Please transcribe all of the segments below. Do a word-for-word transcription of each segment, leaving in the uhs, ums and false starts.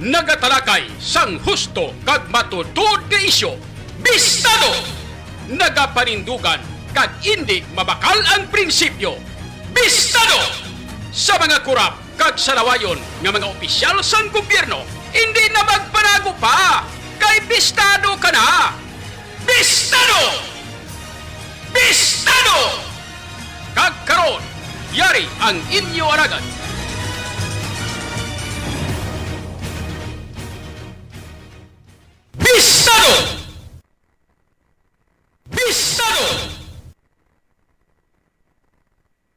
Nagatalakay sang husto kag matuod-tuod nga isyu, bistado! Nagapanindugan kag indi mabakal ang prinsipyo, bistado! Sa mga kurap kag salawayon nga mga opisyal sang gobyerno, indi na magpanago pa, kay bistado ka na! Bistado! Bistado! Kag karon, yari ang inyo alagad. Bistado! Bistado!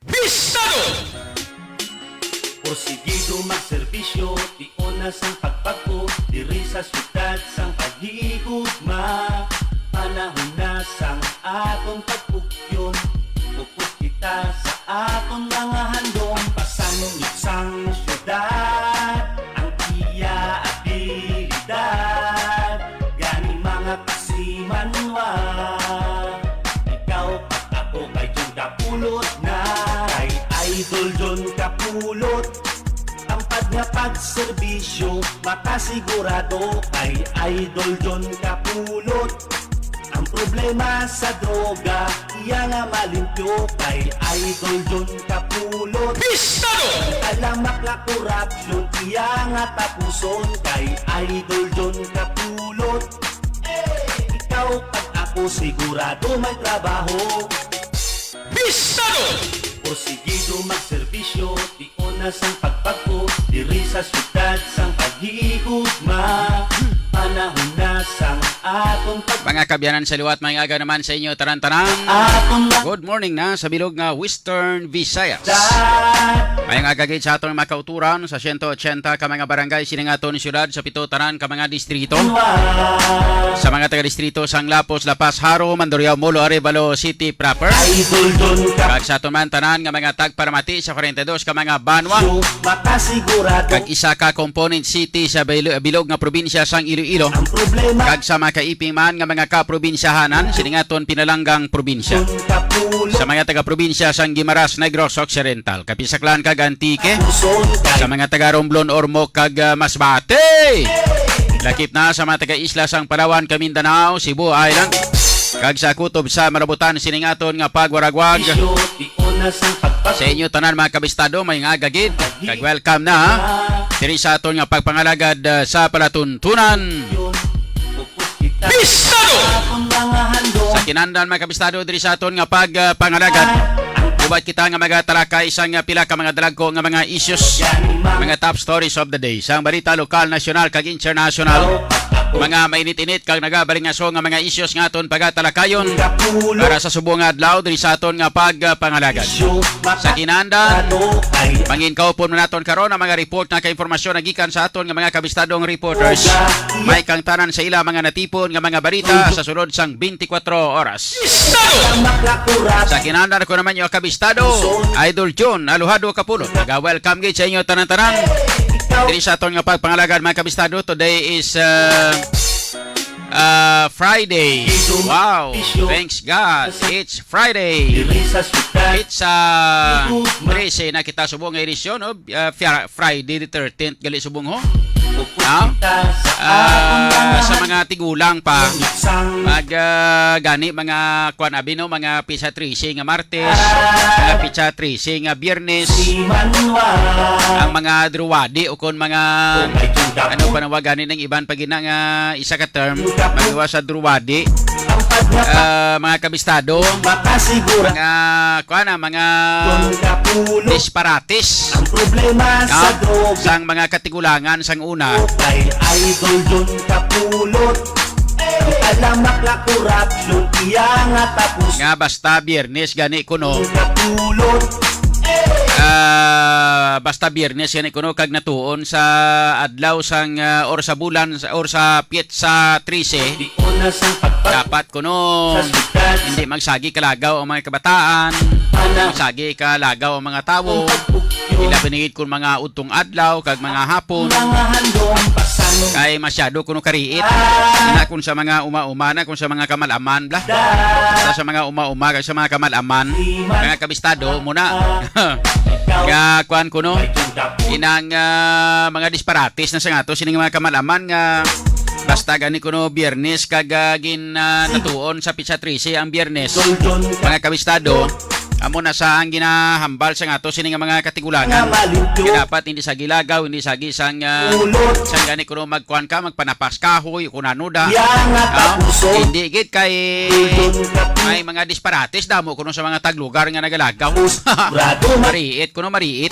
Bistado! Porsigido magserbisyo, tion na sang pagpag-o, diri sa siyudad sang paghigugma. Panahon na sang aton pagpugyon, upod kita sa aton mga handom. Pasangit sang siyudad ang iya abilidad, gani mga kasimanwa. Ikaw kag ako kay Jun Kapulot na, kay Idol Jun Kapulot. Ang pag nga pagserbisyo, makasigurado kay Idol Jun Kapulot. Ang problema sa droga, iya nga malimpyo kay Idol Jun Kapulot. Bistado! Ang talamak nga korupsyon, iya nga tapuson kay Idol Jun Kapulot. Ikaw kag ako sigurado may trabaho. Bistado! Porsigido magserbisyo, tion na sang pagpag-o, diri sa siyudad sang paghigugma. Panahon na sang aton pag- Mga kaabyanan sa liwat, maayong aga naman sa inyo tanan-tanan. Aton na- Good morning na sa bilog nga Western Visayas. Maayong aga gid sa aton mga kauturan sa siyento otsenta ka mga barangay sining aton siyudad, sa pito tanan ka mga distrito. Sa mga taga-distrito sang Lapos, La Paz, Jaro, Mandurriao, Molo, Arevalo City proper. Idol Don Cap- Kag sa aton man tanan nga mga tagparamati sa kwarenta y dos ka mga banwa. Makasigurado. Kag isa ka component city sa bilo-, bilog nga probinsya sang Iloilo. Ang problema. Kag sa mga kaiping man nga mga kaprobinsyahanan sining aton pinalanggang probinsya. Sa mga taga-probinsya sang Guimaras, Negros Occidental, Capisac-lan kag Antique, sa mga taga Romblon, Ormoc kag, ah, Masbate, lakip na sa mga taga-isla sang Palawan, Kamindanao, Cebu Island, kag sa kutob sa malabutan sining aton nga pagwaragwag. Sa inyo tanan, mga kabistado, maayong aga gid kag welcome na diri sa aton nga pagpangalagad, ah, sa palatuntunan. Bistado! Sa kinahanglan, mga kabistado, diri sa aton nga pagpangalagad, gubat kita nga magatalakay sang pila ka mga dalagko nga mga issues, mga top stories of the day, sang balita lokal, nasyonal, kag internasyonal, mga mainit-init kag nagabalingaso nga mga issues nga aton pagatalakayon para sa subong nga adlaw diri sa aton nga pagpangalagad. Sa kinahanglan, manginkaupon man naton karon ang mga report nga kay impormasyon na gikan sa aton nga mga kabistadong reporters. May kang tanan sa ila mga natipon nga mga balita sa sulod sang twenty-four oras. Sa kinahanglan, ako naman yung kabistado, Idol John Alojado Kapulot. Naga-welcome gid sa inyo tanan-tanan. Diri sa aton nga pagpangalagad, mga kabistado, today is, uh, uh, Friday. Wow, thanks God. It's Friday. It's, uh, trese na kita subong nga edisyon, no? Uh, Fri-, Friday the thirteenth gali subong, ho. Ha? Ah, sa mga tigulang pa, mag, ah, gani mga kuan abi, no, mga pisa trese nga Martes, mga pisa trese nga Biyernes, ang mga druwadi o kon mga ano pa nawag gani ng iban pa gina nga isa ka term, mag-iwas sa druwadi, ah, mga kabistado, mga kuan na, mga disparates, no? Sang mga katigulangan sang una. Kay Idol Don Kapulot, ang talamak nga korupsyon, iya nga tapos. Nga basta Biyernes gani kuno. Kapulot. Ah, basta Biyernes gani kuno kag natuon sa adlaw sang, ah, or sa bulan sa, or sa petsa trese. Di una sang pagpag- Dapat kuno, sa syudad. Hindi magsagi kalagaw ang mga kabataan, hindi magsagi kalagaw ang mga tawo. Ang pagpugyo. Ilabi na gid kung mga udtong adlaw kag mga hapon. Mga handom, pasanong. Kay Ay, masyado kuno kariit. Ina, kung sa mga uma-uma na, kung sa mga kamal-aman, bla. Sa, sa mga uma-uma, kag sa mga kamal-aman, mga kabistado, muna. Nga, kuan kuno, inang, ah, mga disparates na sa nga to, sining mga kamal-aman nga basta gani kuno Biyernes kag, ah, gin, ah, natuon sa pitsa trese ang Biyernes. Mga kabistado, amo na sa ang ginahambal sa nga to, sining mga katigulangan. Nga dapat hindi sa gilagaw, hindi sa gisang, ah, sang gani kuno magkuan ka, magpanapas kahoy, kung ano da. Ah, hindi gid kay may mga disparates, damo kuno sa mga taglugar nga nagalagaw. Mariit kuno, mariit.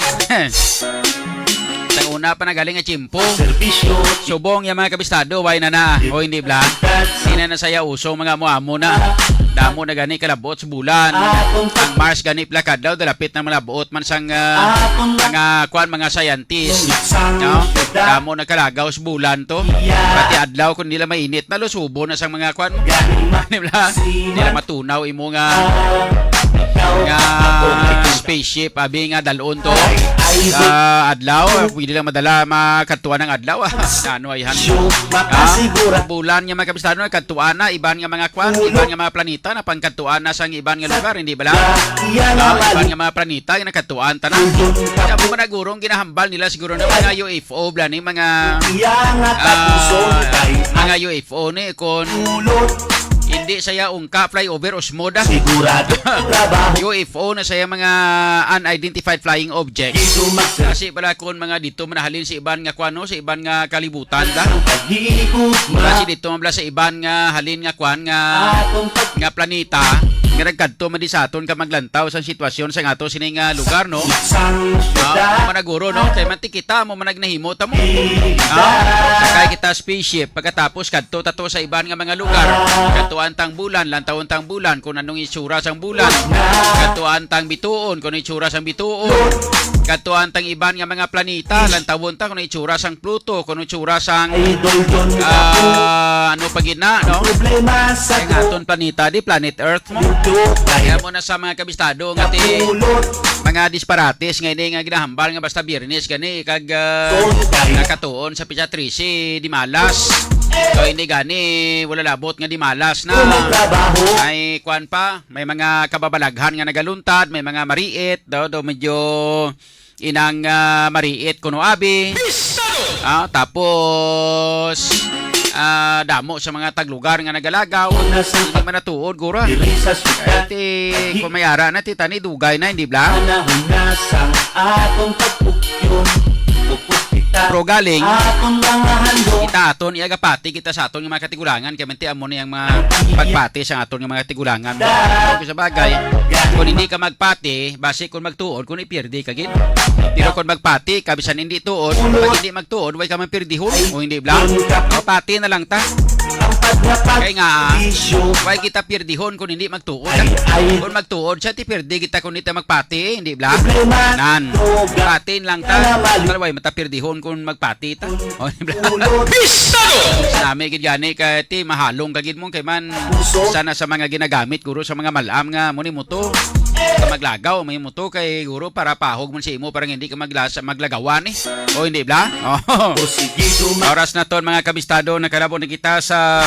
Sa una pa nagaling nga tiyempo. Subong ya mga kabistado, way na na. O hindi bla? Hindi na saya uso, mga amo-amo na. Damo na gani kalabot sa bulan. Ang Mars gani pila kadlaw, dalapit na malabot man sang, ah, mga kuan, mga scientist. No? Damo na kalagaw sa bulan to. Pati adlaw, kung nila mainit, nalusubo na sang mga kuan. Di bla? Nila matunaw imo nga, nga spaceship, abi nga dalon to. Sa adlaw, pwede lang madala, makadtuan ang adlaw. Ah. Ano ay han? Ah, bulan nga mga kabistado, kadtuan na, iban nga mga kuan, iban nga mga planeta, napangkadtuan na sang iban nga lugar, hindi bala? Ah, iban nga mga planeta, nga nakadtuan ta na. Kaya mo managurong ginahambal nila siguro na mga U F O, bla ni mga, ah, mga U F O ni, kung hindi saya ungka, flyover, usmoda. Sigurado trabaho. U F O na saya mga unidentified flying objects. Dito mag- Kasi pala kung mga dito manahalin sa iban nga kuan, no, sa iban nga kalibutan, da? Pag-iikot, ma- Kasi dito man pala sa iban nga halin nga kuan nga, Atong pag- nga planeta, nga nagkadto man di sa aton ka maglantaw sa sitwasyon sa ato sini nga lugar, no? Sang Ah, syudad. Managuro, no? Kay man ti kita mo manag nahimo ta mo. Ah, sakay kita spaceship, pagkatapos kadto ta to sa iban nga mga lugar. Kadtuan tang bulan, lantawon tang bulan, kung anong itsura sang bulan. Kadtuan tang bituon, kung anong itsura sang bituon. Kadtuan tang iban nga mga planeta, lantawon ta kung anong itsura sang Pluto, kung anong itsura sang, Idol John ah, ano pa gid na, no? Problema sa Kaya nga aton planeta, di planet Earth mo. Kaya mo na sa mga kabistado nga ti mga disparates nga ini nga ginahambal nga basta Biyernes gani kag, ah, nakatuon sa pitsa trese di malas. So hindi gani wala labot nga di malas na. Ay kuan pa, may mga kababalaghan nga nagaluntad, may mga mariit, do, do medyo inang, ah, mariit kuno abi. Ah, tapos, ah, damo sa mga taglugar nga nagalagaw. Hindi man natuod, gura. Kaya ti, kung may ara na, ti tani, dugay na, hindi bla? Panahon na sang atong pagpukyong. Upos kita. Pero galing, atong mga handog. Kita aton, iagapati kita sa aton nga mga katigulangan, kaya ti amo ni ang mga pagpati sa aton nga mga tigulangan. Kung sa bagay, kung hindi ka magpati, basi kung magtuon, kung ipirdi ka gid. Pero kung magpati ka, bisan hindi tuon, pag hindi magtuon, way ka man pirdihon, o hindi bla? O, pati na lang ta. Kay nga, way kita pirdihon kung hindi magtuon. Kung magtuon siya, ti pirdi kita kung hindi ta magpati, hindi bla? Nan, pati na lang ta. Talaway, mata pirdihon kung magpati ta. O, hindi bla? Nami gid gani kay ti mahalong ka gid mo kay man sana sa mga ginagamit guro sa mga malam nga mo ni mo to. Sa maglagaw may mo to kay guro para pahog man sa imo para hindi ka maglasa maglagawan eh. O hindi bla? Oh. Oras na ton mga kabistado, nakalabot na kita sa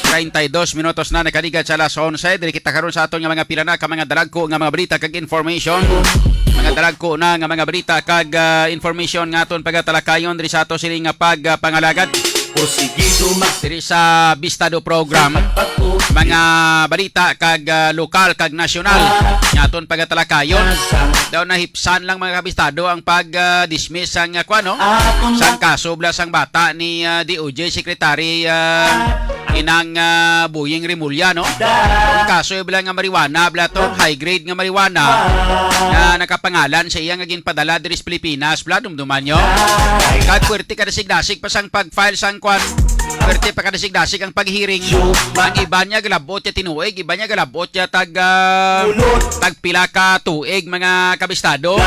treinta y dos minutos na nakaligat sa alas onse. Diri kita karon sa aton nga mga pila na ka mga dalagko nga mga balita kag information. Mga dalagko na nga mga balita kag, ah, information nga aton pagatalakayon diri sa ato sini nga pag, ah, pangalagad. Porsigido mag- Diri sa Bistado Program, mga balita kag, ah, lokal kag nasyonal nga aton pagatalakayon. Daw nahipsan lang mga kabistado ang pag, ah, dismiss sang, ah, kuan, no? Sang kaso bla sang bata ni, ah, D O J Secretary, ah, inang, ah, Boying Remulla, no? Ang kaso bla nga marijuana bla to, high grade nga marijuana nga nakapangalan sa iya nga ginpadala diri sa Pilipinas, bla, dumduman nyo. Kag puwerte ka dasig-dasig pa sang pag-file sang kwan. Puwerte pa ka dasig-dasig ang pag-hearing. Ang iban niya galabot ya tinuig, iban niya galabot ya tag, ah, tag pila ka tuig, mga kabistado.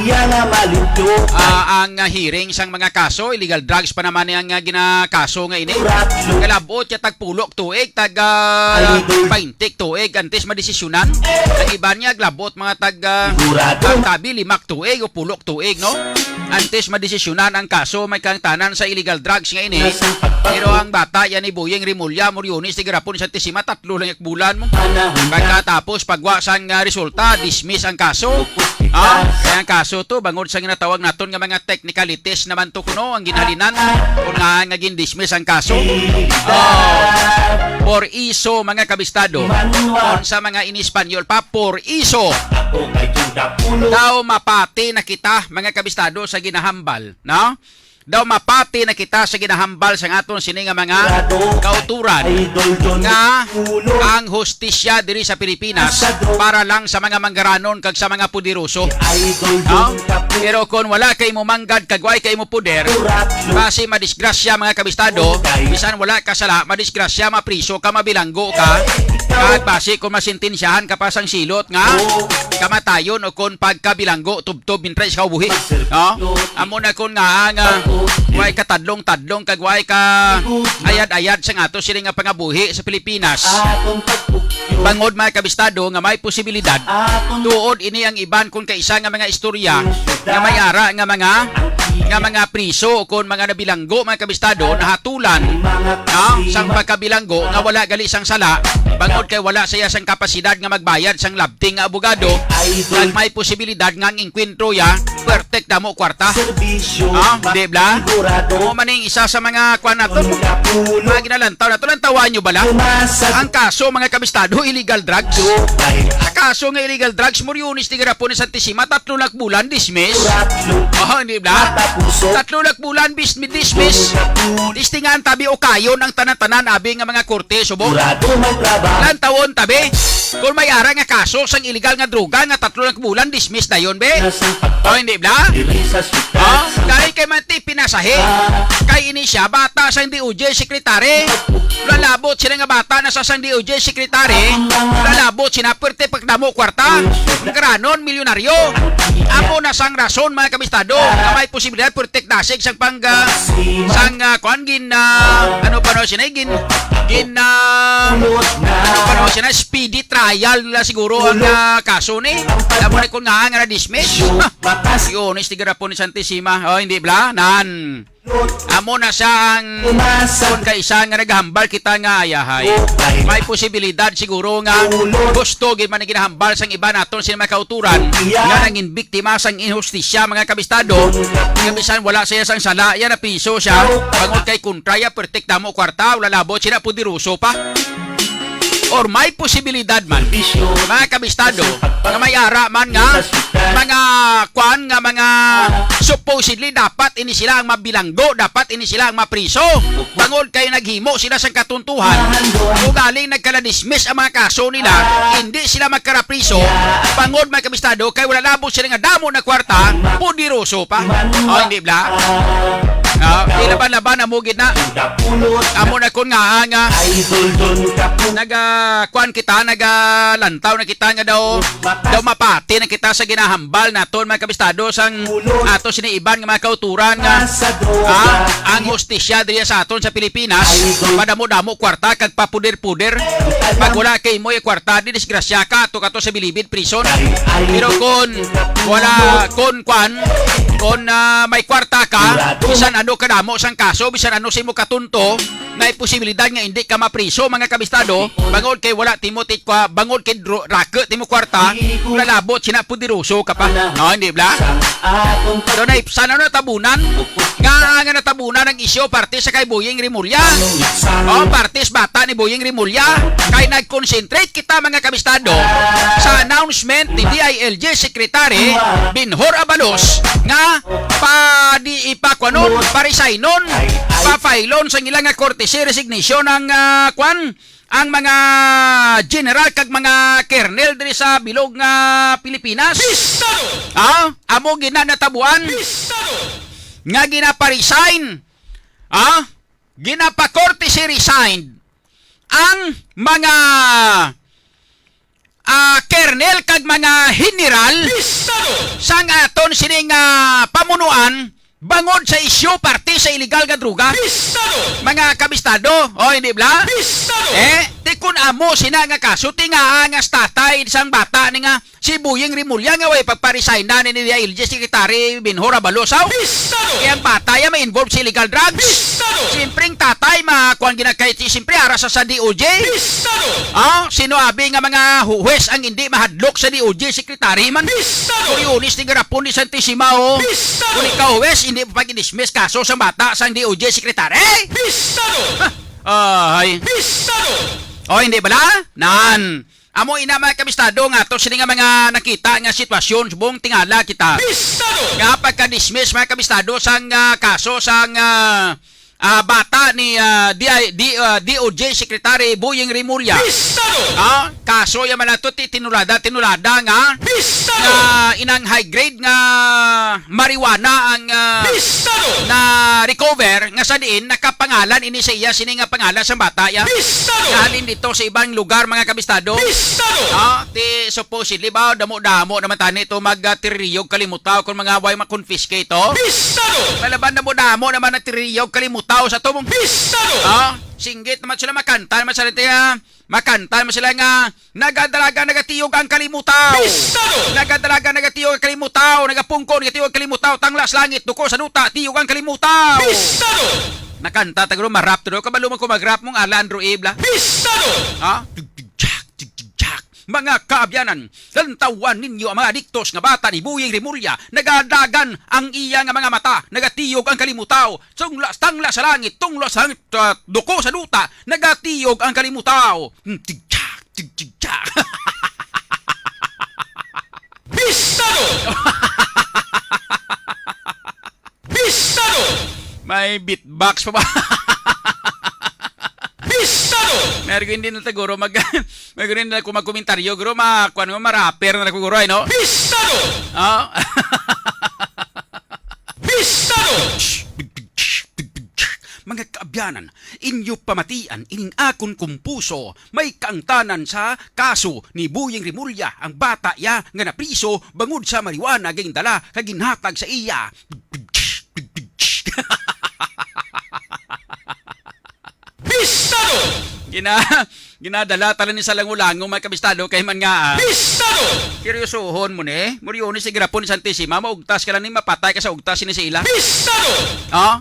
Iya nga malinto. Ah, ang, ah, hearing sang mga kaso, illegal drugs pa naman ni ang, ah, ginakaso nga ini. Galabot ya tag pulok tuig, tag, ah, baynte tuig antes madesisyonan. Ang iban niya galabot mga tag, ah, ang tabi limak tuig o pulok tuig, no? antes madesisyonan ang kaso may kahangtanan sa illegal drugs nga ini. Pero ang bata yan ni Boying Remulla, Moriones, tigarapon sa Tisima, tatlo lang yung bulan mo. Pagkatapos, pagwa sang, ah, resulta, dismiss ang kaso. Ah, kaya ang kaso to, bangod sa ginatawag naton nga mga technicalities naman to kuno, ang ginhalinan, kung nga nga gin-dismiss ang kaso. Ah, por iso, mga kabistado. Kung sa mga in Espanyol pa, por iso. Daw mapati na kita, mga kabistado, sa ginahambal, no? Daw mapati na kita sa ginahambal sang aton sini nga mga kauturan nga ang hustisya diri sa Pilipinas para lang sa mga manggaranon kag sa mga poderoso. No? Pero kung wala kay mo manggad kag way kay mo poder, basi madisgrasya, mga kabistado, bisan wala ka sala, madisgrasya, mapriso ka, mabilanggo ka, kag basi kung masintensyahan ka pa sang silot nga kamatayon o kung pagkabilanggo tubtob mintras ikaw buhi. No? Amo na kun nga ang, ah, way ka tadlong-tadlong kag way ka ayad-ayad sa ato sini nga pangabuhi sa Pilipinas. Bangod, mga kabistado, nga may posibilidad tuod ini ang iban kun kaisa nga mga istorya nga may ara nga mga, nga mga priso o kon mga nabilanggo, mga kabistado, nahatulan, no, sang pagkabilanggo nga wala gali sang sala, bangod kay wala siya sang kapasidad nga magbayad sang labting nga abogado, kag may posibilidad nga ang engkwentro ya pertek damo kwarta. Ah, di bla? Amo man ning isa sa mga kuan naton, mga ginalantaw naton. Lantawan nyo bala ang kaso, mga kabistado, illegal drugs. Ang kaso nga illegal drugs, Moriones, tigarapon ni Santissima, tatlo lang bulan, dismiss. Oh, di bla? Tatlo lang bulan, bis-, dismiss. Testingan tabi o kayon ang tanan-tanan, abi nga mga korte, subong. Lantawon tabi. Kung may ara nga kaso sang illegal nga droga nga tatlo lang bulan, dismiss dayon, be. Oh, hindi bla? Oh, dahil kay Manti pinasahe. Kay ini siya, bata sang D O J secretary. Lalabot sila nga bata na sa sang D O J secretary. Lalabot sila, pwerte pagdamo kwarta. Granon, milyonaryo. Amo na sang rason, mga kabistado, nga may posibilidad pwerte dasig sang pang, ah, sang, ah, kuan, gin, ah, ano pa no, sina, gin, gin, ah, ano pa no, sina, speedy trial na siguro ang, ah, kaso ni. Amo na kung nga nga na-dismiss. Yun, istigarapon ni Santissima. Oh, hindi bla? Nan. Amo na siya ang kun kaisa nga naghambal kita nga ayahay. May posibilidad siguro nga gusto gid man ang ginahambal sang iba naton sila mga kauturan nga nangin biktima sang inhustisya, mga kabistado, nga bisan wala siya sang sala, ya napiso siya, bangod kay kontra ya, pertik damo kwarta, wala labot sila, poderoso pa. Or may posibilidad man, mga kabistado, nga may ara man nga mga kwan nga mga supposedly dapat ini sila ang mabilanggo, dapat ini sila ang mapriso. Bangod kay naghimo sila sang katuntuhan, ugaling nagkala-dismiss ang mga kaso nila, hindi sila magkarapriso. Bangod, mga kabistado, kay wala labot sila nga damo na kwarta, poderoso pa. Oh, hindi bla? Ah, di laban-laban, amo gid na. Amo na kun nga nga naga kuan kita, nagalantaw na kita nga daw, daw mapati na kita sa ginahambal naton, mga kabistado, sang ato sini iban nga mga kauturan nga, ah, ang hustisya diri sa aton sa Pilipinas, padamo-damo kwarta kag papuder-puder. Pag wala kay mo kwarta, di disgrasya ka, ato ka to sa bilibid prison. Pero kon wala, kon kwan, kon, ah, may kwarta ka, bisan ano kadamo sang kaso, bisan ano sa imo katunto, may posibilidad nga hindi ka mapriso, mga kabistado, bangod kay wala timo ti-, kwa-, bangod kay dro-, raket timo kwarta, lalabot sina poderoso ka pa. No, hindi bla? So, na, sana natabunan nga, nga natabunan ang isyu parte sa kay Boying Remulla. Oh, parte sa bata ni Boying Remulla. Kay nag-concentrate kita, mga kabistado, sa announcement ni D I L G Secretary Benhur Abalos nga pa di ipakuanon, paresignon, pafailon sa ilang nga courtesy resignation ang, ah, kwan, ang mga general kag mga kernel diri sa bilog nga Pilipinas. Ah, amo gina natabuan nga ginaparesign, ah, ginapa-courtesy resigned ang mga, ah, kernel kag mga general sang aton sining, ah, pamunuan Bangod sa isyu parte sa iligal nga droga. Pistado! Mga kabistado, o hindi bala? Pistado! Eh, ti kun amo sina nga kaso, tingaa nga tatay sang bata ni nga si Boying Remulla nga way pagpa-resign na ni, ni L G Secretary Benhur Abalos, aw? Pistado! Kay ang bata ya ma-involve sa illegal drugs. Pistado! Siyempre ang tatay, ma-, kuwan gina-, kay siyempre ara sa, sa D O J. Pistado! Ah, sino abi nga mga huwes ang hindi mahadlok sa D O J secretary man? Pistado! Coriones ni garapon ni Santisima, o. Pistado! Kung ikaw, huwes, hindi pa pag-dismiss kaso sa bata sang D O J secretary? Pistado! Ah, ay. Pistado! O, hindi bala? Nan. Amo ina, mga kabistado, nga ato sini nga mga nakita nga sitwasyon, subong tingala kita. Pistado! Nga pagka-dismiss, mga kabistado, sang, ah, kaso sang, ah, ah, bata ni, ah, D I, D, ah, D O J Secretary Boying Remulla. Pistado! Ah, kaso ya man ato ti tinulada, tinulada nga, Pistado! Nga inang high grade nga marijuana ang, ah, Pistado! Na-recover, nga sa diin nakapangalan ini sa iya, sini nga pangalan sa bata ya. Pistado! Nga halin dito sa ibang lugar, mga kabistado. Pistado! Ah, ti supposedly ba, damo-damo naman tani to mag, ah, tiriyog kalimutaw kung mga way ma-confiscate to. Pistado! Malaban damo-damo naman ang tiriyog kalimutaw sa tumong. Pistado! Ah, singgit naman sila makanta, naman sila tiya, makanta naman sila nga, "Nagadalaga, nagatiyog ang kalimutaw. Pistado! Nagadalaga, nagatiyog ang kalimutaw. Nagapungko, nagatiyog ang kalimutaw. Tanglas langit, duko sa duta, tiyog ang kalimutaw." Pistado! Nakanta ta guro, marap to do. Kabalo mo ko magrap mong ala Andrew Ibla. Pistado! Ha? Tig, tig, jak, tig, tig, jak. Mga kaabyanan, lantawan ninyo ang mga adiktos nga bata ni Buying Remulla. Nagadagan ang iya nga mga mata, nagatiyog ang kalimutaw. Tungla, tangla sa langit, tungla sa langit, ah, duko sa duta, nagatiyog ang kalimutaw. Hmm, tig, jak, tig, tig, jak. Pistado! Pistado! May beatbox pa ba? Pistado! Meron ko hindi na siguro mag, meron ko hindi na kung magkomentaryo, guro, ma-, kuwan mo, ma-rapper na siguro, ay, no? Pistado! Ah? Pistado! Mga kaabyanan, inyo pamatian ining akon kumpuso, may kaangtanan sa kaso ni Buying Remulla, ang bata ya nga napriso bangod sa marijuana nga gindala kag ginhatag sa iya. Pistado! Gina-, ginadala tala ni sa langulango, mga kabistado, kay man nga, ah, Pistado! Seryosohon mo ni. Muriones ni grapon ni Santisima, maugtas ka lang ni, mapatay ka sa ugtas ni sa ila. Pistado! Oh?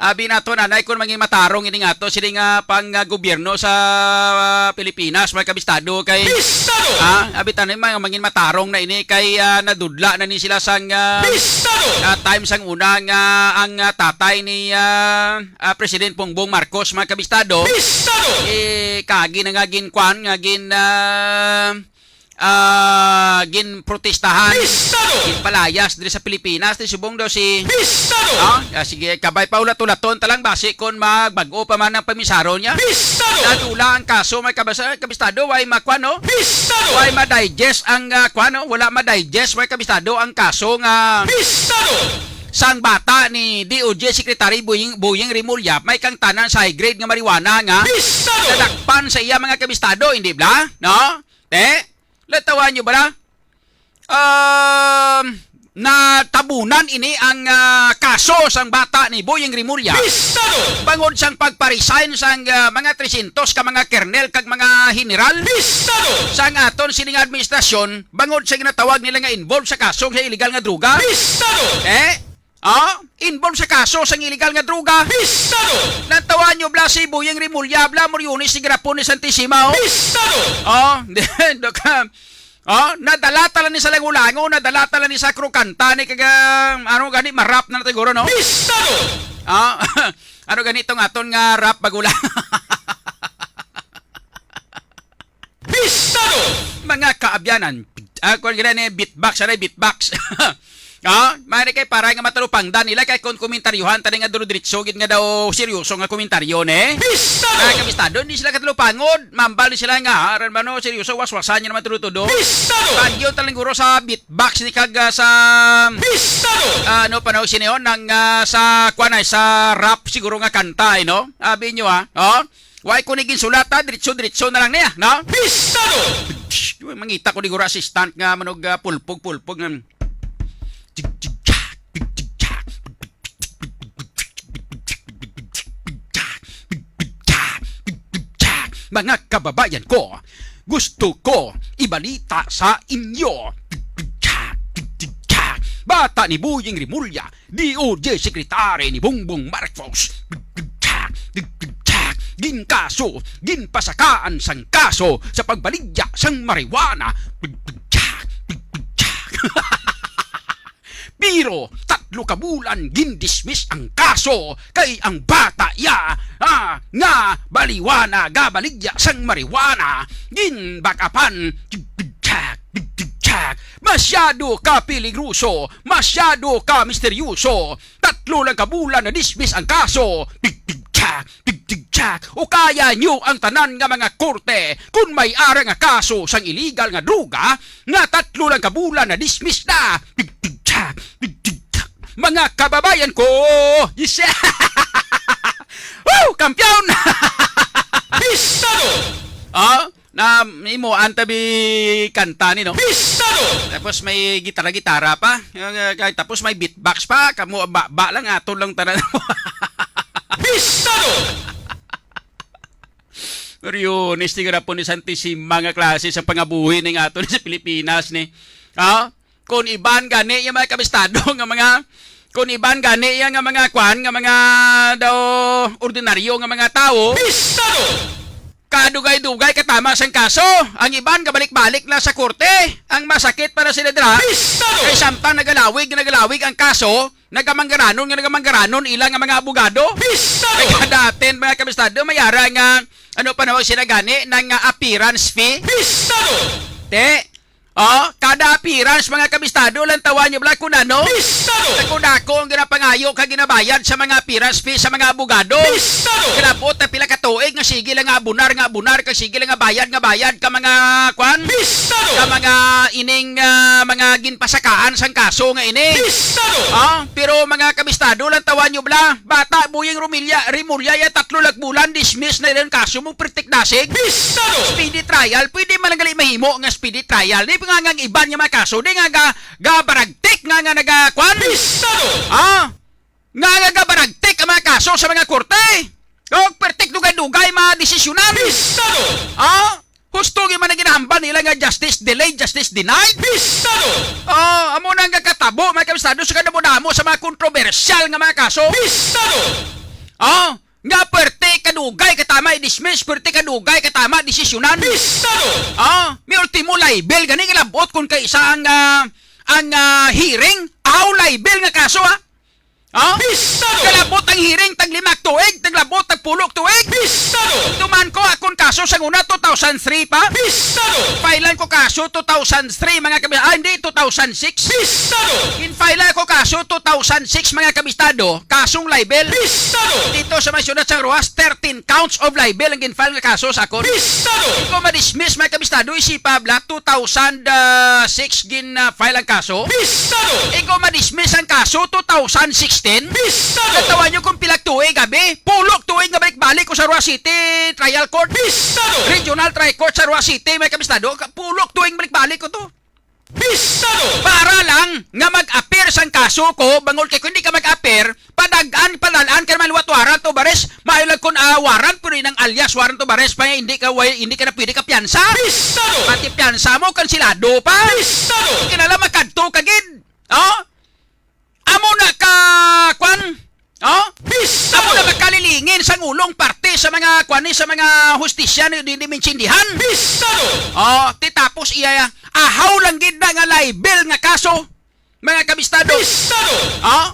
Abi nato, nanay, kung mangin matarong ini nga to, sini nga pang, ah, gobyerno sa, ah, Pilipinas, mga kabistado, kay Pistado! Ah, abi tanay, mga mangin matarong na ini kay, ah, nadudla na ni sila sang, ah, Pistado! Ah, time sang una nga ang, ah, tatay ni, ah, ah, President Bongbong Marcos, mga kabistado. Pistado! Eh, kagi na nga ginkuan, nga gin, ah, ah, ginprotestahan, Pistado! Ginpalayas diri sa Pilipinas, ti subong daw si Pistado! Ah, ah, sige, kabay pa ulat-ulaton ta lang basi kon magbag-o pa man ang pamisaron niya. Pistado! Nadula ang kaso, may kabasa, kabistado, way makwan, no? Pistado! Way ma-digest ang, ah, kwan, no? Wala ma-digest, may kabistado, ang kaso nga Pistado! Sang bata ni D O J Secretary Boying, Boying Remulla, may kang tanan sa high grade nga marijuana nga Pistado! Nadakpan sa iya mga kabistado, hindi bla? No? Te? Latawan nyo bala? Um, natabunan ini ang, ah, kaso sang bata ni Boying Remulla. Pistado! Bangod sang pagpa-resign sang, ah, mga trescientos ka mga kernel kag mga general. Pistado! Sang aton sini nga administrasyon, bangod sa ginatawag nila nga involved sa kaso sa illegal nga droga. Pistado! Eh? Oh, involved sa kaso sang illegal nga droga. Pistado! Natawan nyo, bla, si Boying Remulla, bla, Muriones, si Grapon ni Santisima, oh. Pistado! Oh, then, doka, oh, nadala tala ni sa langulango, nadala tala ni sa krokanta ni kaga, ano gani, marap na siguro, no? Pistado! Ah, ano gani tong aton nga rap bagulang? Pistado! Mga kaabyanan, ah, kung gina ni beatbox, ano, beatbox. Ah, mari kay para nga matalupangdan nila kay kon komentaryohan tani nga duro diretso gid nga daw seryoso nga komentaryo, ne? Pistado! Mga kabistado, hindi sila katalupangod. Mambal ni sila nga, ha, aran ba, no, seryoso, waswasan niya naman tudo-tudo. Pistado! Bagyo talang guro sa beatbox ni kag, ah, sa Pistado! Ah, ano pa na sini, oh, nang, ah, sa, kuwan ay, sa rap siguro nga kanta, eh, no? Abi nyo, ha? Oh? Why ko ni ginsulat, ha? Diretso-diretso na lang niya, no? Pistado! Mangita ko ni guro assistant nga manog, ah, pulpog-pulpog nga. Jig, jig, jak, jig, jig, jak. Mga kababayan ko, gusto ko ibalita sa inyo. Bata ni Boying Remulla, D O J Secretary ni Bongbong Marcos. Ginkaso, ginpasakaan sang kaso sa pagbaligya sang marijuana. Pero tatlo ka bulan gindismiss ang kaso kay ang bata iya, ah, nga baliwana, gabaligya sang marijuana, ginbakapan. Masyado ka peligroso, masyado ka misteryoso. Tatlo lang ka bulan na dismiss ang kaso. Tig, tig, tsak, tig, tig, tsak. O kaya nyo ang tanan nga mga korte kung may ara nga kaso sang illegal nga droga nga tatlo lang ka bulan na dismiss na. Tig, tig, tsak, tig, tig, tsak. Mga kababayan ko, yes. Woo! Kampiyon! Pistado! Ah, na imo antabi kanta ni, no? Pistado! Tapos may gitara-gitara pa. Tapos may beatbox pa. Kamo ba, ba lang aton lang tanan. Pistado! Pero yun, isti nga po ni Santisima nga klase sa pangabuhi ning ato sa Pilipinas ni. Ha? Kung iban gani yung mga kabistado nga mga, kung iban gani yung nga mga kwan, nga mga daw ordinaryo nga mga tao, Pistado! Kadugay-dugay katama sang kaso. Ang iban gabalik-balik lang sa korte. Ang masakit para sila dira, Pistado! Kay samtang nagalawig, nagalawig ang kaso, nagamanggaranon nga nagamanggaranon ila nga mga abogado. Pistado! Kay kada atin, mga kabistado, may ara nga, ano pa nawag sila gani, ng, ah, appearance fee. Pistado! Te, oh, kada appearance, mga kabistado, lantawan niyo bala kung ano. Pistado! Dako-dako ang ginapangayo kag ginabayad sa mga appearance fee sa mga abogado. Pistado! Kalabot na pila ka tuig nga sige lang nga abunar, nga abunar, kag sige lang nga bayad, nga bayad ka mga kwan. Pistado! Ka mga ining, ah, mga ginpasakaan sang kaso nga ini. Pistado! Ah, pero mga kabistado, lantawan niyo bala, bata, Boying Rumilya, Rimulya, ya tatlo lang bulan, dismiss na ilang kaso mo, pertik dasig. Pistado! Speedy trial, pwede man ang gali mahimo nga speedy trial. Di pa nga nga ang iban nga mga kaso, di nga ga, gabaragtik nga, nga nagakwan. Pistado! Ah, nga, nga gabaragtik ang mga kaso sa mga korte. O, pertik dugay-dugay mga desisyonan. Pistado! Ah, husto gyud man ang ginahambal nila nga justice delayed, justice denied. Pistado! Ah, amo na nga katabo, mga kabistado, sa kadamo-damo sa mga kontrobersyal nga mga kaso. Pistado! Ah, nga perte kadugay katama i-dismiss, perte kadugay katama desisyonan. Pistado! Ah, may ultimo libel gani nga labot kung kaisa ang, ah, ang, ah, hearing, aw libel nga kaso, ah. Ah? Pistado! Kalabot ang hearing, tag lima ka tuig, taglabot, tag pulo ka tuig. Pistado! Tuman ko, akon kaso sa una, two thousand three pa. Pistado! Filean ko kaso two thousand three, mga kabi-, ah, hindi, two thousand six. Pistado! Ginfilean ko kaso two thousand six, mga kabistado. Kasong libel. Pistado! Dito sa may siyudad sa Roxas, thirteen counts of libel ang ginfile nga kaso sa akon. Pistado! Ikaw ma-dismiss, mga kabistado, isipa bala, two thousand six gin, ah, file ang kaso. Pistado! Ikaw ma-dismiss ang kaso, two thousand sixteen. Pistado! Natawan nyo kung pila tuig, abi? Pulo tuig nga balik-balik ko sa Roxas City Trial Court. Pistado! Regional Trial Court sa Roxas City, mga kabistado. Ka-, pulo tuig balik-balik ko to. Pistado! Para lang nga mag-appear sang kaso ko, bangod kay kung hindi ka mag-appear, padag-an, padalaan ka naman liwat warrant of arrest. Maayo lang kung, ah, warrant, pero inang alias warrant of arrest pa, hindi ka, way, hindi ka na pwede ka piyansa. Pistado! Pati piyansa mo, kansilado pa. Pistado! Kinala makadto ka gid. Oh? Amo na ka, kwan? Oh? Pistado! Amo na makalilingin sang ulong parte sa mga, kwan ni, sa mga hustisya ni, di, di maintindihan. Pistado! Oh, ti tapos iya, ahaw lang gid na nga libel nga kaso, mga kabistado. Pistado! Oh?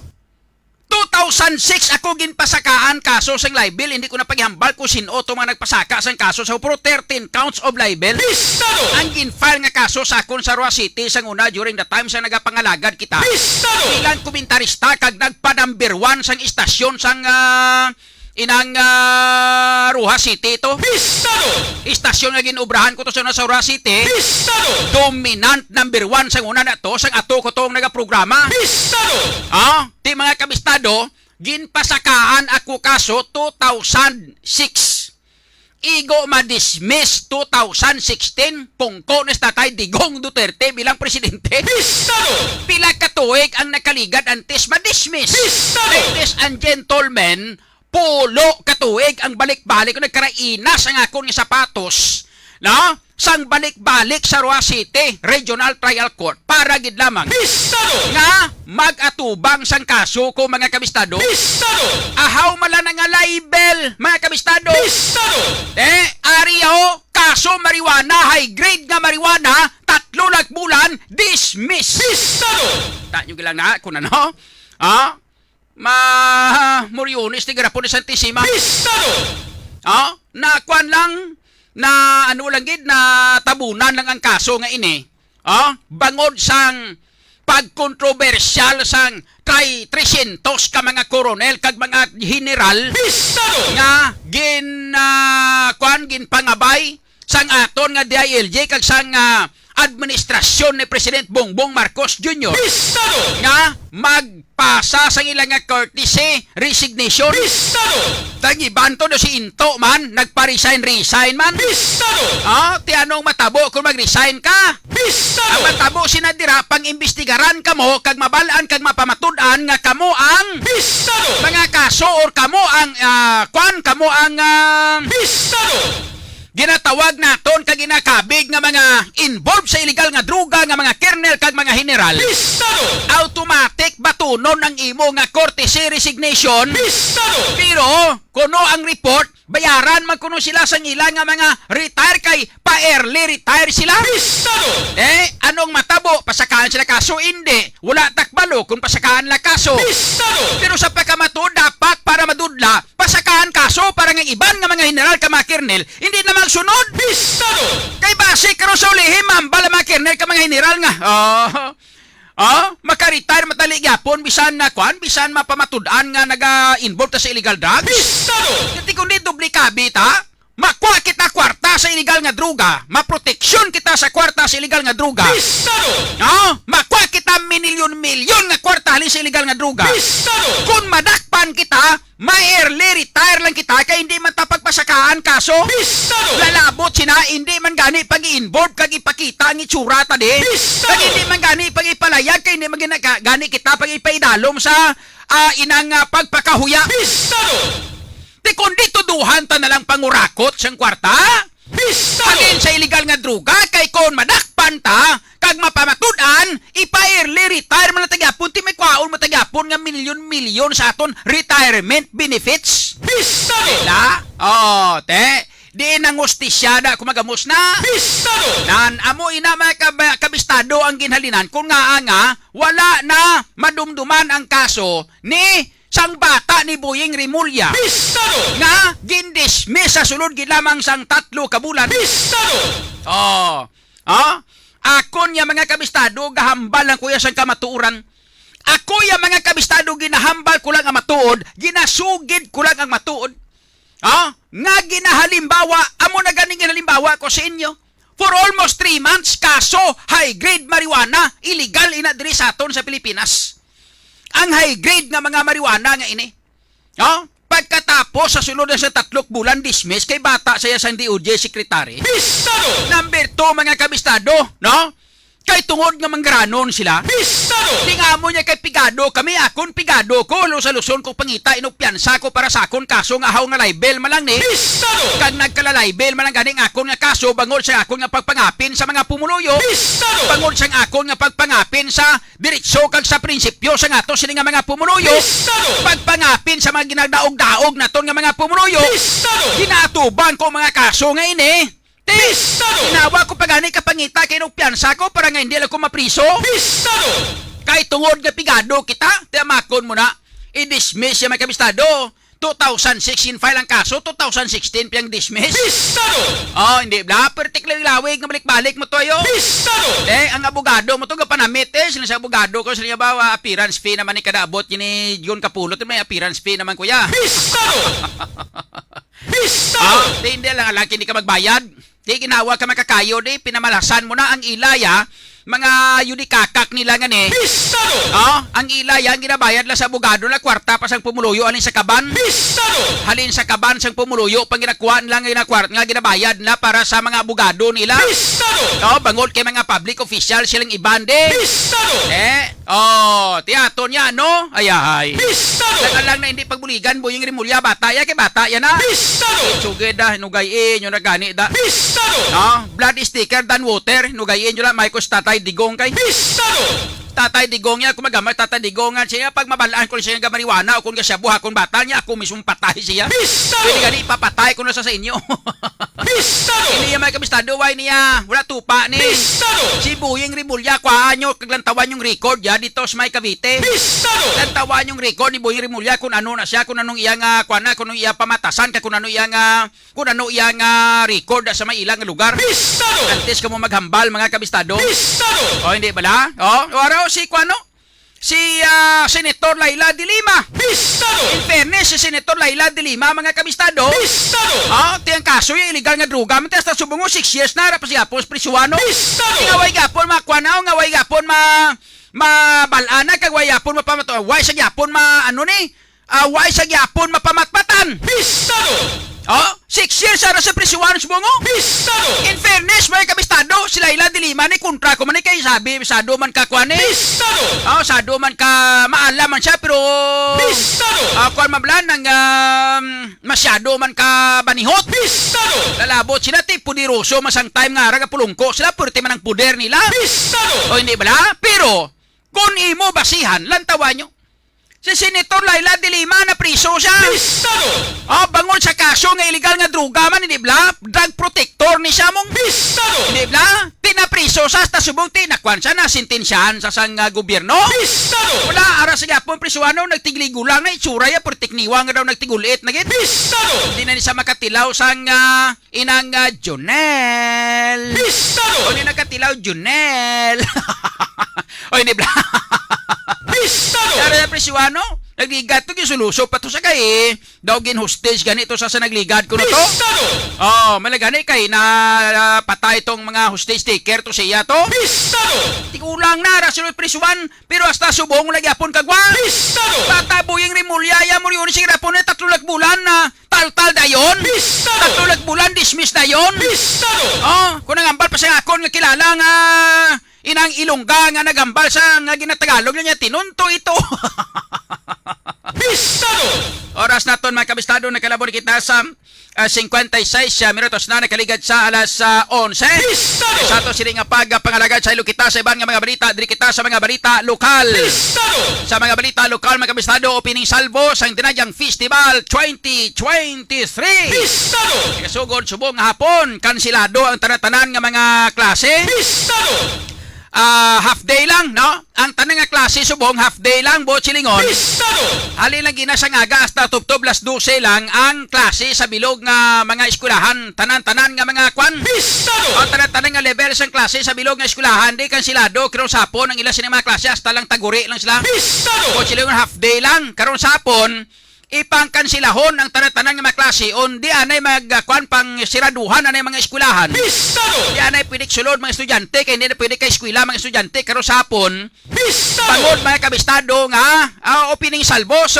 Two thousand six ako ginpasakaan kaso sang libel, hindi ko na paghambal kung sin-o to mga nagpasaka sang kaso sa, pero thirteen counts of libel. Pistado! Ang gin-file nga kaso sa akon sa Roxas City sang una during the time sa nagapangalagad kita. Pistado! Bilang komentarista kag nagpa-number one sang istasyon sang, ah, inang, ah, Roxas City to. Pistado! Istasyon nga ginobrahan ko to sa una sa Roxas City. Pistado! Dominant number one sang una na to, sang ato ko tong nagaprograma. Pistado! Ah, ti mga kabistado, ginpasakaan ako kaso two thousand six. Igo ma-dismiss two thousand sixteen, pungko ni Tatay Digong Duterte bilang presidente. Pistado! Pila ka tuig ang nakaligad antes ma-dismiss. Pistado! Ladies and gentlemen, pulo ka tuig ang balik-balik ko nagkarainas ang akon nga sapatos, no? Sang balik-balik sa Roxas City Regional Trial Court para gid lamang Pistado! nga mag-atubang sang kaso ko, mga kabistado. Pistado! Ahaw mala na nga libel, mga kabistado. Pistado! Eh, ari ho, kaso marijuana, high grade nga marijuana, tatlo lang bulan, dismiss. Pistado! Ta nyo lang na, kung ano? Ah? Ma, Moriones, Tigarapon ni Santisima. Pistado! Ah? Na, kwan lang, na ano lang gid, na tabunan lang ang kaso nga ini. Ah? Bangod sang pagkontrobersyal sang kay tresyentos ka mga koronel kag mga general Pistado! nga gin, ah, kwan, ginpangabay sang aton nga D I L G kag sang, ah, administrasyon ni President Bongbong Marcos Junior Pistado! nga magpasa sang ila nga courtesy resignation. Pistado! Tagiban to do si Into man, nagpa-resign-resign man. Pistado! Ah, ti anong matabo kung mag-resign ka? Pistado! Ang matabo sina dira, pang-imbestigaran kamo kag mabalaan kag mapamatud-an nga kamo ang Pistado! mga kaso or kamo ang, ah, kwan, kamo ang, ah, Pistado! ginatawag naton kag ginakabig nga mga involved sa illegal nga droga nga mga kernel kag mga general, Pistado! automatic batunon ang imo nga courtesy resignation. Pistado! Pero kuno ang report, bayaran man kuno sila sang ila nga mga retire kay pa-early retire sila. Pistado! Eh, anong matabo? Pasakaan sila kaso? Hindi. Wala ta kabalo kung pasakaan la kaso. Pistado! Pero sa pagkamatuod, dapat para madudla, pasakaan kaso para nga iban nga mga general kag mga kernel hindi na magsunod. Pistado! Kay basi karon sa ulihi, mambal ang mga kernel kag mga general nga, oh, oh, maka-retire matali gyapon bisan na kwan, bisan mapamatud-an nga naga-involve ta sa illegal drugs. Pistado! Kati kundi doble kabi ta, makuha kita kwarta sa illegal nga droga, maproteksyon kita sa kwarta sa illegal nga droga. Pistado! No? Makuha kita minilyon-milyon nga kwarta halin sa illegal nga droga. Pistado! Kung madakpan kita, may early retire lang kita kay hindi man ta pagpasakaan kaso. Pistado! Lalabot sina, hindi man gani pag-i-involve kag ipakita ang itsura ta di. Pistado! Kag hindi man gani pag-ipalayag kay hindi man gina-, gani kita pag-ipaidalom sa, ah, inang, ah, pagpakahuya. Pistado! Ti kon di tuduhan ta na lang pangurakot sang kwarta? Pistado! Halin sa illegal nga droga, kay kon madakpan ta, kag mapamatud-an, ipa-early retire man lang ta gyapon, ti may kwaon man ta gyapon nga milyon-milyon sa aton retirement benefits. Pistado! Di na? Oo, te. Di nang hustisyada kung magamos na. Pistado! Nan, amo ina, mga kab-, kabistado ang ginhalinan, kung nga nga, wala na madumduman ang kaso ni sang bata ni Boying Remulla Pistado! nga gindismiss sa sulod gid lamang sang tatlo ka bulan. Pistado! Oh. Ah? Akon ya mga kabistado, gahambal lang ko ya sang kamatuoran. Ako ya mga kabistado, ginahambal ko lang ang matuod, ginasugid ko lang ang matuod. Ah? Nga ginahalimbawa, amo na ganing ginahalimbawa ko sa inyo. For almost three months, kaso high grade marijuana, illegal ina diri sa aton sa Pilipinas. Ang high grade nga mga marijuana nga ini. Oh? Pagkatapos sa sulod na sa tatlok bulan, dismiss kay bata siya sa D O J secretary. Pistado! Number two, mga kabistado, no? Kay tungod nga manggaranon sila, Pistado! Di nga amo niya kay pigado kami, akon pigado ko, lo sa Luzon ko pangita, inugpiyansa ko para sa akon kaso nga haw nga libel man lang ni. Pistado! Kag nagkala-libel man lang gani ang akon nga kaso bangod sa akon nga pagpangapin sa mga pumuluyo. Pistado! Bangod sa akon nga pagpangapin sa diretso kag sa prinsipyo sa ato sini nga mga pumuluyo. Pistado! Pagpangapin sa mga ginadaog-daog naton nga mga pumuluyo. Pistado! Ginatubang ko mga kaso nga ini. Ti, Pistado! Ginawa ko pa gani ka pangita kay nagpiyansa ko para nga hindi lang ko mapriso. Pistado! Kay tungod nga pigado kita, tiyamakon mo na, i-dismiss siya, mga kabistado. Two thousand six in file ang kaso, two thousand sixteen pa yang dismiss. Pistado! Oh, hindi bla, pero tiklawig-lawig nga balik-balik mo to, yo. Pistado! Eh, ang abogado mo to, gapanamit, eh, sila sa abogado ko, sila ba, ah, appearance fee naman ni kada abot, yun ni John Kapulot, may appearance fee naman, kuya. Pistado! Pistado! Ah, di, hindi lang, lang, hindi ka magbayad. Di ginawa ka makakayo, di, pinamalasan mo na ang ilaya, mga yudikakak nila nga ni. Pistado! Oh, ang ila yan, ginabayad lang sa abogado na kwarta pa sang pumuluyo halin sa kaban. Pistado! Halin sa kaban sang pumuluyo, pang ginakuha nila nga ginakwart-, nga ginabayad na para sa mga abogado nila. Pistado! Oh, bangod kay mga public official silang iban di. Pistado! Eh, oh, tiyato niya, no? Ayahay. Pistado! Lang, lang na hindi pagbuligan, Boying Rimulya, bata ya, kay bata ya na. Pistado! Sugid da, hinugay-i, nyo na gani da. Pistado! No? Blood is thicker than water, hinugay-i, nyo lang, may kus tatay digong kay. Pistado! Tatay Digong niya, kung magamay, Tatay Digong nga siya, pag mabalaan ko siya nga marijuana o kung siya buha, kung bata niya, ako mismo patay siya. Pistado! Pwede gani, ipapatay ko na sa, sa inyo. Pistado! Hindi niya may kabistado, why niya? Wala tupa ni. Pistado! Si Boying Rimulya, kuhaan nyo, kaglantawan yung record ya, dito sa may Cavite. Pistado! Lantawan yung record ni Boying Rimulya kung ano na siya, kung anong iya nga, kuha na, kung anong iya pamatasan, ka kung ano iya nga, kung ano iya nga record sa may ilang lugar. Pistado! Antes kamo maghambal, mga kabistado. Pistado! O, hindi bala? O, waro si kuano? Si, ah, Senator Leila de Lima. Pistado! In fairness, si Senator Leila de Lima, mga kabistado. Pistado! O, tiyang kaso yung illegal nga droga. Mati hasta subong mo, six years na, ra pa siya po, prisuwano. Pistado! Nga way gapon, mga kuana, nga way gapon, ma-, mabalana, kag way gapon, mapamato-, way sa gapon, ma-, ano ni? Ah, way sa gyapon mapamatpatan. Pistado! Oh, six years ara sa prisuhan sa Bungo. Pistado! In fairness, may kabistado, si Leila de Lima ni kontra ko man ni kay sabi, sado man ka kuan ni. Pistado! Oh, sado man ka maalam man siya, pero Pistado! Ah, kuan mablan ang, um, masyado man ka banihot. Pistado! Lalabot sila ti poderoso masang time nga ara pulungko sila, purti man ang poder nila. Pistado! O hindi bala? Pero kung imo basihan, lantawan nyo. Si Senator Leila de Lima napriso siya. Pistado! Ah, bangod sa kaso nga illegal nga droga man, hindi bla? Drug protector ni siya mong Pistado! Hindi bla? Tinapriso siya, hasta subong tinakuan siya, nasintensyahan sa sang, ah, gobyerno. Pistado! Wala, ara sa gyapon, prisuhano, nagtigligulang na itsura ya, pero tikniwa nga daw nagtigulit na gid. Pistado! Hindi na ni siya makatilaw sang, ah, inang, ah, Jonel. Pistado! O ni nagkatilaw, Jonel. Oy, ni Bla-, Pistado! Pero yung prisuhano, nagligat to, gisuluso pa to sa kay, daw gin hostage gani to sa, sa nagligad ko na to. Pistado! Oh, malagani kay na, ah, patay tong mga hostage taker to siya to. Pistado! Tigulang na, ra sila prisuhan, pero hasta subong lagi apon kagwa. Pistado! Tata Boying Remulla, ya mo yun, sige ra po na tatlo lang bulan na taltal dayon. Pistado! Tatlo lang bulan, dismiss dayon. Pistado! Oh, kung nangambal pa sa akon nga kilala nga inang Ilongga nga nagambal sa nga ginatagalog niya, tinunto ito. Pistado! Oras naton, mga kabistado, nakalabot kita sa, ah, cincuenta y seis, ah, minutos na nakaligad sa alas, ah, onse. Pistado! Sa ato sini nga pagpangalagad sa Ilokita sa iban nga mga balita, diri kita sa mga balita lokal. Pistado! Sa mga balita lokal, mga kabistado, opening salvo sang Dinagyang Festival twenty twenty-three. Pistado! Kasugod subong nga hapon, kansilado ang tanan-tanan nga mga klase. Pistado! Ah, half day lang, no? Ang tanan nga klase subong half day lang, buot silingon. Pistado! Halin lang gina sa ngaga hasta tubtob las dose lang ang klase sa bilog nga mga eskwelahan, tanan-tanan nga mga kwan. Pistado! Ang tanan-tanan nga level sang klase sa bilog nga eskwelahan, di kansilado, karon sa hapon ang ila sini mga klase hasta lang taguri lang sila. Pistado! Buot silingon half day lang, karon sa hapon, ipangkansilahon ang tanan-tanan nga mga klase, on di anay mag, ah, kwan, pang siraduhan anay mga eskwelahan. Pistado! Di anay pwede sulod mga estudyante, kay hindi na pwede kay eskwela mga estudyante, karon sa hapon. Pistado! Bangod mga kabistado nga, ah, opening salvo, so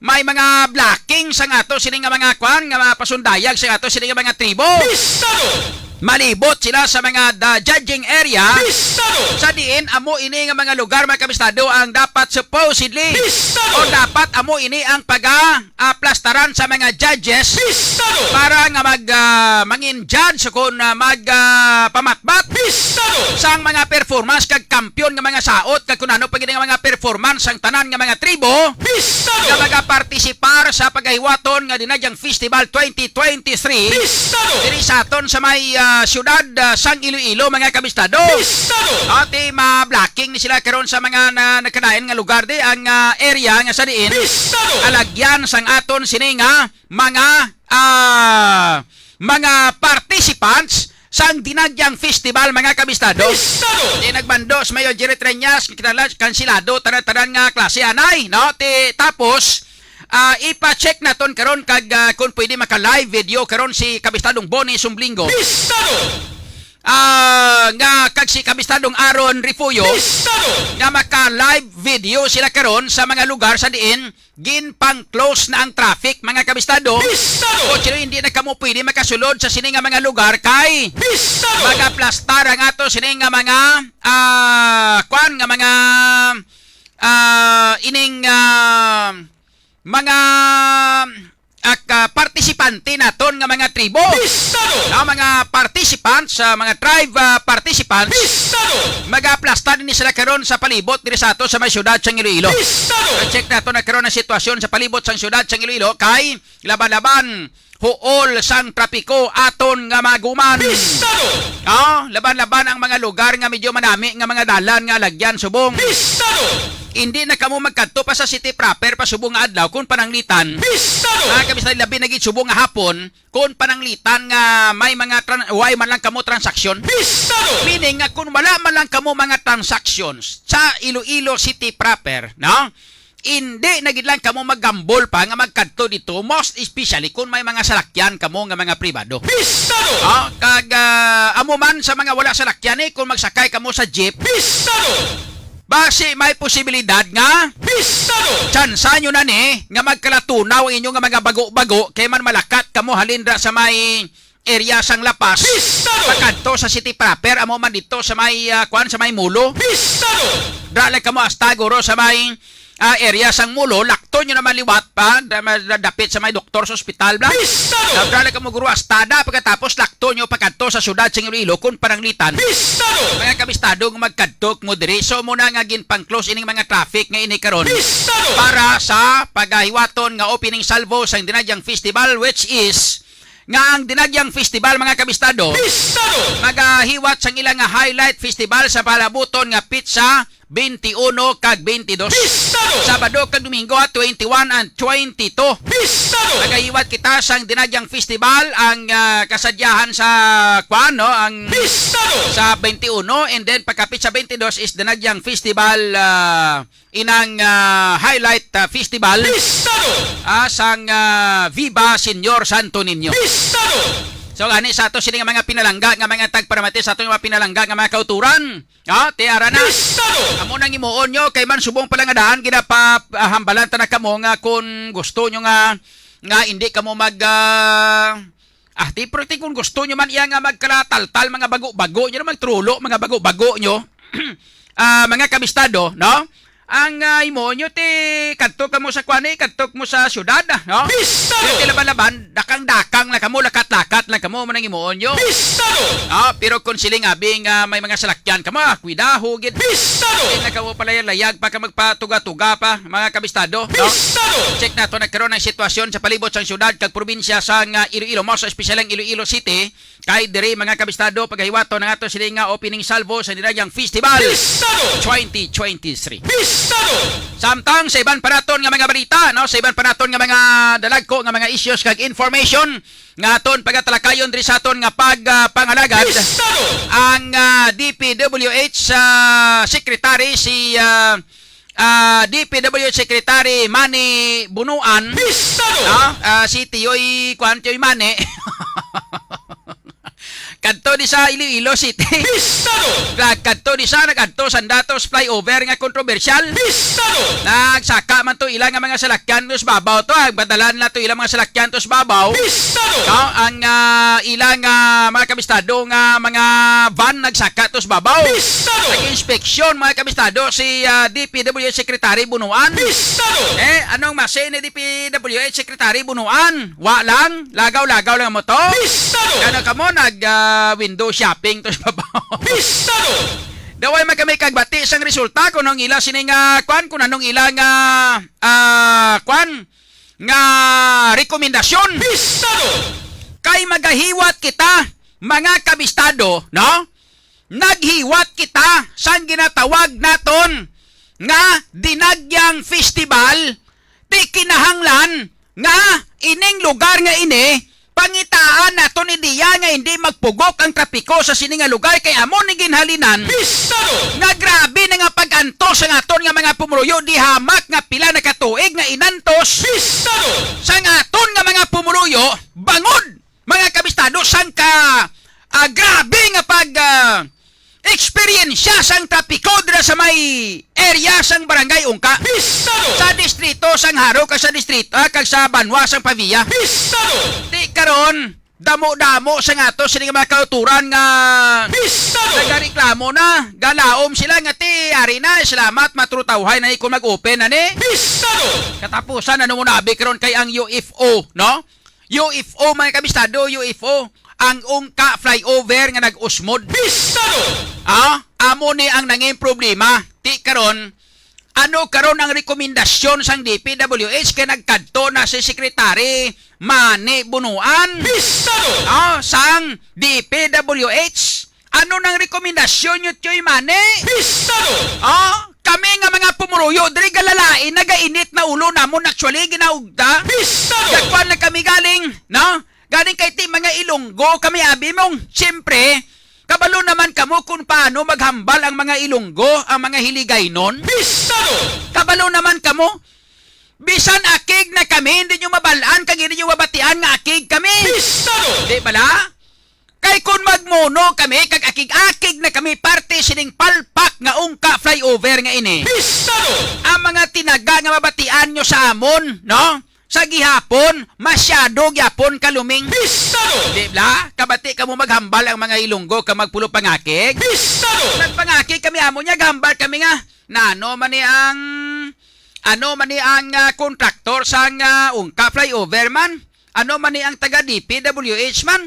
may mga blocking sa nga to, sini nga mga kwan, nga mga pasundayag sa nga to, sini nga mga tribo. Pistado! Malibot sila sa mga da-, judging area. Pistado! Sa diin, amo ini nga mga lugar, mga kabistado, ang dapat supposedly Pistado! O dapat amo ini ang paga-, ah, plastaran sa mga judges Pistado! Para nga mag, ah, mangin judge kung, ah, mag, ah, pamatbat Pistado! Sang mga performance kag kampiyon nga mga saot kag kung ano pa gid nga mga performance sang tanan nga mga tribo Pistado! Nga magapartisipar sa pagahiwaton nga Dinagyang Festival twenty twenty-three Pistado! Diri sa aton sa may, ah, siyudad, ah, sang Iloilo, mga kabistado. Pistado! Ati ma-blocking ni sila karon sa mga na, nagkadayon nga lugar di ang, ah, area nga sa diin Pistado! Alagyan sang aton sini nga mga, ah, mga participants sang Dinagyang Festival, mga kabistado. Pistado! Di nagbando si Mayor Jerry Treñas, kinala-, kansilado tanan-tanan nga klase anay, no? Ti, tapos, ah, ipa-check naton karon kag, ah, kung pwede maka-live video karon si Kabistadong Bonnie Sumblingo. Pistado! ah, nga kag si Kabistadong Aaron Refugio, Bistado! Nga maka-live video sila karon sa mga lugar sa diin ginpang-close na ang traffic, mga kabistado. Bistado! Kung sino hindi na kamo pwede makasulod sa sini nga mga lugar kay Bistado! Magaplastar ang ato sini nga mga, ah, kwan nga mga, ah, ining, ah, mga, ah, ka-, partisipante naton nga mga tribo. Bistado! Ang mga participants, ah, mga tribe, ah, participants, Bistado! Mag-aplastar ni sila karon sa palibot diri sa ato sa may siyudad sa Iloilo. Bistado! I-check nato na karon ang sitwasyon sa palibot sang siyudad sa Iloilo kay laban-laban huol sang trapiko aton nga maguman. Bistado! Ah, laban-laban ang mga lugar nga medyo manami nga mga dalan nga alagyan subong. Bistado! Hindi na kamo magkadto pa sa city proper pa subong nga adlaw kung pananglitan. Bistado! Mga kabistado, labi na gid subong nga hapon kung pananglitan nga may mga tran-, way man lang kamo transaksyon. Bistado! Meaning nga kung wala man lang kamo mga transactions sa Iloilo City proper, no? Hindi na gid lang kamo maggambol pa nga magkadto dito, most especially kung may mga salakyan kamo nga mga pribado. Bistado! Ah, kag, ah, amo man sa mga wala salakyan, eh, kung magsakay kamo sa jeep, Bistado! Basi may posibilidad nga Bistado! Tsansa nyo na ni nga magkalatunaw ang inyo nga mga bago-bago kay man malakat kamo halin ra sa may area sang Lapas, Bistado! Pakadto sa city proper, amo man dito sa may, ah, kwan, sa may Mulo. Bistado! Dra lang kamo hasta guro sa may, ah, area sang Mulo, lakto nyo naman liwat pa, da-, ma-, da-, dapit sa may doktor sa ospital, bla. Bistado! Dra lang kamo guro hasta da, pagkatapos lakto nyo pakadto sa siyudad sa Iloilo kung pananglitan. Bistado! Mga kabistado nga magkadto mo diri, so muna nga ginpang-close ining mga traffic nga ini karon Bistado! Para sa pagahiwaton nga opening salvo sa Dinagyang Festival, which is nga ang Dinagyang Festival, mga kabistado, Bistado! Magahiwat sang ila nga highlight festival sa palabuton nga pitsa twenty-uno kag twenty-dos. Bistado! Sabado kag Domingo, ah, twenty-one and twenty-two. Bistado! Magahiwat kita sang Dinagyang Festival, ang, ah, kasadyahan sa, kwan, no, ang Bistado! Sa twenty-uno, and then pagkapit sa twenty-dos is Dinagyang Festival, ah, inang, ah, highlight, ah, festival, Bistado! Ah, sang, ah, Viva Señor Santo Niño. Bistado! So, ani sa ato sini nga mga pinalangga nga mga tagparamati sa ato nga mga pinalangga nga mga kauturan. Ah, tiara na. Bistado! Amo nang imuon nyo kay man subong pala nga daan ginapahambalan ta na kamo nga kung gusto nyo nga nga hindi kamo mag, ah, Ah, di, pero ti kung gusto nyo man iya nga magkalataltal, mga bago-bago nyo, magtrulo, mga bago-bago nyo, ah, mga kabistado, no? Ang, ah, imo nyo, ti, kadto kamo sa kwan, eh, kadto mo sa syudad, ah, no? Bistado! Pero ti laban-laban, dakang-dakang lang kamo, lakat-lakat lang kamo, manang imo nyo. Bistado! Ah, pero kung siling abi nga may mga salakyan kamo, ah, kwidaho gid. Bistado! Di na kamo palayag-layag pa ka magpatuga-tuga pa, mga kabistado, no? Bistado! Check nato na karon ang sitwasyon sa palibot sang syudad kag probinsya sang, ah, Iloilo, mas espesyal ang Iloilo City, kay diri, mga kabistado, pagahiwaton ang ato sini nga opening salvo sa Dinagyang Festival Bistado! Twenty twenty-three. Bistado! Samtang sa iban pa naton nga mga balita, no, sa iban pa naton nga mga dalagko nga mga issues kag information nga aton pagatalakayon diri sa aton nga pag, ah, pangalagad, Bistado! Ang, ah, D P W H, ah, Secretary si, ah, ah, D P W Secretary Manny Bunuan, Bistado! No? Ah, si Tiyoy, kuan, Tiyoy Manny. Kadto di sa Iloilo City. Bistado! Nagkadto di sa, nagkadto sa datos flyover nga kontrobersyal. Bistado! Nagsaka man to ila nga mga salakyan to sa babaw to, ah. Madalan na to ila mga salakyan to sa babaw. Bistado! No? Ang, ah, ila nga mga kabistado nga mga van nagsaka to sa babaw. Bistado! Nag-inspeksyon, mga kabistado, si, ah, D P W Secretary Bunuan. Bistado! Eh, anong masi ni D P W H Secretary Bunuan? Wa lang, lagaw-lagaw lang mo to. Bistado! Ano ka mo, nag, ah, window shopping to sa babaw. Bistado! Daway man kami kagbati sang resulta kung anong ila sini nga, kwan, kung anong ila nga, ah, kwan, nga rekomendasyon. Bistado! Kay magahiwat kita, mga kabistado, no? Naghiwat kita sang ginatawag naton nga Dinagyang Festival, ti kinahanglan nga ining lugar nga ini, pangitaan naton ideya nga hindi magpugok ang trapiko sa sini nga lugar, kay amo ni ginhalinan Bistado! Nga grabe na nga pag-antos sa aton nga mga pumuluyo, di hamak nga pila na ka tuig nga inantos Bistado! Sa aton nga mga pumuluyo, bangod, mga kabistado, sang ka, ah, grabe nga pag, eksperyensya sang trapiko dira sa may area sang Barangay Ungka. Pistado! Sa distrito sang Jaro kag sa distrito, ah, kag sa banwa sang Pavia. Pistado! Ti karon, damo-damo sa nga ato sini nga mga kauturan nga Pistado! Nagareklamo na, galaom sila nga ti ari na, salamat, matrutawhay na ni kung mag-open na ni. Pistado! Katapusan, ano mo nabi karon kay ang U F O, no? U F O, mga kabistado, U F O, ang Ungka flyover nga nag-usmod. Pistado! Ah, amo ni ang nangin problema. Ti karon, ano karon ang rekomendasyon sang D P W H kay nagkadto na si Secretary Manny Bonoan? Pistado! Ah, sang D P W H. Ano nang rekomendasyon niyo, Tioy Manny? Pistado! Ah, kami nga mga pumuluyo diri galalain, nagainit na ulo namon actually ginaugda. Pistado! Gagkuan lang kami galing, no? Galing kay ti mga Ilonggo kami abi mong, siyempre, kabalo naman kamo kung paano maghambal ang mga Ilonggo, ang mga Hiligaynon. Pistado! Kabalo naman kamo, bisan akig na kami, hindi nyo mabalaan kag hindi nyo mabatian nga akig kami. Pistado! Di bala? Kay kun magmuno kami kag akig-akig na kami parte sining palpak nga Ungka flyover nga ini. Pistado! Ang mga tinaga nga mabatian nyo sa amon, no? Sa gihapon, masyado gyapon kaluming. Pistado! Di bala? Kabati kamo maghambal ang mga Ilonggo ka magpulo pangakig? Pistado! Nagpangakig kami amo niya, gahambal kami nga, nano man ni ang, ano man ni ang, ah, kontraktor sang, ah, Ungka flyover man? Ano man ni ang taga D P W H man?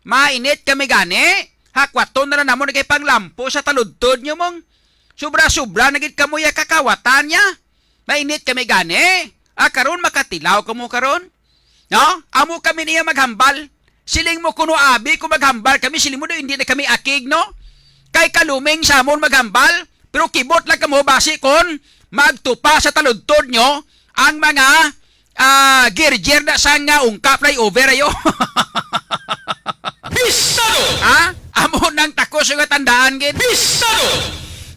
Mainit kami gani. Hakwaton na lang namon kay panglampo sa taludtod nyo mong. Sobra-sobra na gid kamo ya kakawatan niya. Mainit kami gani. Ah, karon makatilaw kamo karon? No? Amo kami niya maghambal. Siling mo kuno abi ko maghambal kami, siling mo do hindi na kami akig, no? Kay kaluming sa amon maghambal, pero kibot lang kamo basi kon magtupa sa taludtod nyo ang mga, ah, girgir na sang, ah, Ungka flyover ayo. Pistado! Ha? Amo nang takos nga tandaan gid. Pistado!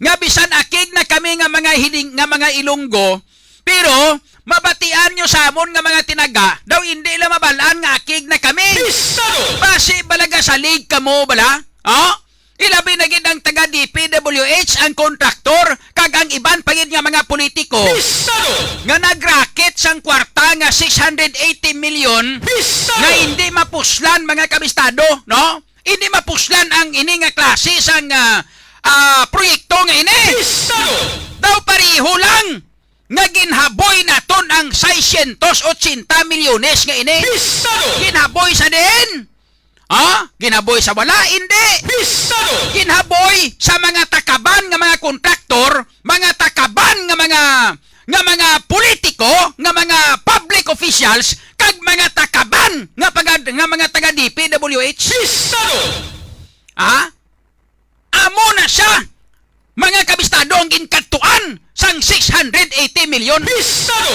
Nga bisan akig na kami nga mga hiling, nga mga Ilonggo, pero mabatian nyo sa amon nga mga tinaga, daw hindi lang mabalaan nga akig na kami. Pistado! Basi bala gasalig kamo bala? Oh? Ilabi na gid ang taga D P W H, ang kontraktor, kag ang iban pa gid nga mga politiko Pistado! Nga nagraket sang kwarta nga six hundred eighty million Pistado! Nga hindi mapuslan, mga kabistado, no? Hindi mapuslan ang ini nga klase sang, ah, ah, proyekto nga ini. Pistado! Daw pareho lang nga ginhaboy naton ang seiscientos ochenta milyones nga ini. Pistado! Ginhaboy sa diin? Ha? Ginhaboy sa wala? Hindi. Pistado! Ginhaboy sa mga takaban nga mga kontraktor, mga takaban nga mga, nga mga politiko, nga mga public officials, kag mga takaban nga pagad-, nga mga taga D P W H. Pistado! Ha? Amo na siya, mga kabistado, ang ginkadtuan sang six hundred eighty million. Pistado!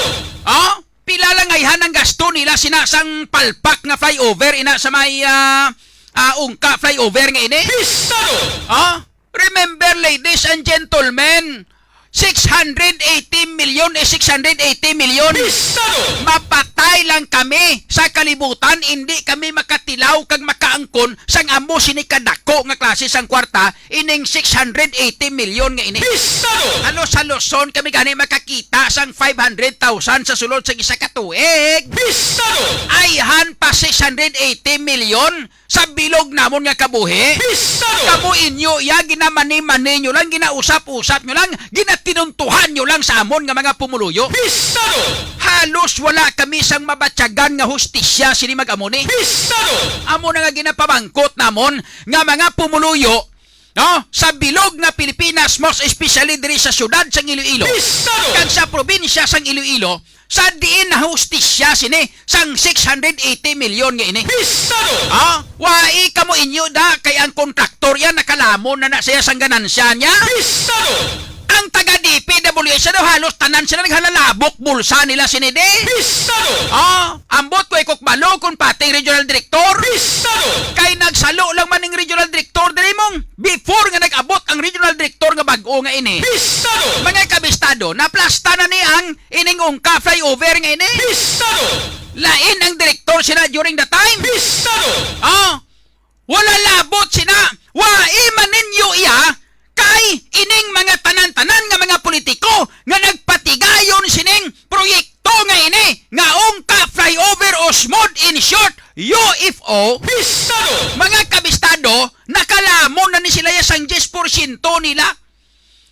Oh, pila lang ayhan ang gasto nila sina sang palpak nga flyover ina sa may, ah, ah, Ungka flyover nga ini? Pistado! Oh, remember, ladies and gentlemen, six hundred eighty million is six hundred eighty million. Pistado! Mapatay lang kami sa kalibutan, hindi kami makatilaw kag makaangkon sang amo sini kadako nga klase sang kwarta, ining six hundred eighty million nga ini. Pistado! Halos sa Luzon kami gani makakita sang five hundred thousand sa sulod sa isa ka tuig. Pistado! Ayhan pa six hundred eighty million sa bilog namon nga kabuhi. Pistado! Kamo inyo ya ginamani-mani nyo lang, ginausap-usap nyo lang, ginatinuntuhan nyo lang sa amon nga mga pumuluyo. Pistado! Halos wala kami sang mabatyagan nga hustisya sini mag-amo ni. Pistado! Amo na nga ginapamangkot namon nga mga pumuluyo, no, sa bilog nga Pilipinas, most especially diri sa siyudad sang Iloilo, Pistado! Kag sa probinsya sang Iloilo, sa diin nahustisya sini sang six hundred eighty million nga ini. Pistado! Ha? Wai kamo inyo da, kay ang kontraktor yan nakalamon na na siya sang ganansya niya. Pistado! Ang taga D P W H daw halos tanan sila naghalalabok bulsa nila sini di. Pistado! Ha? Ambot ko ikukbalo kung pati regional director. Pistado! Kay nagsalo lang man ning regional director diri mong before nga nag-abot ang regional director nga bag-o nga ini. Pistado! Mga kabistado, naplasta na ni ang ining Ungka flyover nga ini. Pistado! Lain ang direktor sina during the time. Pistado! Oh, wala labot sina. Wai man ninyo iya Ining mga tanan-tanan nga mga politiko nga nagpatigayon sining proyekto nga ini, nga ungka flyover o SMOD, in short, U F O. Pistado! Mga kabistado, nakalamon na ni sila ya sang diyes porsyento nila.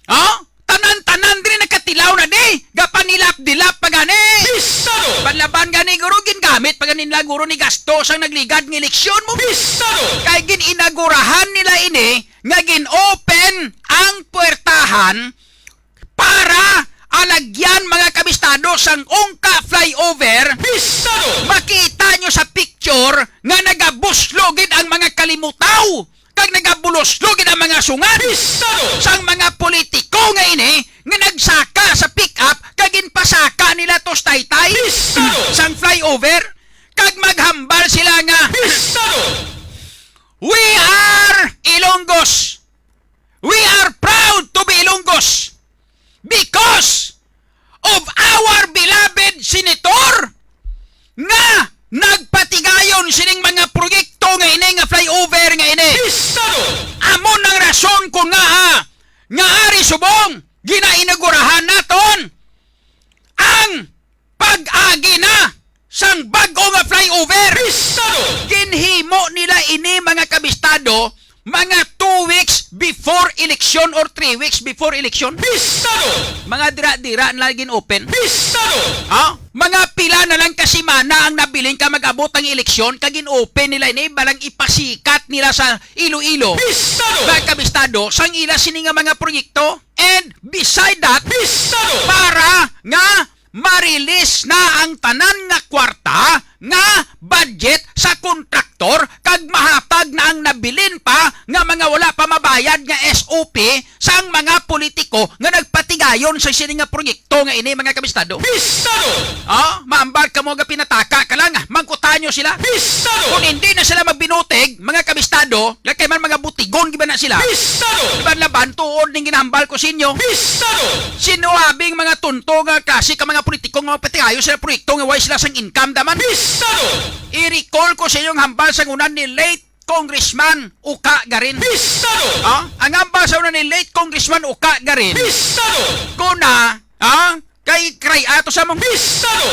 Ha? Tanan-tanan diri nakatilaw na di. Gapanilap-dilap pa gani. Pistado! Panlaban gani, guro, gingamit pa gani nila, guro, ni gasto sang nagligad nga eleksyon mo. Pistado! Kay gin-inagurahan nila ini nga gin-open ang puwertahan para alagyan, mga kabistado, sang ungka flyover. Pistado! Makita nyo sa picture nga nagabuslo gid ang mga kalimutaw kag nagabuluslo gid ang mga sungad. Pistado! Sang mga politiko nga ini nga nagsaka sa pick-up kag ginpasaka nila to sa taytay. Pistado! Sang flyover, kag maghambal sila nga, Pistado! "We are Ilonggos. We are proud to be Ilonggos because of our beloved senator nga nagpatigayon sining mga proyekto nga ini, nga flyover nga ini. Pistado! Amo nang rason kon ngaa nga ari subong ginainagurahan naton ang pag-agi na sang bag-o nga flyover." Pistado! Ginhimo nila ini, mga kabistado, mga two weeks before election or three weeks before election. Pistado! Mga dira-dira na lang gin-open. Pistado! Ha? Mga pila na lang ka semana ang nabilin ka mag-abot ang eleksyon, kag gin-open nila ini, balang ipasikat nila sa Iloilo. Pistado! Mga kabistado, sang ila sini nga mga proyekto. And beside that, Pistado! Para nga ma-release na ang tanan nga kwarta nga budget sa kontraktor, kag mahatag na ang nabilin pa nga mga wala pa mabayad nga S O P sang mga politiko nga nagpatigayon sa sini nga proyekto nga ini, mga kabistado. Pistado! Ah, maambal ka mo nga pinataka ka lang, ah. Mangkutanyo sila. Pistado! Kung hindi na sila magbinutig, mga kabistado, nga kay man mga butigon, giba na sila. Pistado! Iban laban, tuod ning ginahambal ko sa inyo. Pistado! Sino abing mga tunto nga klase ka mga politiko nga mapatigayo sa proyekto nga way sila sang income daman? Pistado! I-recall ko sa inyong hambal sa ngunan ni late Congressman Uka Garin. Pistado! Ah, ang hambal sa una ni late Congressman Uka Garin. Pistado! Kuna, ah, kay cry ato sa mong Pistado!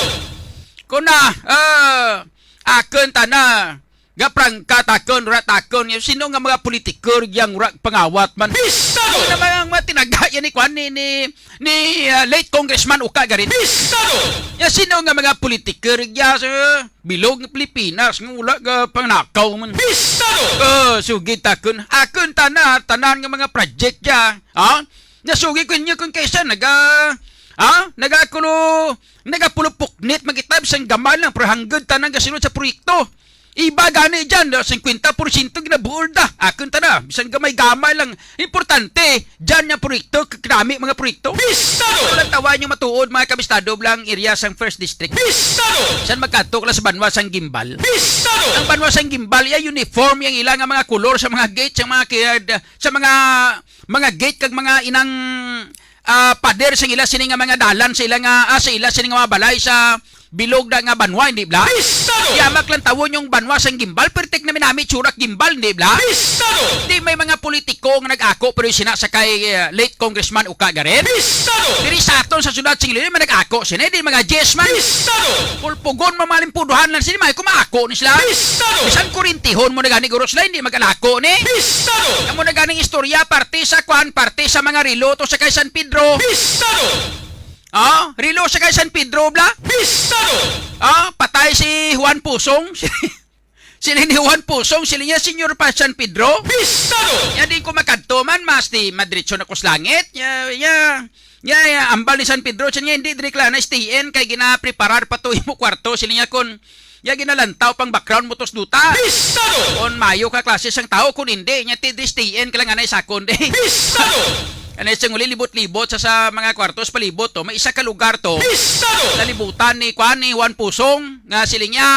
Kuna, ah, akon tana, nga prangka takon, ra takon, nga sino nga mga politiker yang ra pangawat man? Pistado! Sino na mga, mga tinaga yan ni kwan, ni, ni, ni, ah, late Congressman Uka Garin? Pistado! Ya sino nga mga politiker ya sa bilog nga Pilipinas nga wala ga pangnakaw man? Pistado! Oh, sugid takon. Akon tana, tanan nga mga project ya. Ha? Nasugi ko inyo kung kaysa naga, ha? Nagakulo, nagapulupuknit magitab sang gamay lang, pero hanggang tanan gasunod sa proyekto. Iba gani dyan, singkwenta porsyento ginabuol da. Akon ta na, bisan gamay-gamay lang. Importante, dyan yung proyekto, k-, kanami mga proyekto. Pistado! Walang tawa yung matuod, mga kabistado, lang area sang First District. Pistado! San magkatok lang sa banwa sang Gimbal. Pistado! Ang banwa sang Gimbal, ya uniform yung ilang mga kulor sa mga gate, sa mga kiyad, sa mga, mga gate kag mga inang, ah, pader sa ila sini nga mga dalan, sa ila nga, ah, sa ila sini nga mga balay sa bilog na nga banwa, hindi bla? Pistado! Yamak lang tawon yung banwa sang Gimbal, pertik na minami tsurak Gimbal, hindi bla? Pistado! Di may mga politiko nga nag-ako, pero yung sina sa kay, ah, late Congressman Uka Garin. Pistado! Diri sa aton sa syudad sing Iloilo, may nag-ako sini, di mga yes man. Pistado! Pulpugon, mamalimpuduhan lang sini, may kumaako ni sila. Pistado! Bisan kurintihon mo na gani, guro, sila hindi mag-alako ni. Pistado! Amo na ganing istorya, parte sa kwan, parte sa mga relo to sa kay San Pedro. Pistado! Ah, relo sa kay San Pedro, bla? Pistado! Ah, patay si Juan Pusong. Sila ni Juan Pusong, sila niya, Senyor pa San Pedro. Pistado! Ya di ko makadto man, mas di madiretso na ko sa langit. Ya, ya, ya, ya, ambal ni San Pedro, siya niya, hindi diri kala na stay-in kay ginapreparar pa to imo kwarto. Sila niya, kun ya ginalantaw pang background mo tos duta. Pistado! Kun mayo ka klase sang tao, kun hindi, niya ti di stay-in ka lang anay sakon di. Pistado! Anay sing uli libot-libot sa, sa mga kwartos palibot to, may isa ka lugar to. Pistado! Nalibutan ni, kuan, ni Juan Pusong, nga siling niya,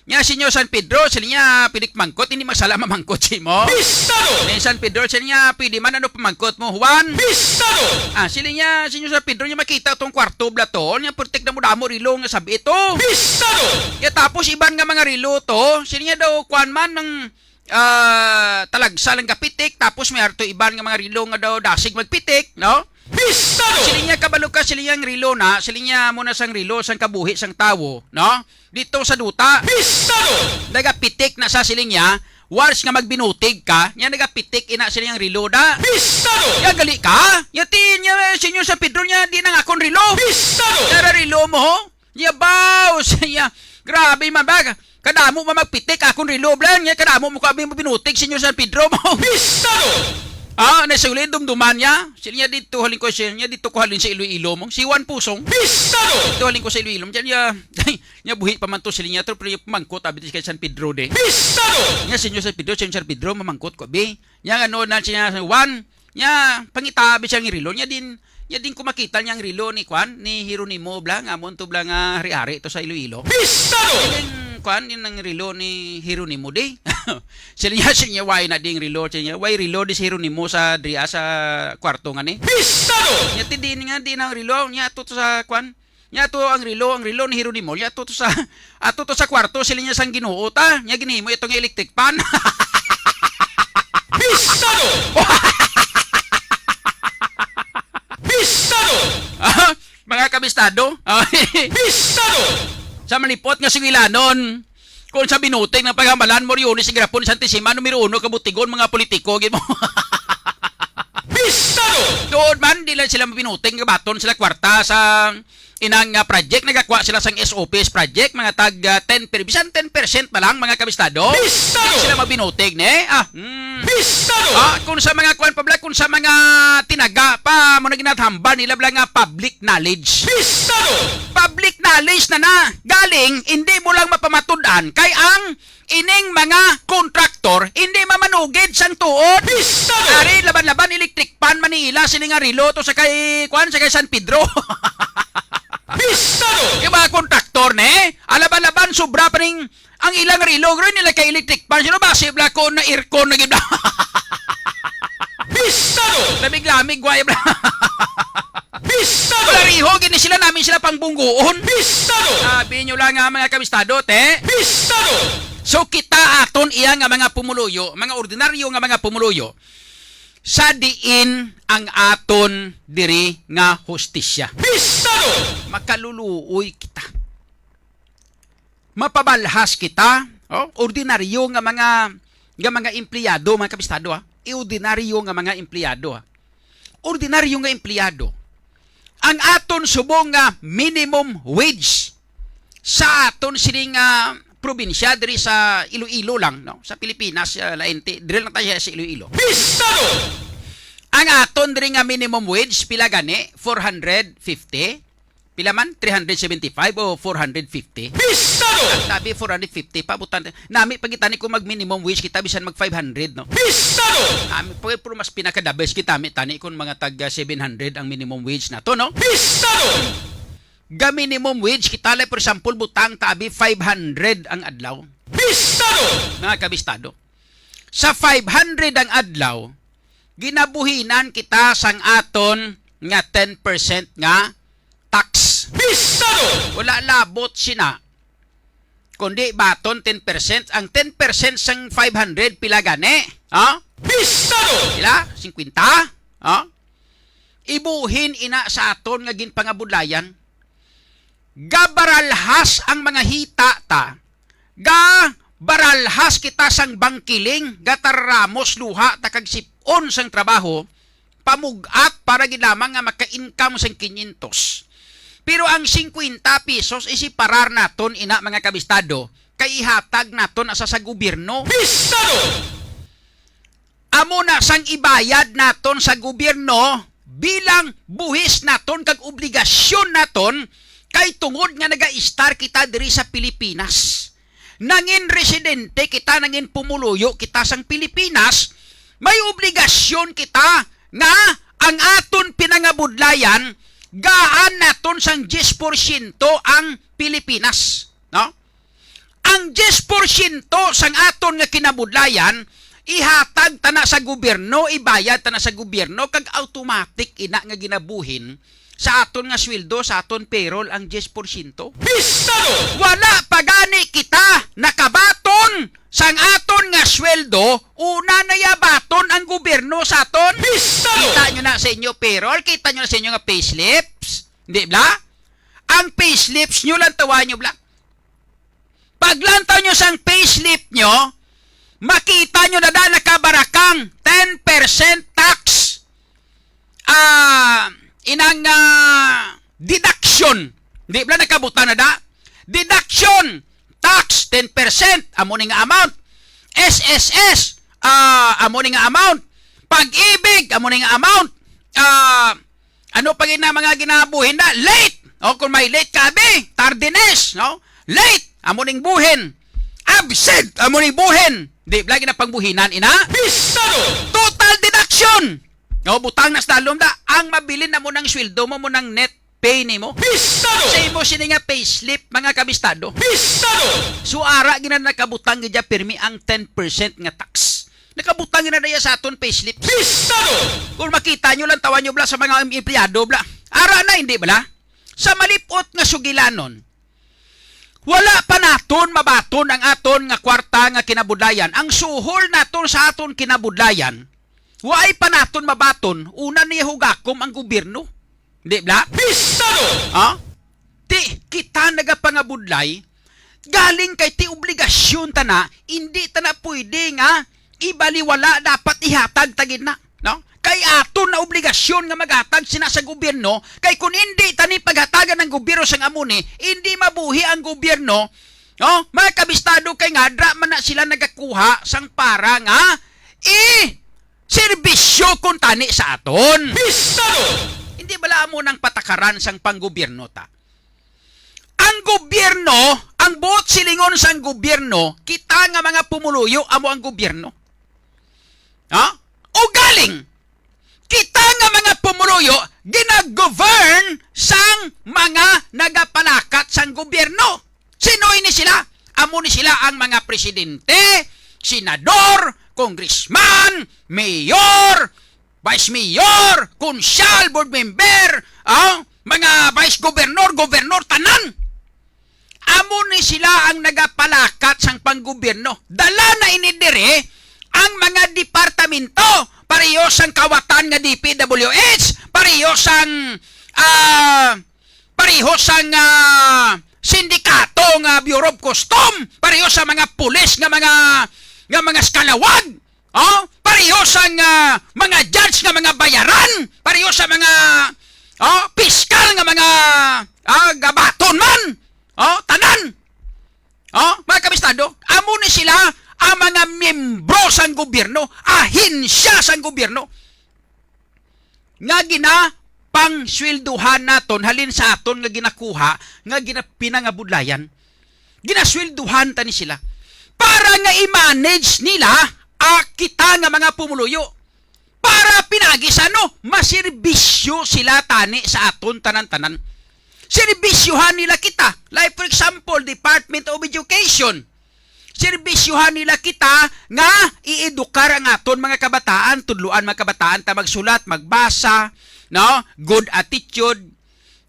nga, "Senyor San Pedro," siling niya, "pwede ka mangkot?" "Hindi masala mamangkot si mo." Pistado! Ni San Pedro, siling niya, "Pwede man, ano pamangkot mo, Juan?" Pistado! Ah, siling niya, "Senyor San Pedro, niya makita tong kwarto bla to, niya putik na mo damo rilo nga sabi ito." Pistado! Ya tapos iban nga mga rilo to, siling niya daw, kuan man, nang ah, talagsa lang gapitik, tapos may harto iban nga mga relo nga daw dasig magpitik, no? Pistado! Siling niya, "Kabalo ka," siling niya, "ang relo na," siling niya, "amo na sang relo sang kabuhi sang tawo, no? Dito sa duta." Pistado! "Nagapitik na sa," siling niya, "once nga magbinutig ka, niya nagapitik ina," siling niya, "ang relo da." Pistado! "Ya gali ka? Ya ti niya, Senyor San Pedro, niya di nang akon relo." Pistado! "Yara relo mo, ho?" Niya, "Baw," siya, "grabe man ba? Kadamo man magpitik akon relo, blan. Niya kadamo mo ko abi mo binutig, Senyor San Pedro mo." Pistado! Ah, nasulid, dumduman niya. Siling niya, "Dito halin ko," siling niya, "dito ko halin sa Iloilo mo. Si Juan Pusong." Pistado! "Dito halin ko sa Iloilo mo." Siling niya, "Ay, niya buhi pa man to," siling niya, "to, pero pamangkot abi kay San Pedro de." Pistado! Niya, "Senyor San Pedro, Senyor San Pedro, mamangkot ko abi." Niya, ano na siya, "Juan, niya, pangitabi siya ang relo." Niya din, niya din ko makita niya ang relo ni, kwan, ni Jeronimo, bla, nga amo to, bla, nga hari-hari to sa Iloilo. Pistado! Niya din, kwan, yun ang relo ni Jeronimo, di. Siling niya, siling niya, "Why na di ang relo?" Siling niya, "Why relo di si Jeronimo sa, dria sa kwarto nga ni?" Pistado! Niya, "Ti, di nga, di na ang relo." Niya, "Ato to sa, kwan, niya, ato ang relo, ang relo ni Jeronimo. Niya, ato to sa, ato to sa kwarto," siling niya, "sang Ginoo ta. Niya, ginhimo ito nga electric fan." Pistado! Pistado! Ah, mga kabistado? Ah, Pistado! Sa malipot nga Sigilanon, kung sa binuting ng paghambalan mo, riunis si Grapon ni Santissima, numero uno, kabutigon, mga politiko, gid mo. Pistado! Tuod man, di lang sila mabinuting, gabaton sila kwarta sa inang, ah, project, nagakuha sila sang S O P S project, mga tag, ah, ten per, bisan ten percent pa lang, mga kabistado. Pistado! Di sila mabinutig, ne? Ah, hmm. Pistado! Ah, kung sa mga kuwan pa bala, kung sa mga tinaga pa, mo na ginatambal nila bala nga public knowledge. Pistado! Public knowledge na na. Galing, hindi mo lang mapamatud-an kay ang ining mga kontraktor, hindi mamanugid sang tuod. Pistado! Ari, laban-laban, electric fan, Manila, sini nga relo to sa kay, kuwan, sa kay San Pedro. Pistado! Yung mga kontraktor, ne? Alaban-laban, sobra pa ning ang ilang relo, gro, nila kay electric fan. Sino ba? Si bla ko na aircon na gid. Pistado! Lamig-lamig, guay, bla. Pistado! Wala riho, gini sila, namin sila pangbunggoon. Pistado! Sabi nyo lang nga, mga kabistado, te. Pistado! So, kita aton iya nga mga pumuluyo, mga ordinaryo nga mga pumuluyo, sa diin ang aton diri nga hustisya. Pistado! Makaluluoy kita. Mapabalhas kita, oh, ordinaryo nga mga, nga mga empleyado, mga kabistado, ha? Ordinaryo nga mga empleyado, ha? Ordinaryo nga empleyado. Ang aton subong nga minimum wage sa aton sining, ah, probinsya diri sa Iloilo lang, no? Sa Pilipinas, ah, lain ti, diri lang tayo sa Iloilo. Pistado! Ang aton diri nga minimum wage, pila gani? Four hundred fifty? Pila man? Three hundred seventy-five o four hundred fifty? Pistado! Ang tabi, four hundred fifty, pabutan. Nami pagitani kung mag minimum wage kita, bisan mag five hundred, no? Pistado! Nami, pero, pero mas pinaka-the best kita, mi tani kung mga tag, ah, seven hundred ang minimum wage nato, no? Pistado! Ga minimum wage kita, like, for example, butang tabi five hundred ang adlaw. Pistado! Mga kabistado, sa five hundred ang adlaw, ginabuhinan kita sang aton nga ten percent nga tax. Pistado! Wala labot sina, kundi baton ten percent. Ang ten percent sang five hundred, pila gani? Ha? Pistado! Pila? Singkwenta? Ha? Ibuhin ina sa aton nga ginpangabudlayan. Gabaralhas ang mga hita ta. Gabaralhas kita sang bangkiling, gatararamos luha ta kag sip-on sang trabaho, pamug-at para gid lamang nga maka-income sang quinientos. Pero ang singkwenta pesos, isiparar naton ina, mga kabistado, kay ihatag naton asa sa gobyerno. Pistado! Amo na sang ibayad naton sa gobyerno bilang buhis naton kag obligasyon naton, kay tungod nga naga-istar kita diri sa Pilipinas, nangin residente kita, nangin pumuluyo kita sang Pilipinas, may obligasyon kita nga ang aton pinangabudlayan, gaan naton sang diyes porsyento ang Pilipinas, no? Ang diyes porsyento sang aton nga kinabudlayan, ihatag ta na sa gobyerno, ibayad ta na sa gobyerno, kag automatic ina nga ginabuhin sa aton nga sweldo, sa aton payroll ang diyes porsyento. Pistado! Wala pa gani kita nakabaton sang aton nga sweldo payroll, kita nyo na sa inyo nga payslips. Di bala? Ang payslips nyo, lantawan nyo bala. Paglantaw nyo sang payslip nyo, makita nyo na da nakabarakang ten percent tax. Ah, inang, ah, deduction. Di bala nakabutang na da? Deduction, tax, ten percent, amo ni nga amount. S S S, ah, amo ni nga amount. Pag-ibig, amo ni nga amount. Ah, ano pa gid na mga ginabuhin na? Late. O, kung may late ka, abi, tardiness, no? Late, amo ning buhin. Absent, amo ning buhin. Di bala ginapangbuhinan, ina? Pisado! Total deduction. O, butang na sa dalom da. Ang mabilin na mo ng sweldo mo, mo ng net pay nimo. Pisado! Sa imo sini nga payslip, mga kabistado. Pisado! So, ara gina nakabutang gid dya pirmi ang ten percent nga tax. Nakabutang gina daya sa aton payslip. Pisado! Kung makita nyo, lantawan nyo bala sa mga empleyado bala. Ara na, hindi bala? Sa malipot nga sugilanon, wala pa naton mabaton ang aton nga kwarta nga kinabudlayan. Ang suhol naton sa aton kinabudlayan, waay pa naton mabaton, una niya hugakom ang gobyerno. Di bala? Pisado! Ha? Ti, kita nagapangabudlay, galing kay ti obligasyon ta na, hindi ta na pwede nga ibaliwala, dapat ihatag ta gid na, no? Kay aton na obligasyon nga maghatag sina sa gobyerno, kay kung hindi ta ni paghatagan ang gobyerno sang amo ni, hindi mabuhi ang gobyerno, no? Mga kabistado, kay nga, dra man na sila nagakuha sang para nga i serbisyo kuntani sa aton. Pisado! Hindi bala amo nang patakaran sang panggobyerno ta? Ang gobyerno, ang buot silingon sang gobyerno, kita nga mga pumuluyo amo ang gobyerno. Ha? O galing, kita nga mga pumuluyo, ginagovern sang mga nagapalakat sang gobyerno. Sino ini sila? Amo ni sila ang mga presidente, senador, congressman, mayor, vice mayor, konsyal, board member, ah, mga vice governor, governor, tanan. Amo ni sila ang nagapalakat sang panggobyerno. Dala na ini diri ang mga departamento, pareho sang kawatan nga D P W H, pareho sang, ah, pareho sang, ah, sindikato nga Bureau of Custom, pareho sa mga pulis nga mga, nga mga skalawag, oh, pareho sang, ah, mga judge nga mga bayaran, pareho sa mga, oh, piskal nga mga, ah, gabaton man, oh, tanan. Oh, mga kabistado, amo ni sila ang mga miyembro sang gobyerno, ahensya sang gobyerno nga ginapangsweldohan naton halin sa aton nga ginakuha nga gina-, pinangabudlayan. Ginasweldohan ta ni sila para nga i-manage nila, ah, kita nga mga pumuluyo. Para pinagi sa ano? Maserbisyo sila tani sa aton tanan-tanan. Serbisyohan nila kita. Like, for example, Department of Education. Serbisyohan nila kita nga i-edukar ang aton mga kabataan, tudloan mga kabataan ta magsulat, magbasa, no? Good attitude,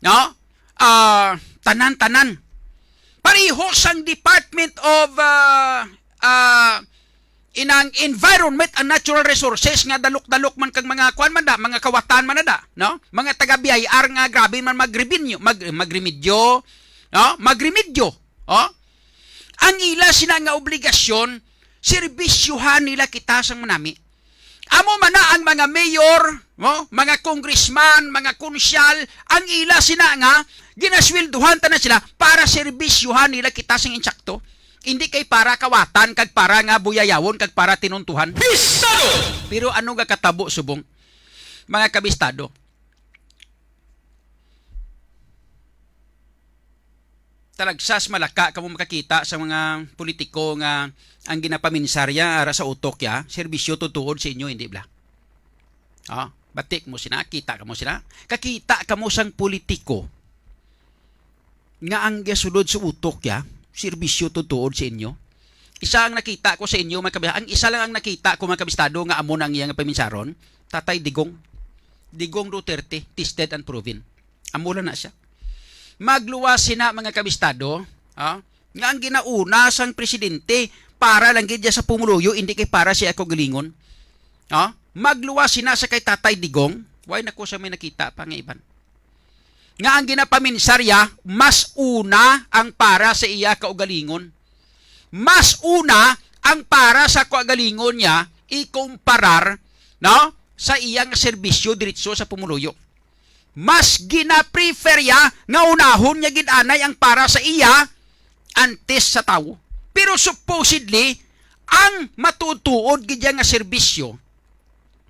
no? Ah, tanan-tanan. Pareho sang Department of, ah, ah, inang Environment and Natural Resources nga dalok-dalok man kag mga kuan man da, mga kawatan man na da, no? Mga taga B I R nga grabe man magrevenue, mag-, magremedyo, no? Magremedyo, oh? Ang ila sina nga obligasyon, serbisyuhan nila kita sang manami. Amo man na ang mga mayor, no? Mga congressman, mga konsyal, ang ila sina nga ginasweldohan ta na sila para serbisyuhan nila kita sang insakto. Hindi kay para kawatan kag para nga buyayawon kag para tinuntuhan. Pisado! Pero ano nga katabo subong, mga kabistado? Talagsas malaka kamo makakita sa mga politiko nga ang ginapaminsarya ara sa utok ya, serbisyo tutuod sa inyo, hindi bala? Ah, batik mo sina, kita kamo sina. Kakita kamo sang politiko nga ang gasulod sa utok ya, serbisyo tutuod sa inyo. Isa ang nakita ko sa inyo, mga kabi-, ang isa lang ang nakita ko, mga kabistado, nga amo na ang iyang paminsaron, Tatay Digong. Digong Duterte, tested and proven. Amo lang na siya. Magluwas sina, mga kabistado, ah, nga ang ginauna sang presidente para lang gid sa pumuluyo, hindi kay para siya kaugalingon. Ah, magluwas sina sa kay Tatay Digong. Why na ko siya may nakita pa nga iban? Nga ang ginapaminsarya, mas una ang para sa iya kaugalingon. Mas una ang para sa kaugalingon niya ikumparar, no, sa iyang serbisyo diretso sa pumuluyo. Mas gina-prefer niya nga unahon niya gid anay ang para sa iya antes sa tawo. Pero supposedly, ang matuod-tuod gid niya nga serbisyo,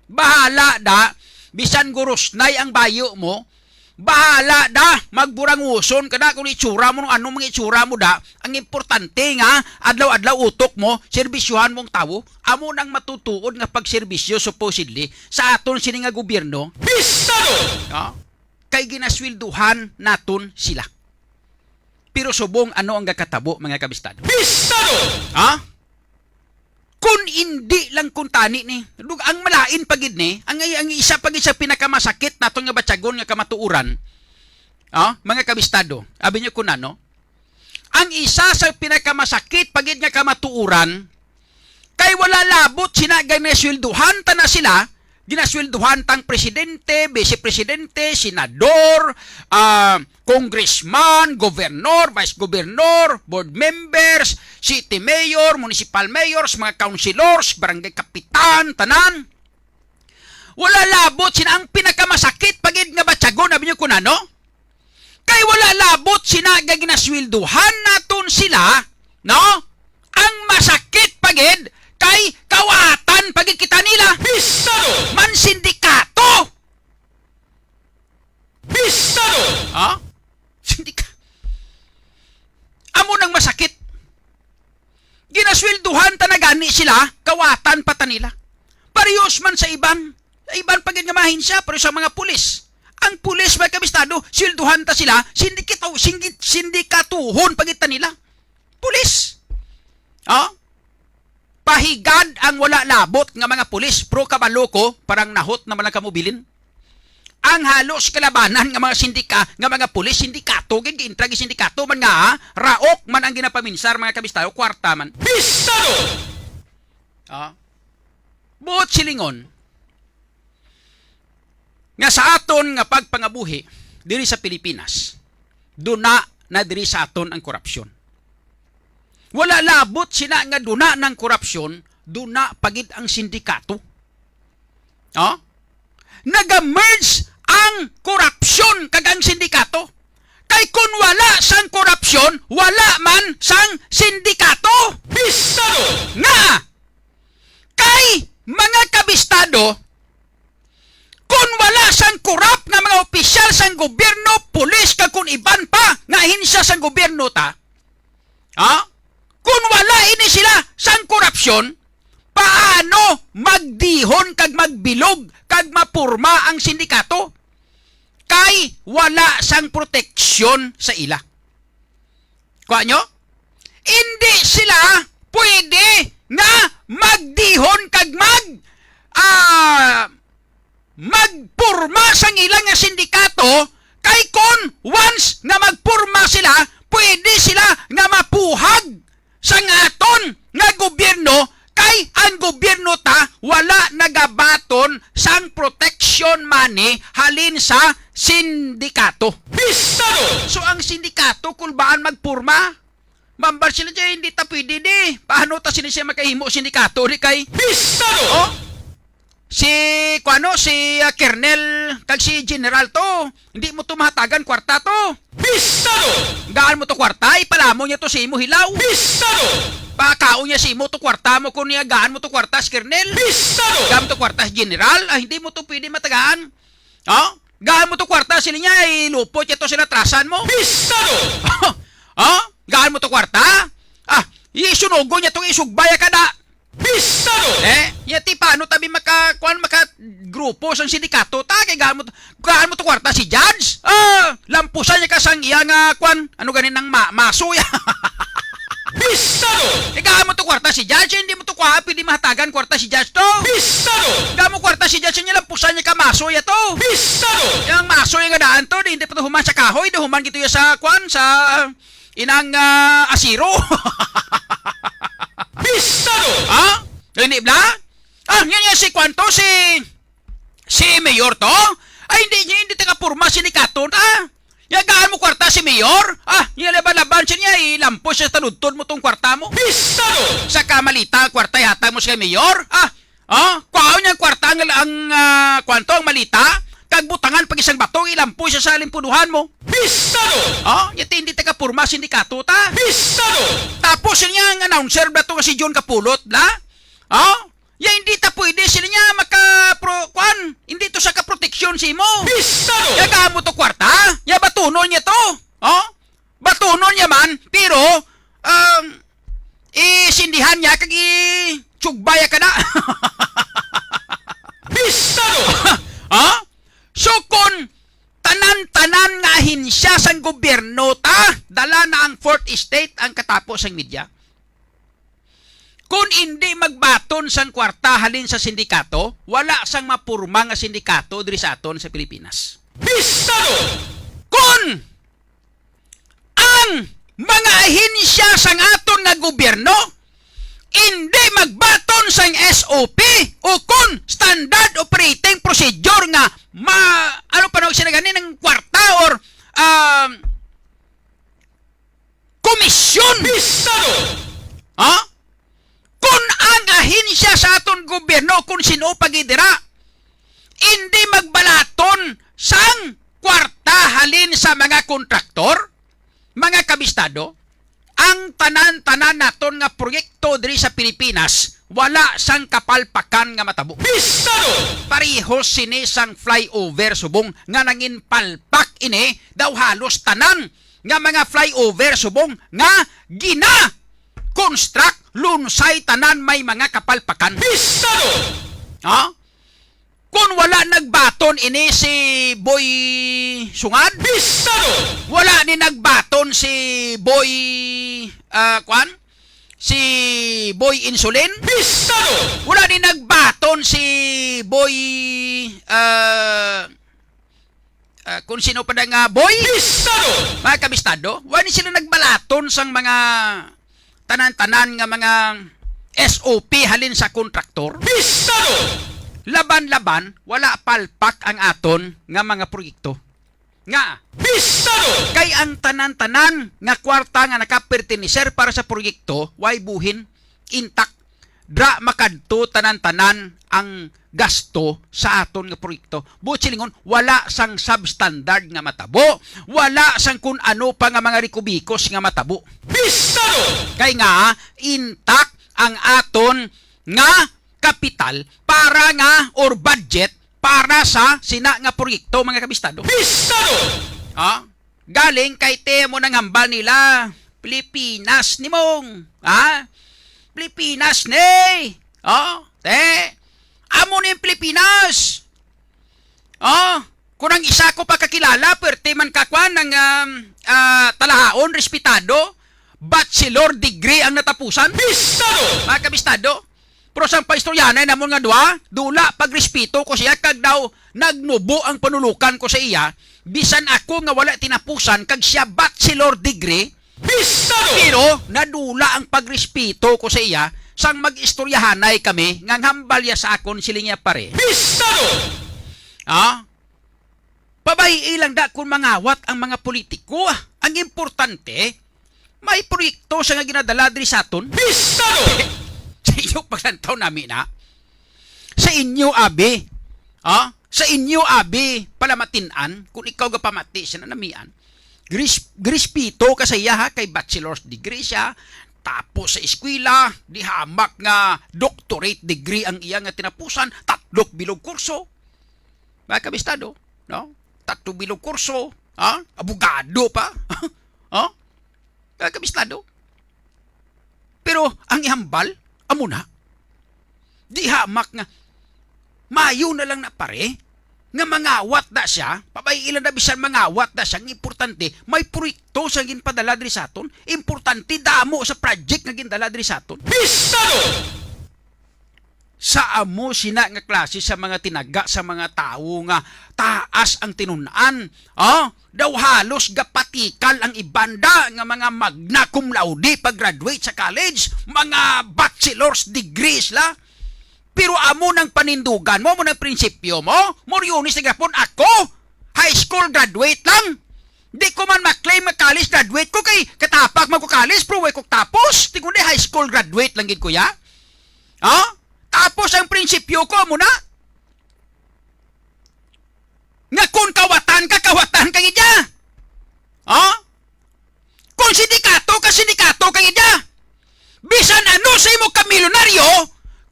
bahala da, bisan gurusnay ang bayo mo, bahala da, magburanguson ka da kung itsura mo, ano mga itsura mo da. Ang importante nga, adlaw-adlaw utok mo, serbisyohan mo ang tawo. Amo nang matutuod nga pagserbisyo, supposedly, sa aton sini nga gobyerno. Pistado! No? Kay ginasweldohan naton sila. Pero subong ano ang gakatabo, mga kabistado? Pistado! Ha? Kung indi lang kung tani ni, dug-, ang malain pa gid ni, ang, ang isa pa gid sa pinakamasakit naton nga batyagon nga kamatuoran, ah, mga kabistado, abi niyo kung ano? Ang isa sa pinakamasakit pa gid nga kamatuoran, kay wala labot sina, ginasweldohan ta na sila, ginasweldohan tang presidente, vice presidente, senador, ah, congressman, governor, vice governor, board members, city mayor, municipal mayors, mga councilors, barangay kapitan, tanan. Wala labot sina, ang pinakamasakit pa gid nga batyagon, abi niyo kung ano? Kay wala labot sina nga ginasweldohan naton sila, no? Ang masakit pa gid kay kawatan pa gid kita nila. Pistado! Man sindikato! Pistado! Ha? Sindika-, amo nang masakit. Ginasweldohan ta na gani sila, kawatan pa ta nila. Parehos man sa iban. Sa iban pa gid nga mga ahensya, pero sa mga pulis. Ang pulis, mga kabistado, sweldohan ta sila, sindikato-, singgi-, sindikatuhon pa gid ta nila. Pulis. Oh? Pahigad ang wala labot nga mga pulis. Pro kabalo ko, parang nahot naman lang kamo bilin. Ang halos kalabanan nga mga sindika-, nga mga pulis, sindikato, gid, giintra gid sindikato man nga, ha? Raok man ang ginapaminsar, mga kabistado, kwarta man. Pistado! Ah. Buot silingon, nga sa aton nga pagpangabuhi diri sa Pilipinas, duna na diri sa aton ang korupsyon. Wala labot sina nga duna ng korupsyon, duna pa gid ang sindikato. Oh? Naga-merge ang korupsyon kag ang sindikato. Kay kun wala sang korupsyon, wala man sang sindikato. Pistado! Nga! Kay, mga kabistado, kun wala sang korap nga mga opisyal sang gobyerno, pulis, kag kun iban pa nga ahensya sang gobyerno ta, ha? Kun wala ini sila sang korupsyon, paano magdihon kag magbilog kag mapurma ang sindikato? Kay wala sang proteksyon sa ila. Kuha nyo? Hindi sila pwede nga magdihon kag mag, ah, magporma sang ila nga sindikato, kay kon once nga magporma sila, pwede sila nga mapuhag sang aton nga gobyerno, kay ang gobyerno ta wala nagabaton sang protection money halin sa sindikato. Pistado! So, ang sindikato, kulbaan magporma? Mambar sila dyan, hindi ta pwede di. Paano ta sini siya makahimo sindikato di kay? Pistado! Oh? Si, kuano, si, ah, Colonel, kag si General to, hindi mo to mahatagan kwarta to. Pistado! Gaan mo to kwarta, ipalamo niya to sa imo hilaw. Pistado! Pakaon niya sa imo to kwarta mo kung niya gaan mo to kwarta si Colonel. Pistado! Gaan mo to kwarta si General, ah, hindi mo to pwede matagaan. Oh? Gaan mo to kwarta sila niya, ilupot niya to sila trasan mo. Pistado! Oh? Gaan mo to kwarta? Ah, isunugo niya to, isugbay ka na. Pistado! Eh, yati paano tabi maka, kuwan, maka grupo sang sindikato ta, kay gaan mo, gaan mo to kwarta si judge? Ah, lampusan niya ka sang iya nga, kuwan, ano ganin ang ma-, maso ya? Pistado! Kay gaan mo to kwarta si judge, hindi mo to kwa, pwede mahatagan kwarta si judge to. Pistado! Gaan mo kwarta si judge, niya lampusan niya ka maso ya to. Pistado! Yang maso ya nga daan to, di, hindi pa to human sa kahoy, di human gito ya sa, kuwan, sa, ah, inang, ah, asiro. Pistado! Ha? Hindi bla? Ah, yan, yan si kwan to, si, si Mayor to? Ay, hindi, hindi, hindi taga-porma sindikato ta. Yagaan mo kwarta si mayor? Ah, niya laban-laban siya niya, ilampo siya sa tanudtod mo tong kwarta mo. Pistado! Sa kamalita ang kwarta, ihatag mo sa mayor? Ah, oh, kwaon niya ang kwarta, ang, ang ah, kwanto, ang malita, kag butangan pag isang bato, ilampo siya sa limpuduhan mo. Pistado! Oh, niya, hindi taga-porma sindikato ta. Pistado! Tapos niya ang announcer ba to nga si John Kapulot, la? Oh, ya, hindi ta pwede sila niya maka-, pro-, kuan, hindi to sa kaproteksyon sa imo. Pistado! Ya, gamo to kwarta? Ya, batunon niya to. Oh? Batunon niya man, pero, um, isindihan niya kag itsugbay ka na. Pistado! Ha? So, kon tanan-tanan nga ahensya sang gobyerno ta, dala na ang fourth estate ang katapo sang media. Kon indi magbaton sang kwarta halin sa sindikato, wala sang mapurma nga sindikato diri sa aton sa Pilipinas. Pistado! Kon ang mga ahensya sang aton nga gobyerno indi magbaton sang S O P o kon standard operating procedure nga ma-, ano pa na sila gani, ng kwarta or, um, komisyon. Pistado! Ha? Kung ang ahensya sa aton gobyerno, kung sino pa gid dira, hindi magbalaton sang kwarta halin sa mga kontraktor, mga kabistado, ang tanan-tanan naton nga proyekto diri sa Pilipinas wala sang kapalpakan nga matabo. Pistado! Parehos sini sang flyover subong nga nangin palpak ini, daw halos tanan nga mga flyover subong nga gina-construct, lunsay tanan may mga kapalpakan. Pistado! Ha? Kung wala nagbaton ini si Boy Sungad? Pistado! Wala ni nagbaton si Boy, ah, kwan? Si Boy Insulin? Pistado! Wala ni nagbaton si Boy, ah, ah, kung sino pa na nga Boy? Pistado! Mga kabistado, wala ni sila nagbalaton sang mga tanan-tanan nga mga S O P halin sa kontraktor. Pistado! Laban-laban, wala palpak ang aton nga mga proyekto. Nga, pistado! Kay ang tanan-tanan nga kwarta nga nakaperteneser para sa proyekto, way buhin, intak. Dra makadto tanan-tanan ang gasto sa aton nga proyekto. Buot silingon, wala sang substandard nga matabo, wala sang kun ano pa nga mga rikubikos nga matabo. Pistado! Kay nga, intak ang aton nga kapital para nga, or budget para sa sina nga proyekto, mga kabistado. Pistado! Ha? Galing kay te mo nang hambal nila, Pilipinas ni mong, ha? Pilipinas ni. Oh, te. Amo ni ang Pilipinas. Oh, kung ang isa ko pa kakilala, pwerte man ka kwan ng, um, ah, talahaon, respetado, bachelor degree ang natapusan. Pistado! Mga kabistado, pero sang paistoryahanay namon nga duha, dula pagrespeto ko siya, kag daw nagnubo ang panulukan ko sa iya, bisan ako nga wala tinapusan kag siya bachelor degree, pistado! Pero nadula ang pagrespeto ko sa iya, sang mag-istoryahanay kami, nga hambal ya sa akon, siling niya, pare. Pistado! Ah? Pabayi lang da kung mangawat ang mga politiko. Ang importante, may proyekto sa nga ginadala diri sa aton. Pistado! Sa inyo paglantaw nami na. Sa inyo, abi. Ha? Sa inyo, abi, palamatin-an, kung ikaw gapamati siya na namian, gris-, grispito ka sa iya, ha, kay bachelor's degree siya, tapos sa eskwela, di hamak nga doctorate degree ang iya nga tinapusan, tatlok bilog kurso. Mga kabistado, no? Tatlok bilog kurso, ha? Abogado pa. Ha? Mga kabistado. Pero ang ihambal, amo na. Di hamak nga, mayo na lang na, pare, nga mangawat na siya, pabayi lang na bisan mangawat na siya, ang importante, may proyekto sa ginpadala diri sa aton. Importante, damo sa project nga gindala diri sa aton. Pistado! Sa amo sina nga klase sa mga tinaga sa mga tawo nga taas ang tinun-an, oh, daw halos gapatikal ang ibanda nga mga magna cum laude pag-graduate sa college, mga bachelor's degrees la. Pero amo nang panindugan mo, amo nang prinsipyo mo. Moriones na gapon ako. High school graduate lang. Di ko man maklaim nga college graduate ko kay katapak man ko college, pero way ko tapos. Tingon di high school graduate lang gid ko ya. Ha? Tapos ang prinsipyo ko amo na nga kung kawatan ka, kawatan ka gid ya. Ha? Kung sindikato ka, sindikato ka gid ya. Bisan ano sa imo ka milyonaryo,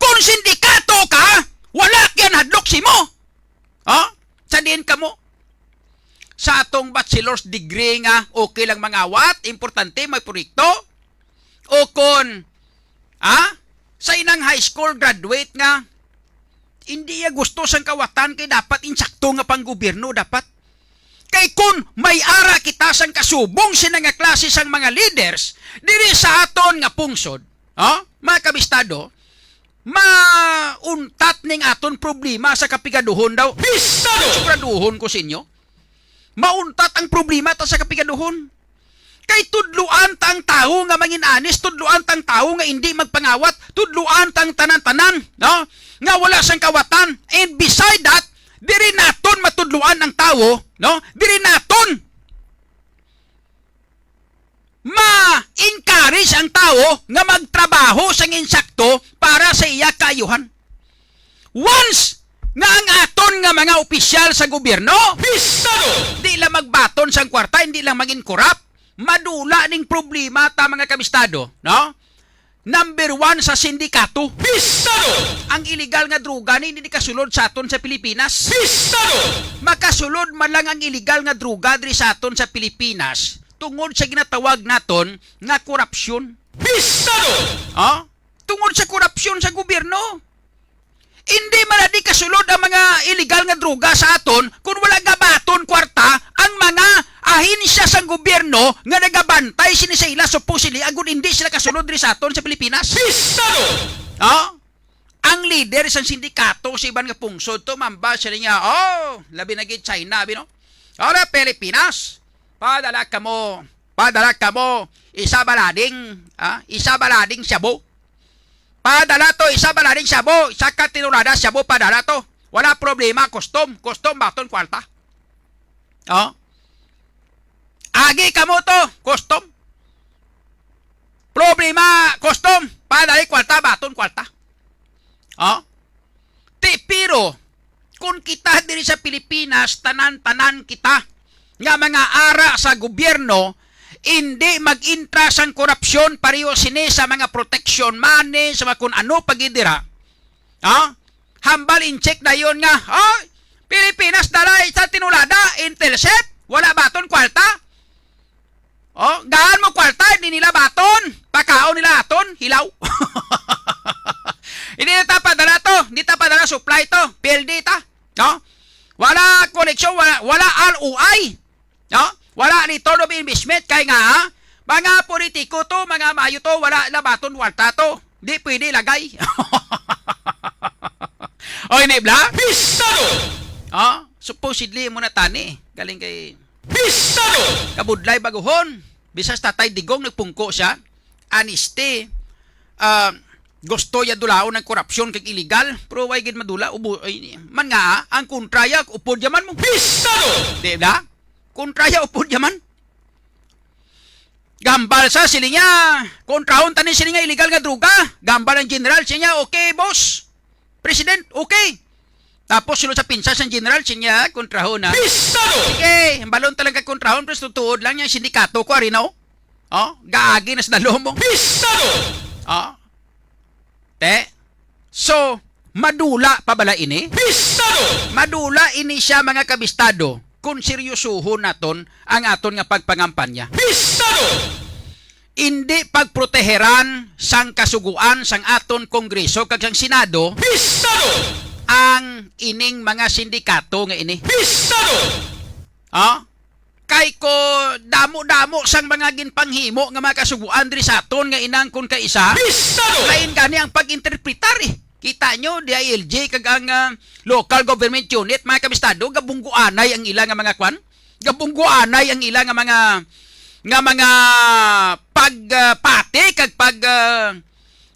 kung sindikato ka, wala kay nahadlok sa imo. Ha? Sa diin kamo? Sa atong bachelor's degree nga okay lang mangawat, importante may proyekto. O kon, ha? Sa inang high school graduate nga, hindi iya gusto sang kawatan kay dapat insakto nga panggobyerno dapat. Kay kun may ara kita sang kasubong sina nga klase sang mga leaders diri sa aton nga pungsod, ha? Mga kabistado, mauntat ning aton problema sa kapigaduhon daw. Bistado! Siguraduhon ko sa inyo, mauntat ang problema ta sa kapigaduhon. Kay tudloan ta ang tawo nga mangin-anis, tudloan ta ang tawo nga indi magpangawat, tudloan ta ang tanan-tanan, no? Nga wala sang kawatan. And beside that, diri naton matudloan ang tawo, no? Diri naton ma-encourage ang tawo nga magtrabaho sang insakto para sa iya kaayuhan. Once nga ang aton nga mga opisyal sa gobyerno, bistado! Di lang magbaton sang kwarta, hindi lang maging korap, madula ning problema ta, mga kabistado, no? Number one sa sindikato. Bistado! Ang iligal nga droga ni hindi kasulod sa aton sa Pilipinas. Bistado! Makasulod man lang ang iligal nga droga diri sa aton sa Pilipinas tungod sa ginatawag naton nga korupsyon. Bistado! Ha? Tungod sa korupsyon sa gobyerno. Hindi man na di kasulod ang mga iligal nga droga sa aton kung wala gabaton kwarta ang mga ahensya sang gobyerno nga nagabantay sini sa ila supposedly agud hindi sila kasulod diri sa aton sa Pilipinas. Bistado! Oh? Ang leader sang sindikato sa iban nga pungsod to, mamba sila niya, oh, labi na gid China, abi, no? Ora, Pilipinas, padala kamo, padala kamo, isa balading, ah, isa balading shabu. Padala to, isa balading shabu, isa ka tinulada shabu, padala to. Wala problema, custom, custom baton kwarta. Oh. Agi kamo to, custom. Problema, custom, padala kwarta, baton kwarta. Oh. Ti, pero, kung kita diri sa Pilipinas, tanan-tanan kita nga mga ara sa gobyerno, hindi mag-intra sang korupsyon, pareho sini sa mga protection money, sa mga kun ano pa gid dira. Ha? Hambal in check dayon nga, oh, Pilipinas dala sa tinulada, Intelcep, wala baton kwarta. Oh, gaan mo kwarta, hindi nila baton, pakaon nila aton, hilaw. Hindi ta padala to, hindi ta padala supply to, P L D ta. No? Wala koneksyon, wala, wala R O I. No? Wala return of investment kay nga, ha? Mga politiko to, mga mayo to, wala labaton walta to. Di pwede lagay. Oy, ni bla? Pistado! Ha? Supposedly mo na tani. Galing kay Pistado! Kabudlay baguhon. Bisas Tatay Digong nagpungko siya. Honesty. Ah, gusto ya dulaon ang korupsyon kag illegal. Pero way gid madula. Ubo, ay, man nga, ang kontra ya, upod yaman mo. Pistado! Di ba? Kontra ya, upod yaman. Gambal sa, siling niya, kontrahon tani sini nga illegal nga droga. Gambal ang general, siling niya, okay, boss. President, okay. Tapos sulod sa pinsas ang general, siling niya, kontrahon na. Pistado! Sige, hambalon talaga kontrahon, pero tutuod lang niya, sindikato ko, ari na, oh. Oh, gaagi na sa dalom mo. Pistado! Oh. Te, so, madula pa bala ini? Pistado! Madula ini siya, mga kabistado, kung seryosohon naton ang aton nga pagpangampanya. Pistado! Indi pagproteheran sang kasugoan sang aton Kongreso kag sang Senado Pistado! Ang ining mga sindikato nga ini. Pistado! Ha? Kay ko damo-damo sang mga ginpanghimo nga mga kasugoan diri sa aton nga inang kon kaisa. Pistado! Lain gani ang pag-interpretar, eh. Kita nyo, D I L G kag ang, ah, local government unit, mga kabistado, gabungguanay ang ila nga mga kwan. Gabungguanay ang ila nga mga, nga mga pag, ah, pati kag pag, ah,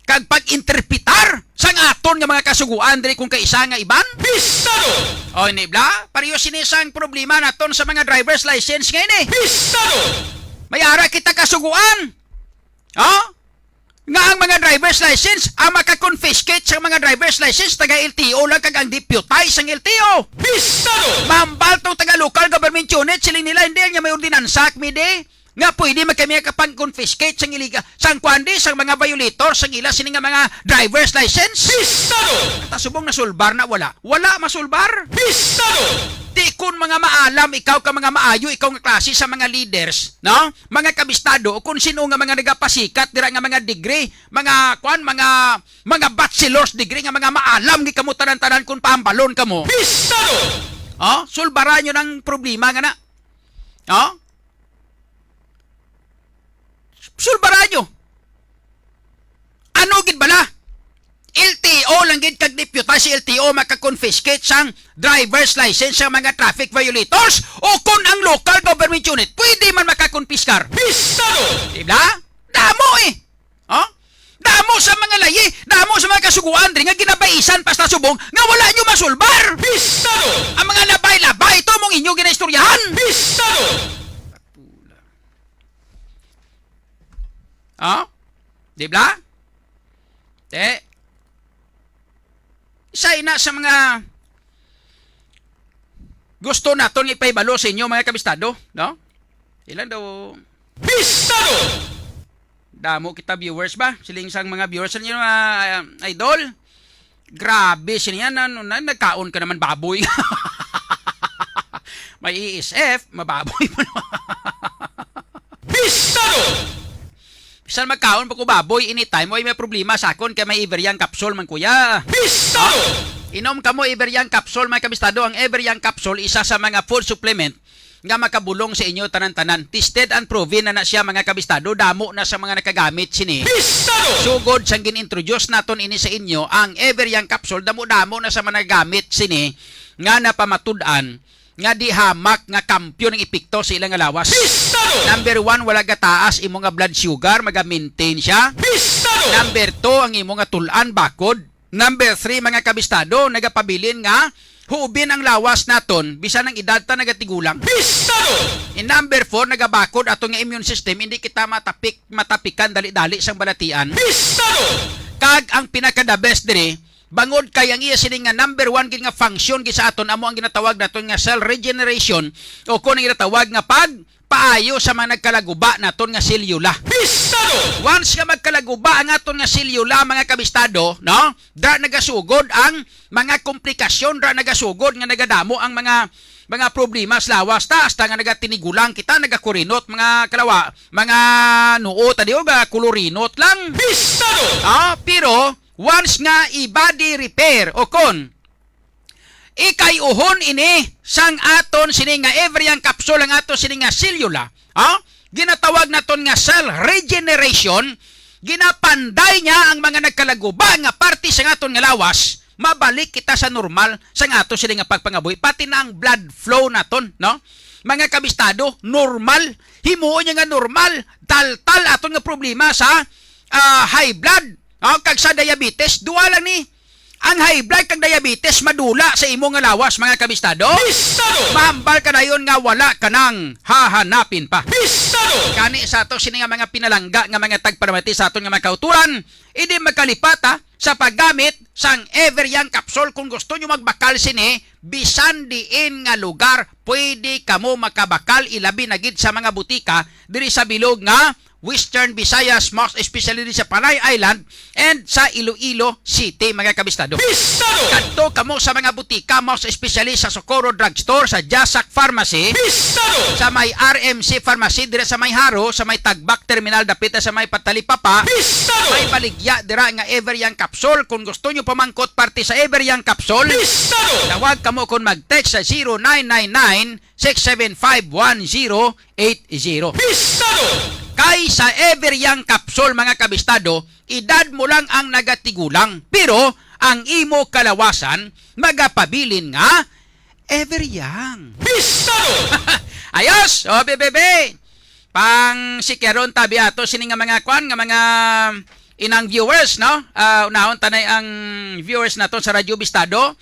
kag pag-interpretar sang aton nga mga kasugoan diri kung kaisa nga iban? Pistado! O, ini bala, pareho sini sang problema naton sa mga driver's license nga ini. Pistado! May ara kita kasugoan. Ha? Nga ang mga driver's license, ang maka-confiscate sa mga driver's license, taga L T O lang kag ang deputize sang L T O. Pistado! Mambal tong taga local government unit, siling nila, hindi niya may ordinansa, kami di, nga pwede man kami kapag-confiscate sang iliga, sang kuan di, sang mga violator, sang ila sini nga mga driver's license. Pistado! Ta subong nasulbar na, wala. Wala masulbar. Pistado! Di kun mga maalam ikaw ka mga maayo ikaw nga klase sa mga leaders, no? Mga kabistado, o kung sino nga mga nagapasikat dira nga mga degree, mga kuan, mga, mga bachelor's degree nga mga maalam gid kamo tanan-tanan kung paambalon kamo. Pistado! Oh, sulbaran nyo ng problema nga na. Oh? Sulbaran nyo. Ano gid bala? L T O lang gid kag deputize sa L T O maka-confiscate sang driver's license sa mga traffic violators, o kon ang local government unit pwede man makakonpiskar. Pistado! Di ba? Damo eh. Oh? Damo sa mga layi, damo sa mga kasuguan diri nga ginabaisan pa sa subong nga wala nyo masulbar. Pistado! Ang mga labay-labay to mong inyo ginaistoryahan. Pistado! Oh? Di ba? Te, isa ina sa mga gusto naton ipahibalo sa inyo, mga kabistado, no? Ilan daw? Pistado! Damo kita viewers ba? Siling sang mga viewers ninyo, mga, ah, idol. Grabe sini yan, ano na, nagkaon ka naman baboy. May E S F, mababoy pa naman. Pistado! Bisan magkaon pa ko baboy anytime, way may problema sa akon kay may Everyang capsule man, kuya. Pistado! Inom kamo Everyang capsule, mga kabistado. Ang Everyang capsule, isa sa mga food supplement nga makabulong sa inyo tanan-tanan. Tested and proven na na siya, mga kabistado. Damo na sa mga nakagamit sini. Pistado! Sugod sang gin-introduce naton ini sa inyo, ang Everyang capsule, damo-damo na sa mga nagagamit sini nga napamatud-an nga di hamak nga kampyon ang epekto sa ilang lawas. Pistado! Number one, wala gataas imo nga blood sugar, maga-maintain siya. Pistado! Number two, ang imo nga tul-an bakod. Number three, mga kabistado, nagapabilin nga huubin ang lawas naton, bisan ang edad ta nagatigulang. Pistado! In number four, nagabakod ato nga immune system, hindi kita matapik, matapikan dali-dali sang balatian. Pistado! Kag ang pinaka the best diri, bangod kay ang iya sini nga number one gid nga function gid sa aton amo ang ginatawag naton nga cell regeneration, o kon ang ginatawag nga pag paayo sa mga nagkalaguba naton nga selyula. Pistado! Once nga magkalaguba ang aton nga selyula, mga kabistado, no? Dra nagasugod ang mga komplikasyon, dra nagasugod nga nagadamo ang mga, mga problema sa lawas ta, hasta nga nagatinigulang kita, nagakurinot, mga kalawa, mga noo ta di, o ga kulurinot lang. Pistado! Ah, pero once nga i-body repair o kon ikayuhon ini sang aton sini nga Everyang capsule, ang aton sini nga selyula, ha? Ginatawag naton nga cell regeneration. Ginapanday niya ang mga nagkalaguba nga parte sang aton nga lawas. Mabalik kita sa normal sang aton sini nga pagpangabuhi, pati na ang blood flow naton, no? Mga kabistado, normal. Himuon niya nga normal. Taltal aton nga problema sa, ah, high blood, oh, kag sa diabetes, duha lang ni. Ang high blood kag diabetes madula sa imo nga lawas, mga kabistado. Pistado! Mahambal ka dayon nga wala ka nang hahanapin pa. Pistado! Kani sa ato sini nga mga pinalangga nga mga tagparamati sa aton nga mga kauturan, hindi magkalipata sa paggamit sang Everyang capsule. Kung gusto nyo magbakal sini, bisan diin nga lugar, pwede kamo makabakal, ilabi na gid sa mga butika diri sa bilog nga Western Visayas, most especially diri sa Panay Island and sa Iloilo City, mga kabistado. Pistado! Kadto kamo sa mga butika, most especially sa Socorro Drugstore, sa Jasak Pharmacy, Pistado! Sa may R M C Pharmacy, dira sa may Jaro, sa may Tagbak Terminal, dapit sa may Patalipapa, Pistado! May baligya dira nga Everyang capsule. Kung gusto nyo pamangkot parte sa Everyang capsule, Pistado! Tawag kamo kon mag-text sa zero nine nine nine six seven five one zero eight zero. Pistado! Kay sa Everyang capsule, mga kabistado, edad mo lang ang nagatigulang, pero ang imo kalawasan magapabilin nga Everyang. Pistado! Ayos! O, bebebe! Pang sikyaron tabi ato sini nga mga kwan, nga mga inang viewers, no? Ah, unahon tanay ang viewers naton sa Radyo Bistado.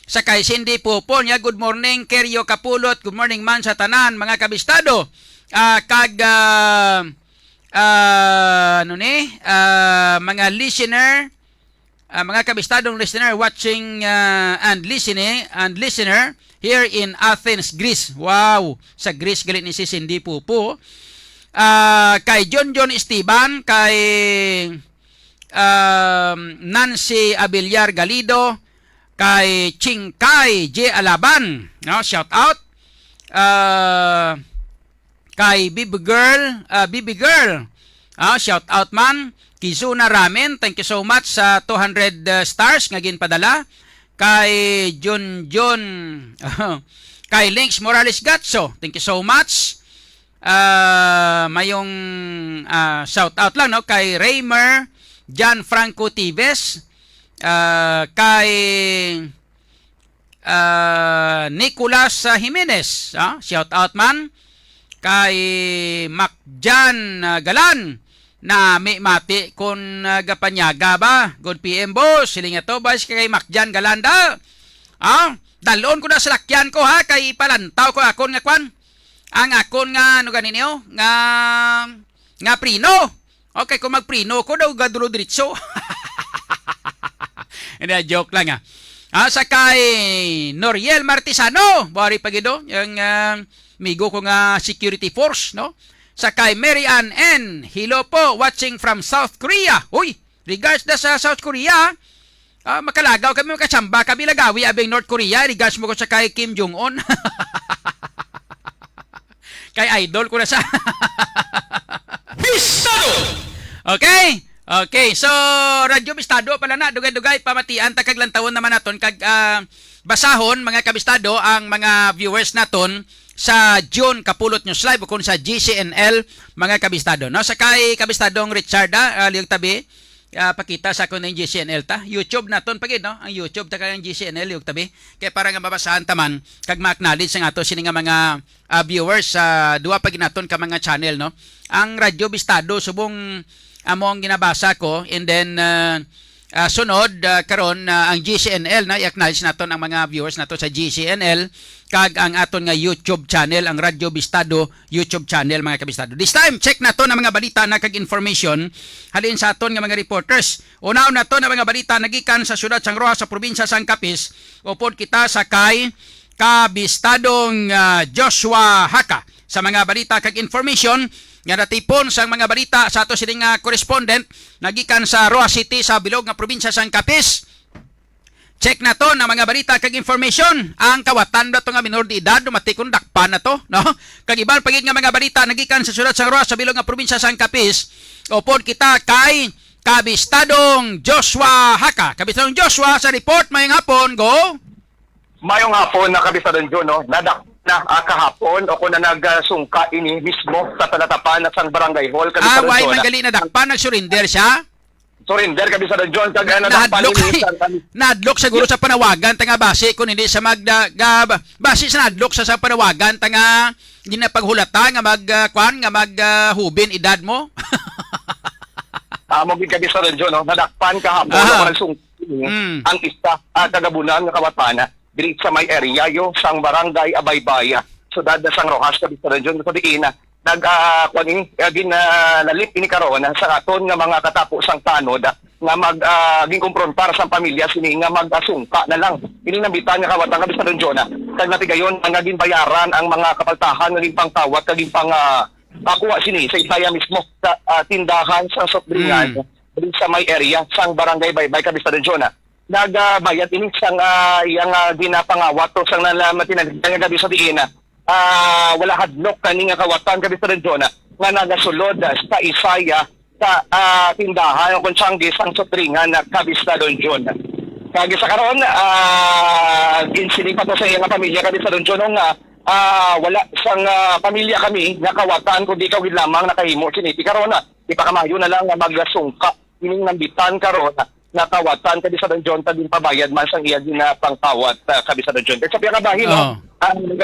Sa kay Cindy Pupol niya, "Good morning, Kerio Kapulot. Good morning man sa tanan, mga kabistado." Ah, kag, ah, ah, ano ni? Ah, mga listener, ah, mga kabistadong listener watching, ah, and listening, and listener here in Athens, Greece. Wow! Sa Greece gali ni si Cindy Pupo. Ah, kay John John Esteban, kay, um, Nancy Abiliar Galido, kay Chingkay J Alaban, no? Shout out. Ah, kay Bibi Girl, ah, Bibi Girl. Ah, shout out man. Kizuna Ramen, thank you so much sa two hundred, uh, stars nga ginpadala. Kay Junjun, kay Links Morales Gatso, thank you so much. Ah, mayong, ah, shout out lang, no, kay Raymer John Franco Tives, ah, kay ah, Nicolas, ah, Jimenez, ah, shout out man. Kay Macjan, ah, Galan, nami mati kon, ah, gapanyaga ba. Good P M, boss. Siling ato, boss, kay Macjan Galan da. Ah, dalon ko na sa lakyan ko, ha, kay ipalantaw ko akon nga kwan. Ang akon nga, ano gani niyo? Nga, nga prino. Okay, kung magprino ko daw, gadulo diretso. Hindi, joke lang, ah. Ah, sa kay Noriel Martisano, buhari pa gid, oh, yung, ah, amigo ko nga security force, no? Sa kay Mary Ann N, "Hello po, watching from South Korea." Uy, regards da sa South Korea. Ah, makalagaw kami, makachamba kami, lagawi abing North Korea, regards mo ko sa kay Kim Jong-un. Kay idol ko na sa Bistado! Okay? Okay, so Radyo Bistado pala na, dugay-dugay, pamatian ta kag lantawon naman naton kag, ah, basahon, mga kabistado, ang mga viewers naton sa June Kapulot News Live o kung sa G C N L, mga kabistado, no? Sa kay kabistadong Richard, ah, ah, Liog Tabi, ah, pakita sa akon ang G C N L ta. YouTube naton pa gid, no? Ang YouTube ta kag ang G C N L, Liog Tabi. Kay para nga mabasahan ta man kag ma-acknowledge ang ato sini nga mga, ah, viewers sa duha pa gid naton ka mga channel, no? Ang Radyo Bistado, subong amo ang ginabasa ko, and then, ah, ah, sunod, ah, karon, ah, ang G C N L, na i-acknowledge naton ang mga viewers nato sa G C N L kag ang aton nga YouTube channel, ang Radyo Bistado YouTube channel, mga kabistado. This time, check naton ang mga balita na kag information halin sa aton nga mga reporters. Unahon naton ang mga balita nagikan sa siyudad sang Roxas sa probinsya sang Capiz, upod kita sa kay kabistadong, ah, Joshua Haka. Sa mga balita kag information nga natipon sang mga balita sa ato sining, ah, correspondent nagikan sa Roxas City sa bilog nga probinsya sang Capiz. Check naton ang mga balita kag information. Ang kawatan na to nga minor de edad, dumati kung dakpan na to, no? Kag iban pa gid nga mga balita nagikan sa siyudad sang Roxas sa bilog nga probinsya sang Capiz. Upod kita kay kabistadong Joshua Haka. Kabistadong Joshua, sa report, mayong hapon, go. Mayong hapon na, Kabistadong John, no? Nadak na, ah, kahapon o kung na nagsungka ini mismo sa talatapan na sang barangay hall, Ah, Kabistadong why John. Man gali nadakpan, nagsurrender siya? Surrender, Kabistadong John, kag, ah, nadakpan Nahadlok, ini sa nahadlok siguro sa panawagan ta nga basi kung hindi sa magda, ga, basi sa nahadlok sa, sa panawagan ta nga ginapaghulata nga mag, ah, kwan, nga mag, ah, hubin edad mo. Amo gid, Kabistadong John, no? Nadakpan kahapon Aha. Ako nagsungka Mm. ang isa, ah, kagabunan nga kawatan diri sa may area yo sang Barangay Abaybaya, siyudad na sang Roxas, Kabistadong John, sa diin na nag, ah, kuwan ini, ah, gin, ah, lalip ini karon, ah, sa aton nga mga katapo sang tanod, ah, nga mag, ah, ginkumprontar sang pamilya sini nga magasungka na lang. Ini nambitan nga kawatan, Kabistadong John, ah, kag natigayon nga ginbayaran ang mga kapaltahan nga ginpangtawat kag ginpang, ah, ah, kuha sini sa isaya mismo sa, ah, tindahan sa soft drinkan Mm. diri sa may area sang Barangay Baybay, Kabistadong John, ah. Nagabayad ini sang, ah, iyang, ah, ginapangawat to sang nala-, matinagdan nga gabi sa diin, ah, ah, wala hadlok kani nga kawatan, Kabistadong John, ah, nga nagasulod, ah, sa isaya sa, ah, tindahan o kung sanggi sang soft drinkan, ah, Kabistadong John. Kag sa karon, ah, ginsiling pa to sa iyang pamilya, Kabistadong John, nga, ah, wala sang, ah, pamilya kami nga kawatan, kundi ikaw gid lamang nakahimo sini. Ti karon, ah, ipakamayo na lang nga magasungka ining nambitan karon nga kawatan, Kabistadong John, kag ginpabayad man sang iya ginapangkawat, ah, Kabistadong John. Kay sa piyakabahin, no? Oh. Ang,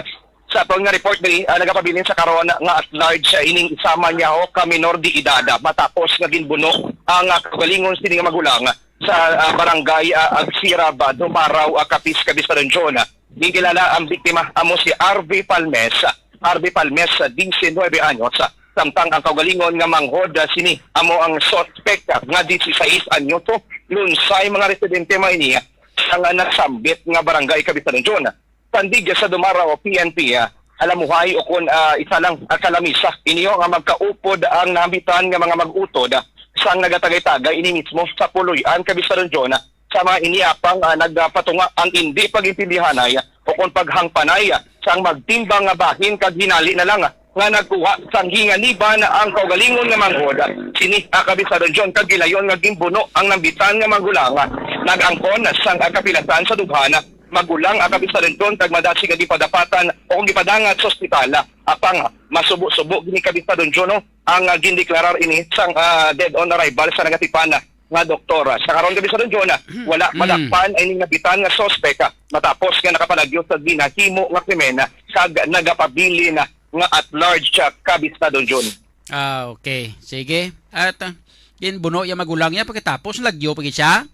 Sa aton nga report diri, ah, nagapabilin sa karon nga at large, ah, ining isa man yaho ka minor de edad, ah, matapos nga ginbuno ang, ah, kaugalingon sini nga magulang sa, ah, barangay, ah, Agsirab, ah, Dumaraw, ah, Capiz, Capiz Region. Ginkilala ang biktima amo si R V Palmes, R V Palmes, ah, diecinuebe anyos, ah, samtang ang kaugalingon nga manghod, ah, sini amo ang suspect, ah, nga dieciséis anyos, oh, lunsay mga residente man ini, ah, sa nga nasambit nga barangay, Capiz Region. Sandig sa Dumaraw P N P, ah, alamuhay o kon, ah, isa lang, ah, ka lamisa. Ini nga magkaupod ang nahambitan nga mga mag-utod, ah, sang nagatagay-tagay ini mismo sa Puloy-an, Capiz Region, ah, sa mga ini apang, ah, nagpatunga ang indi pag-intindihanay, ah, o kon paghangpanay, ah, sang magtimbang nga bahin kag hinali na lang, ah, nga nagkuha sang hinganiban ang kaugalingon nga manghod, ah, sini, ah, Capiz Region kag gilayon nga ginbuno ang nambitan nga magulang, ah, nag-angkon sang, ah, kapilasan sa dughan, ah, magulang ang kapisalinton kag madasig nga gipadapatan o kung gipadangat sa ospital. Apang masubo-subo gini, Kabisado John, no, ang, ah, gindeklarar ini sang, ah, dead on arrival sa nagatipan nga doktor. Sa karon, Kabisado John, wala madakpan ining nabitan nga suspek, ah, matapos nga nakapalagyo sa ginahimo nga krimen, ah, kag nagapabilin, ah, nga at large, ah, Kabisado John. Ah, okay. Sige. At, ah, ginbuno iya magulang niya pagkatapos lagyo pa gid siya?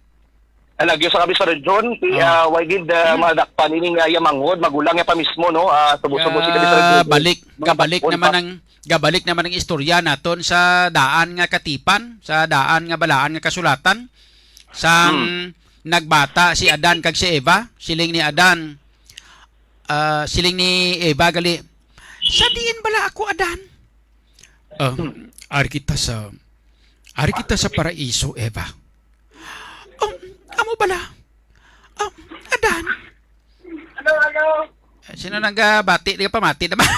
Ang lagyo sa Kabisado John, si, Oh. ah, why did, ah, Hmm. madakpan ini nga iya manghod, magulang niya pa mismo, no? Ah, subo-subo si Kabisado John. Balik, Mga gabalik dakpon naman pa. ang, gabalik naman ang istorya naton sa daan nga katipan, sa daan nga balaan nga kasulatan, sang Hmm. nagbata si Adan kag si Eva, siling ni Adan, ah, siling ni Eva gali, "Sa diin bala ako, Adan?" Ah, ari kita sa, ari kita sa paraiso, Eva. Oh, amo bala? Ah, Adan? Ano, ano? Sino nagabati? Di ka pamati naman.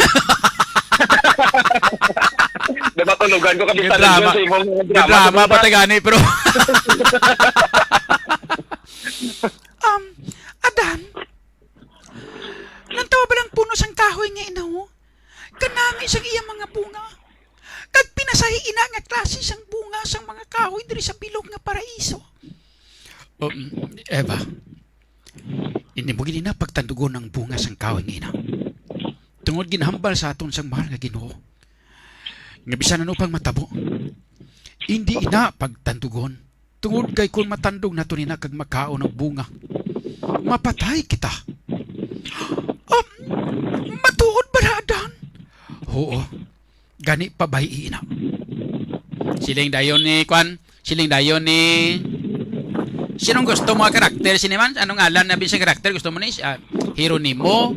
Di ba tulugan ko, Kapitan Drama. John, sa imong mga drama Drama sa pa tagani, pero Um, Adan, lantawa ba lang puno sang kahoy nga inaho? Kanami sang iya mga bunga. Kag pinasahi ina nga klase sang bunga sang mga kahoy diri sa bilog nga paraiso. Um, Eva, hindi mo gid ina pagtandugon ang bunga sang kahoy nga ina. Tungod ginhambal sa aton sang mahal nga Ginoo, nga bisan ano pang matabo, hindi ina pagtandugon. Tungod kay kon matandog nato nina kag makaon ang bunga, mapatay kita. Ah, matuod bala, Adan? Oo. Gani, pabayi ina. Siling dayon ni, kwan, siling dayon ni, sinong gusto mo nga karakter? Sini man? Anong ngalan na bisan karakter? Gusto mo ni, ah, Jeronimo,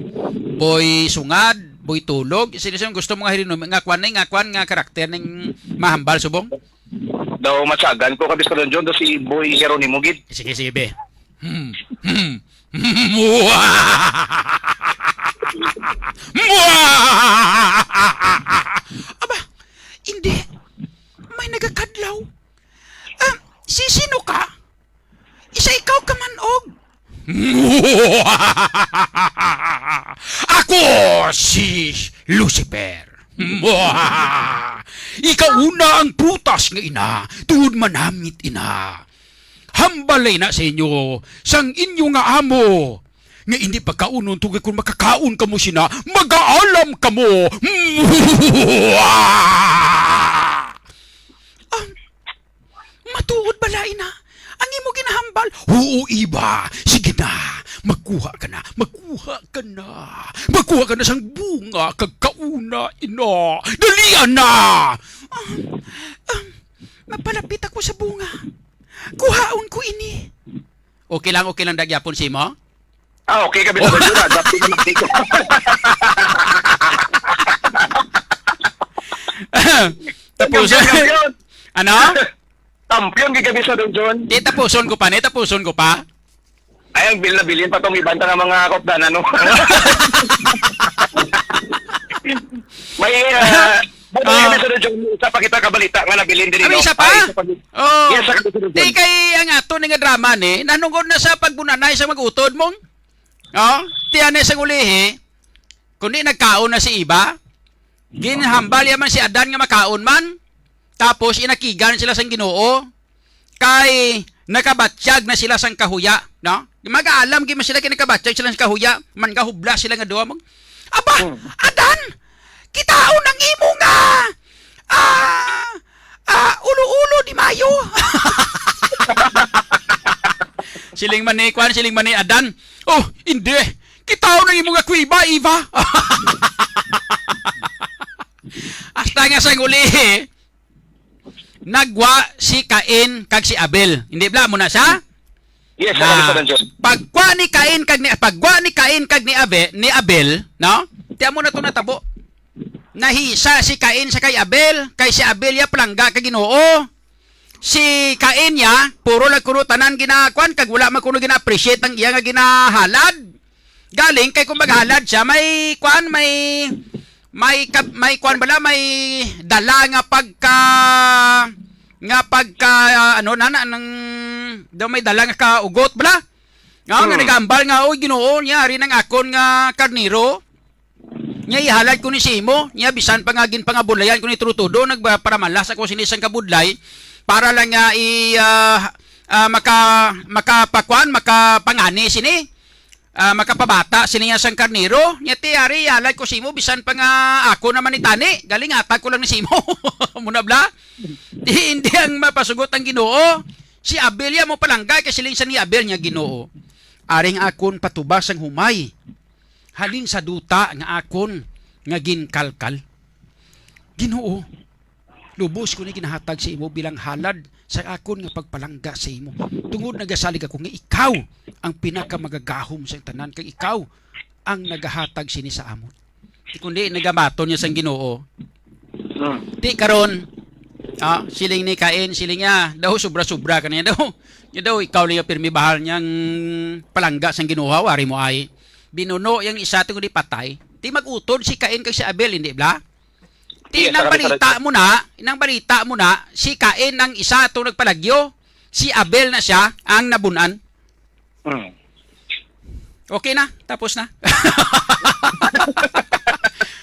Boy Sungad, Boy Tulog? Sino, sino gusto mo nga Jeronimo? Nga kwan ni, nga kwan, nga karakter ning mahambal subong? Daw matyagan ko, Kabisado John, daw si Boy Jeronimo gid. Sige, sige, be. Hmm. Hmm. Aba, hindi. May nagakadlaw. Ah, si sino ka? Isa ikaw ka man og. Ako si Lucifer. Ikauna ang prutas nga ina, tuod manamit ina. Hambal ina sa inyo sang inyo nga amo, nga indi pagkaunon, tungod kung makakaon kamo sina, magaalam kamo. Ah, matuod bala ina ang imo ginahambal? Oo, Eva. Sige na. Magkuha ka na. Magkuha ka na. Magkuha ka na sang bunga kag kauna, ina. Dalia na! Ah, ah, mapalapit ako sa bunga. Kuhaon ko ini. Okay lang, okay lang, dagyapon si mo? Ah, okay, Kabisado John, ah. Dati na nakita ko. Tapos, Champion, champion. Ano? Champion, gid, Kabisado John. Di tapuson ko pa, ni tapuson ko pa. Ay, ang bil na bilin pa tong iban ta nga mga kaupdanan, no? May, ah, may Ah. Kabisado John, isa pa kita kabalita nga nabilin diri, Ano, no? isa pa? Ay, isa pa. Oh. Yes, sir, Kabisado John. Di kay ang ato ni nga drama ni, nanungod na sa pagbunanay sa mag-utod mong. Oh, tiyan na sa ulihi, kundi nagkaon na si Eva, ginhambal ya man si Adan nga makaon man, tapos inakigan sila sang Ginoo, kay nakabatyag na sila sang kahuya, no? Mag-aalam gid man sila kay nakabatyag sila sang kahuya, man gahubla sila nga duha, mag-, Aba, Hmm. Adan, kitaon ang imo nga, ah, ah, ulo-ulo ni Mayo. Siling man ni, kuan, siling man ni Adan, "Oh, hindi. Kitaon ang imo nga kuweba, Eva." Hasta nga sang ulihi, nagwa si Cain kag si Abel. Hindi bala, amo na siya? Yes, Na, Sir John. Pagwa ni Cain kag ni, pagwa ni Cain kag ni Abe-, ni Abel, no? Ti amo na to natabo. Nahisa si Cain sa kay Abel, kay si Abel ya palangga kay Ginoo. Si Cain ya, puro lang kuno tanan ginakuan, kag wala man kuno gina-appreciate ang iya nga ginahalad. Galing kay kung maghalad siya, may kuan, may, may kap-, may kuan bala, may dala nga pagka, nga pagka, ah, ano na, na, nang, daw may dala nga kaugot bala. Nga, nga Hmm. nagambal nga, "Oy, Ginoo, niya, ari nang akon nga karnero. Niya, ihalad ko ni sa imo. Niya, bisan pa nga ginpangabudlayan ko ni tudo-tudo, nagparamala sa ko sini sang kabudlay, para lang nga i, ah, ah, maka-, makapakuan, makapangani sini." Ah, makapabata sini nga sang karnero, niya ti ari, ihalad ko sa imo, bisan pa nga ako naman itani, galing hatag ko lang ni sa imo. Amo na bala. Di, hindi ang mapasugot ang Ginoo. Si Abel ya mo palangga, kay siling sa ni Abel niya, "Ginoo, aring akon patubas ang humay halin sa duta nga akon nga ginkalkal." Ginoo, lubos ko ni ginahatag sa imo bilang halad sa akon nga pagpalangga sa imo, tungod nagasalig ako nga ikaw ang pinakamagagahom sang tanan, kag ikaw ang nagahatag sini sa amon. Kundi nagabaton niya sang Ginoo. Hmm. Ti karon, ah, siling ni Cain, siling niya, daw sobra-sobra ka niya daw. Niya daw, ikaw lang yung pirmi bahal niyang palangga sang Ginoo, wari mo ay. Binuno yang isa tungod di patay. Ti mag-utod si Cain kag si Abel, hindi bala? Ti Yes, nang sir, balita sir. mo na, nang balita mo na, si Cain ang isa to nagpalagyo, si Abel na siya ang nabunan. Hmm. Okay na, tapos na.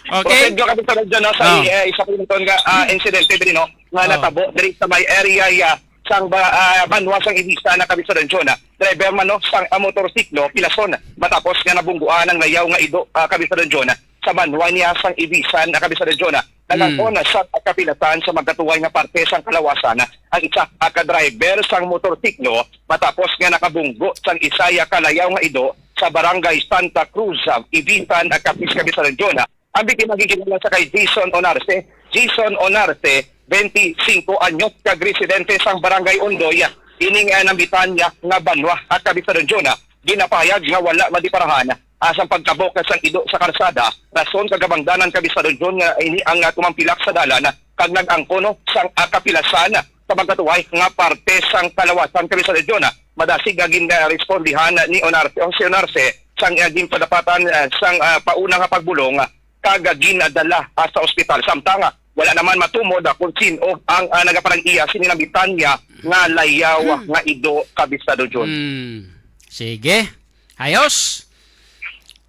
Okay? Okay, Joe, kasi sa radyo, no, sa Oh. eh, isa po yung nga, ah, insidente din, no, nga Oh. natabo diri sa may area, ya, sang ba, ah, banwa sang Ibisan na Kabisaran John, ah. Driver man, no, sang, ah, motorsiklo, pilason, matapos nga nabungguan ang layaw nga ido, ah, Kabisaran John, ah, sa banwa niya sang Ibisan na Kabisaran John, ah. Nagangkon Mm. sa kapilasan sa magkatuway nga parte sang kalawasan, ah, ang isa, ah, ka driver sang motorsiklo, matapos nga nakabunggo sang isa ya ka layaw nga ido sa barangay Santa Cruz, ah, Ibisan, ah, Capiz, Kabisaran John, ah. Ang biktima ginkilala sa kay Jason Onarce. Jason Onarce, twenty-cinco anyos, kag residente sang Barangay Ondoy. Ining, ah, nambitan niya nga banwa at Kabisaran John, ah, ginapahayag nga wala madiparahan, ah, sang pagkabok sang ido sa karsada, rason kag kabangdanan, Kabisaran John, nga ini ang, ah, tumampilak sa dalan, ah, kag nag-angkon, no, sang, ah, kapilasan, ah, sa magkatuway nga parte sang kalawasan, Kabisaran John, ah. Madasig nga gin, ah, respondihan ni Onarce, o si Onarce, sang, ah, ginpadapatan, ah, sang, ah, pauna nga pagbulong, ah, kag ginadala, ah, sa ospital. Samtang, ah, wala naman matumod, ah, kung sin-o ang, ah, nagapalag-iya sini nambitan niya nga layaw, ah, Hmm. nga ido, Kabisado John. Hmm. Sige. Ayos.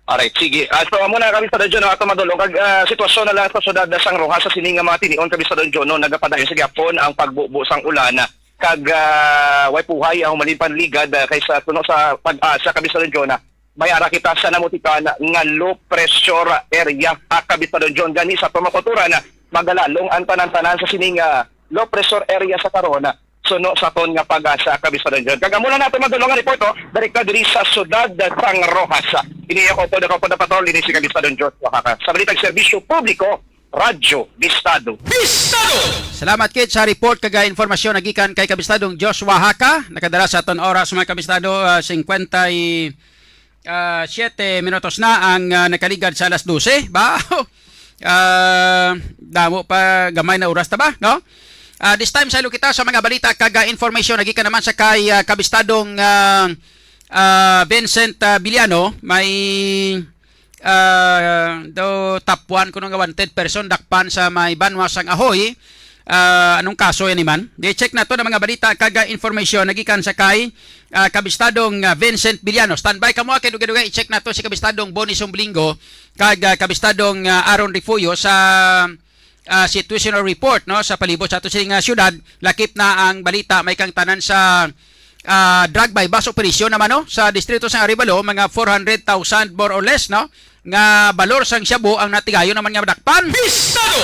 Alright, sige. Ah, so, amo na, Kabisado John, ang ato madulong. Kag, ah, sitwasyon na lang sa syudad na sang Roxas sa sini nga mga tinion, Kabisado John, no, nagapadayon sa gihapon ang pagbubo sang ulan. Kag, ah, way puhay ang humalin panligad, ah, kay sa suno sa PAGASA, Kabisado John, ah, may ara kita sa namutikan nga low pressure area, ah, Kabisado John. Gani sa pamakuturan, ah, magalalong ang tanan-tanan sa sining, ah, low pressure area sa karon, ah, suno sa aton nga PAGASA, Kabisado John. Kag amo lang nato madulong nga report, oh, direkta diri sa syudad sang Roxas. Ini ako po, ako po na patrol, ini si Kabisado John Oaxaca. Sa balitang serbisyo publiko, Radyo Bistado. Bistado! Salamat kit sa report kag, ah, informasyon nagikan kay Kabistadong Joshua Haka. Nakadala sa aton oras, mga Kabistado, ah, singkwenta y, ah, siyete minutos na ang, ah, nakaligad sa alas dose. Ba? Ah, damo pa, gamay na oras ta ba, no? Ah, this time, saylo kita sa mga balita kag, ah, information nagikan naman sa kay, ah, Kabistadong, ah, ah, Vincent, ah, Villano. May, ah, daw top one kuno nga wanted person dakpan sa may banwa sang Ahoy. Ah, anong kaso yan, man? Di check nato ang mga balita kag, ah, information nagikan sa kay, ah, Kabistadong, ah, Vincent Villano. Standby kamo, kay dugay-dugay i-check nato si Kabistadong Bonnie Sumblingo kag, ah, Kabistadong, ah, Aaron Refugio sa, ah, situational report, no, sa palibot sa ato sini nga syudad. Lakip na ang balita, may kangtanan sa, ah, drug buy-bust operation naman, no, sa distrito sa Arevalo, mga four hundred thousand more or less, no, nga balor sang shabu ang natigayon naman nga madakpan. Bistado!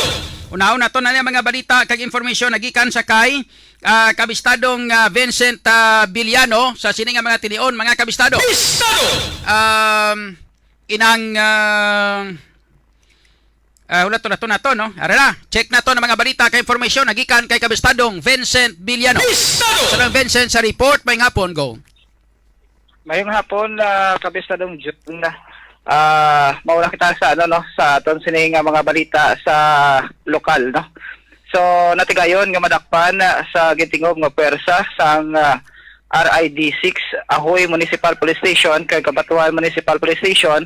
Unahon nato na niya mga balita kag information nagikan sa kay, ah, Kabistadong, ah, Vincent, ah, Villano sa sini nga mga tinion, mga kabistado. Bistado! Um, inang, ah, ah, hulat-hulat nato, no? Ara na, check nato ang mga balita kag information nagikan kay Kabistadong Vincent Villano. Bistado! Sa Vincent sa report, may hapon, go. Mayong hapon, ah, Kabistadong Jun. Ah, mauna kita sa, ano, no, sa aton sini nga mga balita sa lokal, no. So, natigayon nga madakpan, ah, sa gintingob nga pwersa sang, ah, R I D six Ahoy Municipal Police Station kag Cabatuan Municipal Police Station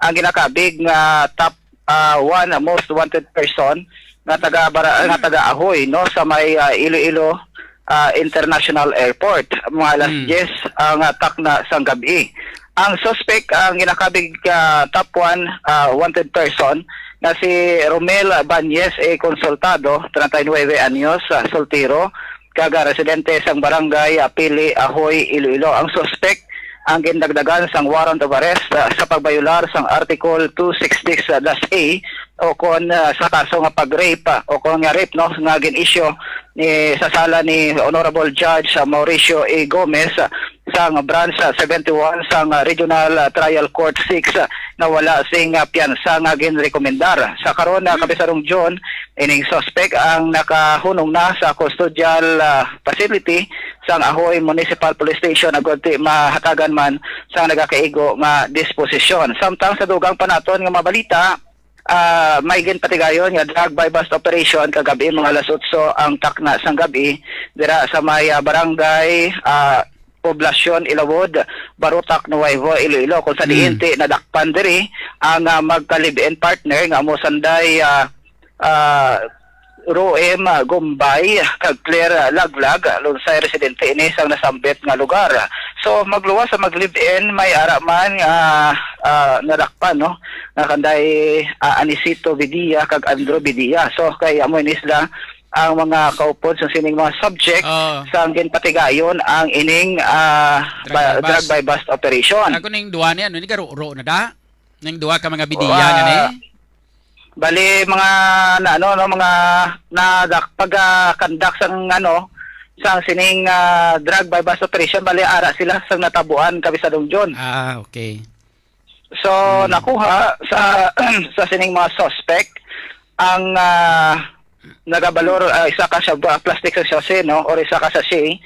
ang ginakabig nga top, ah, one most wanted person nga taga Bara-, nga taga Ahoy, no, sa may, ah, Iloilo, ah, International Airport, mga alas Mm. diyes ang, ah, takna sang gab-i. Ang suspect ang ginakabig, ah, top one, ah, wanted person na si Romel Banyes A. Consultado, treinta y nueve anyos, ah, soltero, kag, ah, residente sang barangay, ah, Pili, Ahoy, Iloilo. Ang suspect ang gindagdagan sang warrant of arrest, ah, sa pagbayolar sang Article two six six dash A o kon, ah, sa kaso nga pag-rape, ah, o kon nga rape, no, nga gin-issue ni, sa sala ni Honorable Judge, ah, Mauricio A. Gomez, ah, sang Branch, ah, seventy-one sang, ah, Regional, ah, Trial Court six, ah, nga wala sing, ah, piyansa nga ginrekomendar. Sa karon, ah, Hmm. Kapisadong June, ining suspect ang nakahunong na sa custodial, ah, facility sang Ahoy Municipal Police Station agod ti mahatagan man sang nagakaigo nga disposisyon. Samtang sa dugang pa naton nga mga balita, ah, may ginpatigayon nga drug buy-bust operation kagab-i mga alas otso ang takna sang gab-i dira sa may, ah, barangay, ah, Poblacion Ilawod, Barotac, Nuevo, Iloilo, kung sa Mm. diin ti nadakpan diri ang, ah, magka-live-in partner nga amo sanday, ah, ah, Roem, ah, Gumbay kag Claire, ah, Laglag, lunsay residente ini sang nasambit nga lugar. So, magluwas sa mag-live-in, may ara man nga, ah, nadakpan, no? Nga kanday, ah, Anisito Bidia kag Andrew Bidia. So, kay amo ini sila ang mga kaupod sa sining mga subject Oo. Sa ginpatigayon ang ining, ah, Drug ba-, buy-bust. Drug buy-bust operation. Ako ning duwa ni, ano, ni Garuro na da? Ning duwa ka mga bidiya Wa-, nga ni? Bali, mga na, ano, no, mga nadak-, pag, ah, conduct sang, ano, sang sining, ah, drug buy-bust operation, bali, ara sila sang natabuan, Kapisadong John. Ah, okay. So, Hmm. nakuha sa, sa sining mga suspect ang, ah, nagabalor, ah, isa ka shabu, ah, plastic sa sachet, no, or isa ka sachet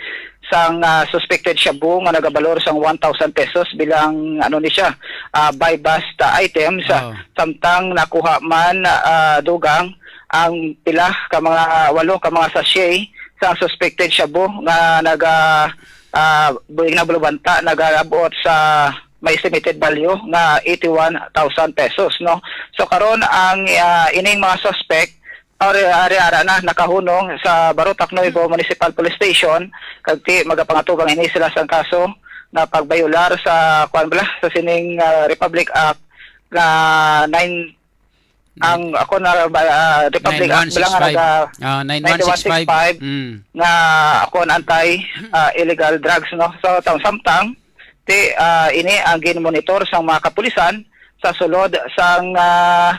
sang, ah, suspected shabu nga nagabalor sang one thousand pesos bilang, ano ni siya, ah, buy-bust, ah, items. Oh. Samtang nakuha man, ah, dugang ang pila ka mga, walo ka mga sachet sa suspected shabu nga naga, ah, buing na bulubanta, nagaabot sa may estimated value nga eighty-one thousand pesos, no? So, karon ang, ah, ining mga suspect, ari, ari, ara na, nakahunong sa Barotac Nuevo Municipal Police Station, kag ti magapangatugang ini sila sang kaso na pagbayular sa, kuwan bala, sa sining, ah, Republic Act nga nine, ang ako na ba, ah, Republic Act bala nga nine one six five. Naga Ah, nine one six five. Nine one six five. Mm. Nga ako na anti, ah, illegal drugs, no? So, tam-, samtang, ti, ah, ini ang ginmonitor sang mga kapulisan sa sulod sang, ah,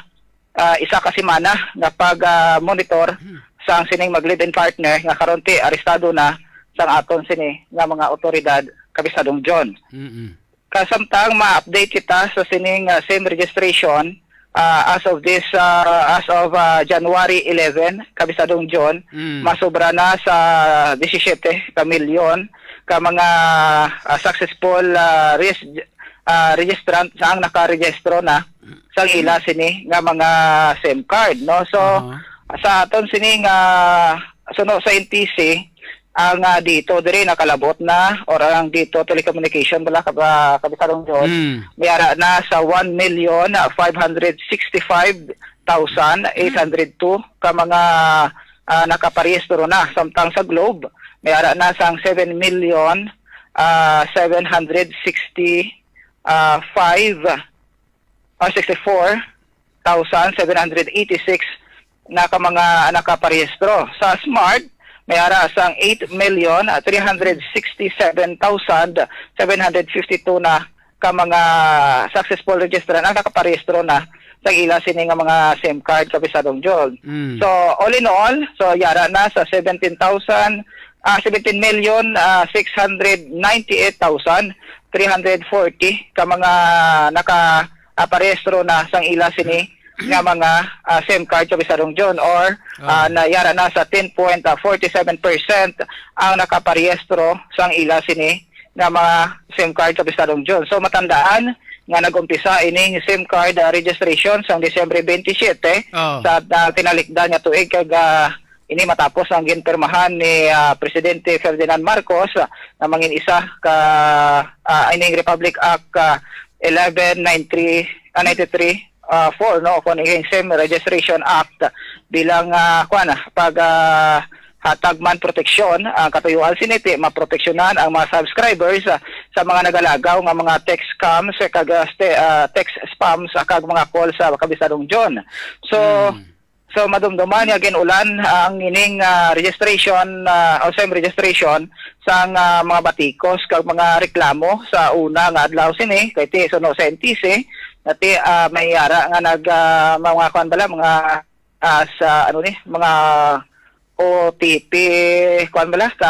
ah, isa ka semana nga pag, ah, monitor sang sining mag-live-in partner nga karon ti arestado na sang aton sini nga mga awtoridad, Kapisadong John. Mm-mm. Kasamtang ma-update kita sa sining, ah, same registration, ah, as of this, ah, as of, ah, January eleven, Kapisadong John, Mm. masobra na sa disisiete ka milyon ka mga, ah, successful, ah, res-, ah, registrant sa ang nakarehistro na sa ila sini nga mga SIM card, no? So, Aha. sa aton sini nga suno sa N T C, ang, ah, dito diri nakalabot na, or ang dito telecommunication bala, kab-, ah, Kapisadong John, Mm. may ara na sa one million five hundred sixty-five thousand eight hundred two ka mga, ah, nakaparehistro na. Samtang sa Globe, may ara na sang seven million, ah, seven hundred sixty, ah, five, ah, sixty-four thousand seven hundred eighty-six na ka mga nakaparehistro. Sa Smart, may ara sang eight million three hundred sixty-seven thousand seven hundred fifty-two na ka mga successful registrant ang nakaparehistro na sa ila sini nga mga SIM card, Kapisadong John. Mm. So, all in all, so yara na sa seventeen thousand, ah, seventeen million, ah, six hundred ninety-eight thousand three hundred forty ka mga naka, ah, parehistro na sang ila sini nga mga, ah, SIM card, Kapisadong John, or, ah, Oh. na yara na sa ten point forty seven percent ang nakaparehistro sang ila sini nga mga SIM card, Kapisadong John. So, matandaan nga nag-umpisa ining SIM card, ah, registration sang Disyembre twenty-seven Oh. sa, ah, tinalikdan nga tuig, kag, ah, ini matapos ang ginpirmahan ni, ah, Presidente Ferdinand Marcos, ah, na mangin isa ka, ah, ining Republic Act, ah, eleven nine three, ah, ninety-three, ah, four, no, kung ining SIM Registration Act bilang, ah, kuwan, ah, pag, ah, hatag man proteksyon, ang katuyuan sini ti maproteksyonan ang mga subscribers, ah, sa mga nagalagaw nga mga text scams, eh, kag, ah, ste-, ah, text spams, ah, kag mga call sa Kapisadong John. So, Hmm. so madumduman nga gin-ulan ang ining, ah, registration, ah, o SIM registration sang, ah, mga batikos kag mga reklamo sa una nga adlaw sini, kay ti suno sa N T C, nga ti, ah, may yara nga nag, ah, mga kuwan bala, mga, ah, sa, ano ni, mga O T P, kuwan bala, ka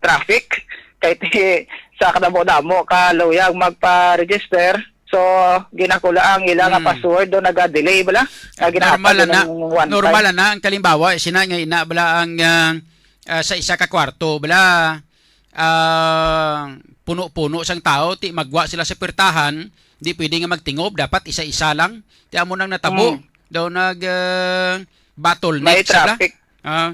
traffic, kay ti sa kadamo-damo ka luyag magpa-register. So, ginakula ang ila nga Hmm. password, do naga-delay bala, nga Ah, normal ginahatagan na. ng one Normal time. na ang kalimbawa, sina nga ina bala ang, ah, ah, sa isa ka kwarto bala, ah, puno-puno sang tao, ti magwa sila sa pertahan, di pwede nga magtingob, dapat isa-isa lang. Ti amo nang natabo. Hmm. Daw nag, ah, bottleneck May sila. traffic. Ah.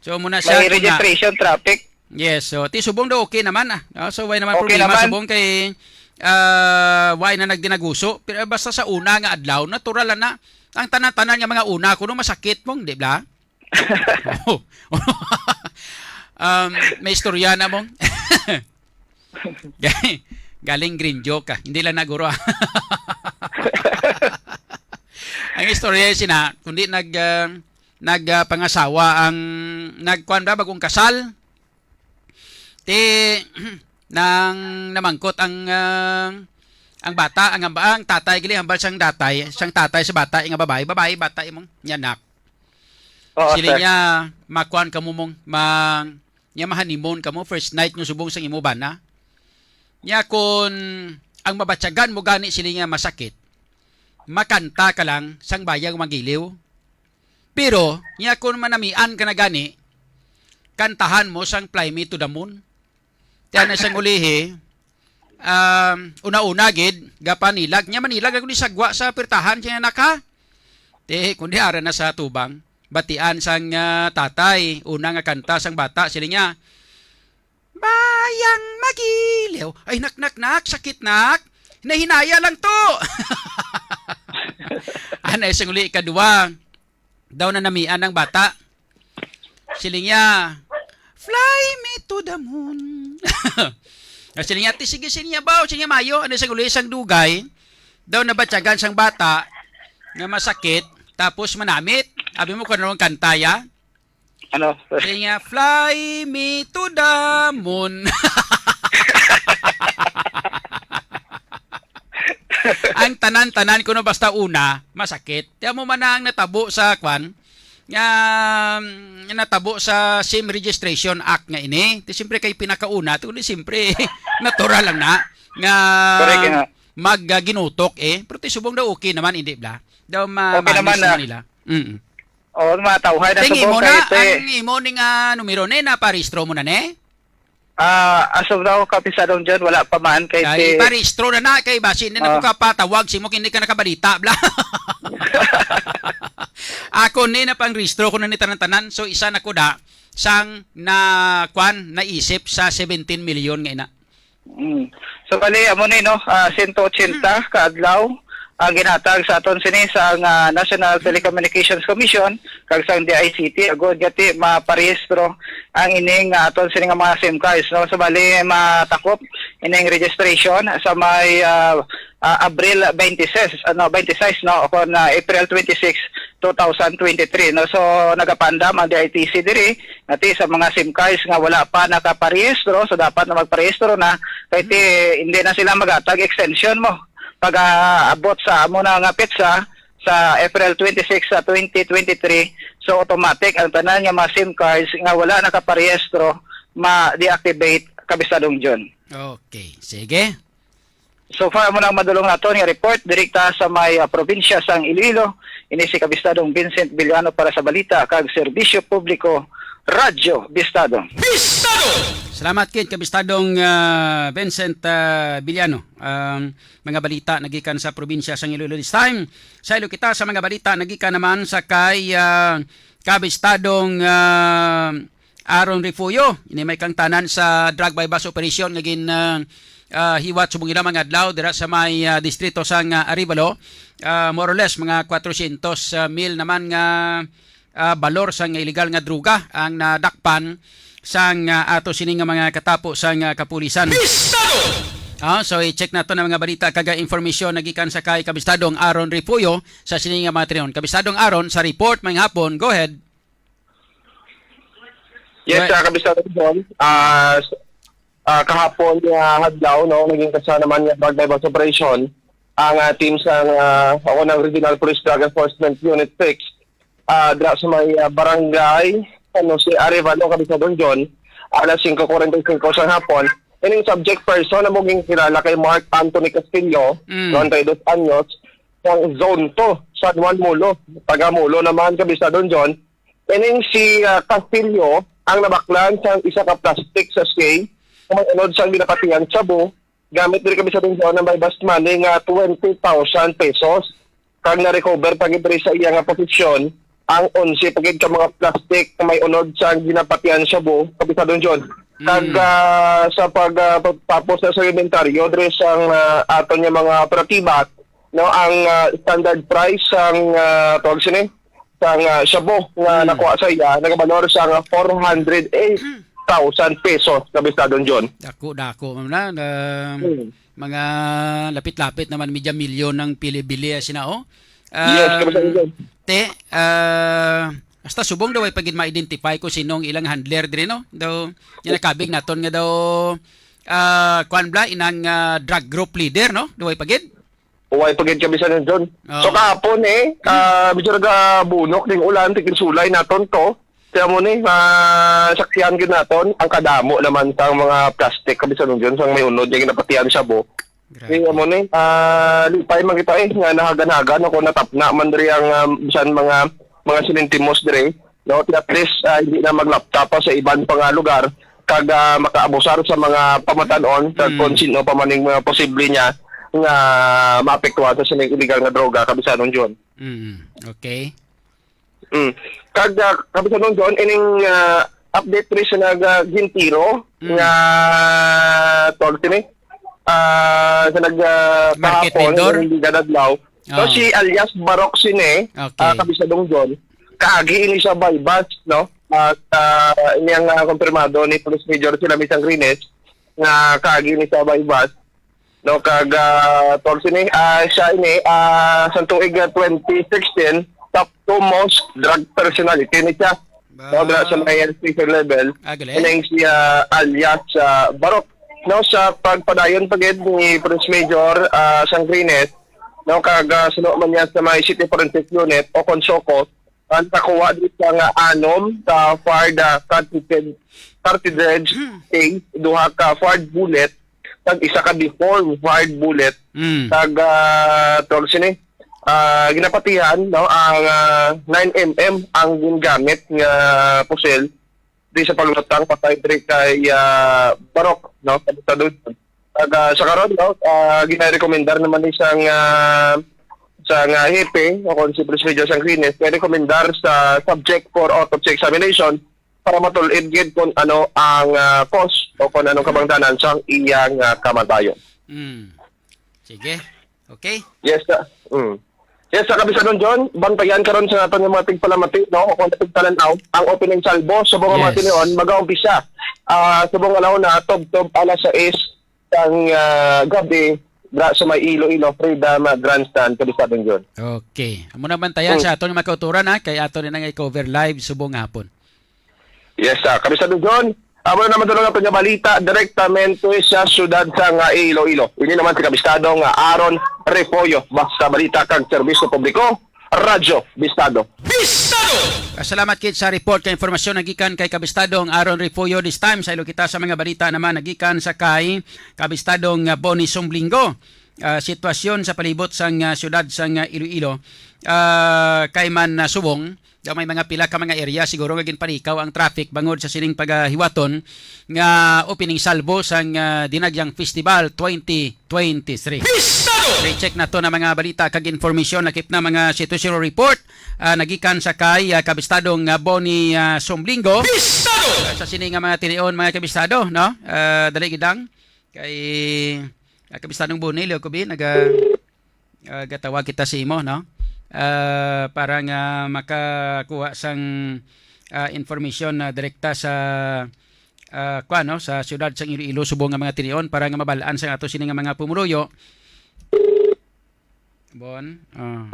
So, muna siya May kung na registration traffic. Yes, so, ti subong daw okay naman, ah. Ah, so, why naman Okay problema naman. subong kay, ah, why na nagdinaguso? Pero basta sa una nga adlaw, natural lang na. Ang tanan-tanan nga mga una, kuno masakit mong, di ba? Um, may istorya na mong. Galing green joke ka. Hindi lang naguro, ah. Ang istorya ay sina, kundi nag, ah, nag, ah, pangasawa ang, nagkuan ba, bagong kasal? Ti, nang namangkot ang, ah, ang bata, ang, ang tatay, gali, hambal sang datay, sang tatay sa bata, nga babae, babae, bata imong, nya anak. Oo, Sili sir. niya, makuan ka mo mong, ma, niya mahanimon ka mo, first night nyo subong sang imo bana. Niya kun ang mabatyagan mo gani sili niya masakit, makanta ka lang sang bayang magiliw. Pero, niya kun manamian ka na gani, kantahan mo sang Fly Me to the Moon. Tiyan na sang ulihi, um, una-una gid, gapanilag. Niya manilag ako ni sagwa sa pirtahan, siya naka. Ti, kundi ara na sa tubang. Batian sang, ah, tatay, una nga kanta sang bata, sila niya, "Bayang magiliw, ay nak, nak, nak, sakit, nak, nahinaya lang to." Anay sang uli ikadua, daw na namian ang bata. Siling niya, "Fly me to the moon." Ah, siling niya, "Ti, sige, siling niya, baw, siling niya, mayo." Ano sa uli sang dugay, daw nabatyagan sang bata nga masakit, tapos manamit. Abi mo kung anong kanta, ya? Ano? Siling niya, "Fly me to the moon." Ang tanan-tanan kuno basta una, masakit. Ti amo man na ang natabo sa kwan, nga, mm, natabo sa SIM Registration Act nga ini. Ti siyempre kay pinakauna, ti kundi siyempre natural lang na nga Correct nga. mag, ah, ginutok eh. Pero ti subong daw okay naman, hindi bla? Daw ma-, Okay naman manage na. naman nila. Mm. Oh, matawhay na Ting subong imo kay na, ti ang imo ni nga numero ni, naparehistro mo na ni? Ah, as of now, Kapisadong John, wala pa man kay Kay ti parehistro na na, kay basi hindi na ko Ah. kapatawag, simo hindi ka nakabalita, bla. Ako ni na pang rehistro ko na ni tanan-tanan, so isa na ko da sang na kwan naisip sa seventeen million nga ina. Mm. So, bali, amo ni, no, ah, sento ochenta ka adlaw ang ginhatag sa aton sini sa nga National Telecommunications Commission kag sang D I C T, agod gati maparehistro ang ining, ah, aton sini nga mga SIM cards, no. So, bali, matakop ining registration sa may, ah, ah, Abril twenty-six, ano, twenty-six, no, o kon, ah, April twenty-six, two thousand twenty-three, no? So, nagapaandam ang D I T C diri, nga ti sa mga SIM cards nga wala pa nakaparehistro, so dapat na magparehistro na, kay ti hindi na sila magatag extension mo pag-aabot sa amo na nga petsa sa April twenty-six sa twenty twenty-three. So, automatic ang tanan nga mga SIM cards nga wala nakaparehistro ma-deactivate, Kabistadong John. Okay, sige. So far, amo nang madulong naton nga report direkta sa may, ah, probinsya sang Iloilo. Ini si Kabistadong Vincent Villano para sa balita kag serbisyo publiko, Radyo Bistado. Bistado! Salamat kid, Kabistadong, ah, Vincent, ah, Villano. Ang mga balita nagikan sa probinsya sang Iloilo this time. Saylo kita sa mga balita nagikan naman sa kay, ah, Kabistadong, ah, Aaron Refugio. Ini may kangtanan sa drug buy-bust operation nga gin, ah, ah, hiwat subong ila mga adlaw dira sa may, ah, distrito sang, ah, Arevalo. Ah, more or less, mga kwatrocientos mil naman nga, ah, balor sang illegal nga droga ang nadakpan sang, ah, ato sini nga mga katapo sang, ah, kapulisan. Bistado! Ah, so i-check nato ang mga balita kag, ah, informasyon nagikan sa kay Kabistadong Aaron Refugio sa sini nga mga tinion. Kabistadong Aaron, sa report, maayong hapon. Go ahead. Yes, Right. uh, Kabisado John. Ah, s- ah, kahapon nga adlaw, no, naging kasa naman nga drug buy-bust operation ang, ah, team sa, ah, ako ng Regional Police Drug Enforcement Unit six, ah, dra sa may, ah, barangay, ano, si Arevalo, Kabisado John, alas singko kuwarenta y singko sa hapon. Ining subject person na mo ginkilala kay Mark Anthony Castillo, Mm. treinta y dos anyos, sang Zone two, San Juan Molo, taga Molo naman, Kabisado John. Ining si, ah, Castillo ang nabaklan sang isa ka plastic sachet nga may unod sang ginapatihan shabu, gamit diri, Kabisado John, ang may bust money nga twenty thousand pesos, kag na-recover pa gid diri sa iya nga posisyon ang onse pa gid ka mga plastic nga may unod sang ginapatihan shabu, Kabisado John. Kag, Mm. ah, sa pag, ah, pagtapos na sa inventaryo diri sang, ah, aton nga mga operatiba, no, ang, ah, standard price sang, ah, tawag sini, sang, ah, shabu nga Mm. nakuha sa iya, nagabalor sang four hundred eight thousand pesos, Kabisado John. Dako, dako man na, na Mm. mga lapit-lapit naman, media milyon ang pili-bili, ah, sina, oh. Yes, Um, Kabisado John. Te, ah, hasta subong daw ay pagid ma-identify ko sinong ilang handler diri, no? Daw, yung nakabig naton nga daw, ah, kwan bla, inang, ah, drug group leader, no? Daw ay pagid? Uway pa gid, Kabisado John. Oo. So, kahapon, eh, ah, medyo nagabunok ding ulan, tigin sulay naton to. Kaya mo ni, ah, saksihan gid naton ang kadamo naman sang mga plastic, Kabisado John, sang may unod, yung napatihan shabu. Grabe. Kaya mo ni, ah, lipay man kita, eh, nga nahagan-hagan ako, natapna man diri ang, ah, bisan mga, mga sinintimos diri. No, at least, ah, hindi na maglapta pa sa iban pa nga lugar, kag, ah, makaabusar sa mga pamatan-on, kag Mm. kung sino pa man yung mga posible niya nga maapektuhan sa sining illegal nga droga, Kabisado John. Mm, okay. Mm. Kag, ah, Kabisado John, ining, ah, update rin sa nag, ah, gintiro Mm. nga tawag sini, ah, sa nag, ah, Market kahapon, vendor? Hindi gadadlaw. So, Oh. si alias Barok sini, Okay. ah, Kabisado John, kaagi ini sa buy-bust, no? At, ah, ini ang, ah, kompirmado ni Police Major Silami Sangrines nga kaagi ini sa buy-bust, no? Kag, ah, tol sini, ah, siya ini, ah, sa tuig nga twenty sixteen, top two most drug personality ni siya. Ba- No, dra sa may station level. Ah, galing. Ining si, ah, alias, ah, Barok. No, sa pagpadayon pa gid ni Police Major, ah, Sangrines, no, kag, ah, suno man niya sa may City Forensic Unit o kon SOCO, ang nakuha dito nga anom ka fired, ah, cartridge, cartridge case, duha ka fired bullet, kag isa ka deformed fired bullet, Mm. kag, ah, tawag sini, ah, ginapatihan, no, ang, ah, nine M M ang gingamit nga pusil di sa paglutang patay diri kay, ah, Barok, no, sa Dudon. Kag, ah, sa karon, no, ah, ginarekomendar naman ni sang, ah, sang, ah, hepe, o kon si Police Major Sangrines, ginarekomendar sa subject for autopsy examination para matul-id gid kung ano ang, ah, cause o kung anong kabangdanan sang iyang, ah, kamatayon. Mm. Sige. Okay? Yes, sir. Mm. Yes, sa Kabisanon, John, bantayan karon sa aton nga mga tigpalamati, no? O kung tigpalan-aw, ang opening salvo subong nga mga Yes. tinion, mag-aumpisa, ah, subong nga na, tubtob alas sais sang, ah, gabi, dira sa may Iloilo Freedom, ah, Grandstand, Kabistadong John. Okay. Amo na bantayan Hmm. sa aton nga mga kauturan, ha, kay ato na nga i-cover live subong hapon. Yes, ah, Kabistadong John. Amo na naman doon ang aton nga balita direktamente sa siyudad sa nga Iloilo. Ini naman si Kabistadong, ah, Aaron Refollo, basta balita kag serbisyo publiko, Radyo Bistado. Bistado! Ah, salamat kit sa report kay informasyon nagikan kay Kabistadong Aaron Refollo. This time, sa ilo kita sa mga balita naman nagikan sa kay Kabistadong, ah, Bonnie Sumblingo. Ah, sitwasyon sa palibot sang, ah, siyudad sang, ah, Iloilo, ah, kay man, ah, subong, daw may mga pila ka mga area siguro nga ginpanikaw ang traffic bangod sa sining pagahiwaton nga opening salvo sang, ah, Dinagyang Festival twenty twenty-three. Bistado! Recheck nato na mga balita kag informasyon, lakip na mga situational report, ah, nagikan sa kay, ah, Kabistadong, ah, Bonnie, ah, Sumblingo. Bistado! Sa sini nga mga tinion, mga kabistado, no? Ah, dali gid lang. Kay, ah, Kabistadong Bonnie, Leo Kubi, naga, ah, gatawag kita sa imo, no? Ah, para nga makakuha sang, ah, information na direkta sa, ah, kuwan, no? Sa siyudad sang Iloilo, subong nga mga tinion, para nga mabalaan sa ato sini nga mga pumuluyo. Bon, ah.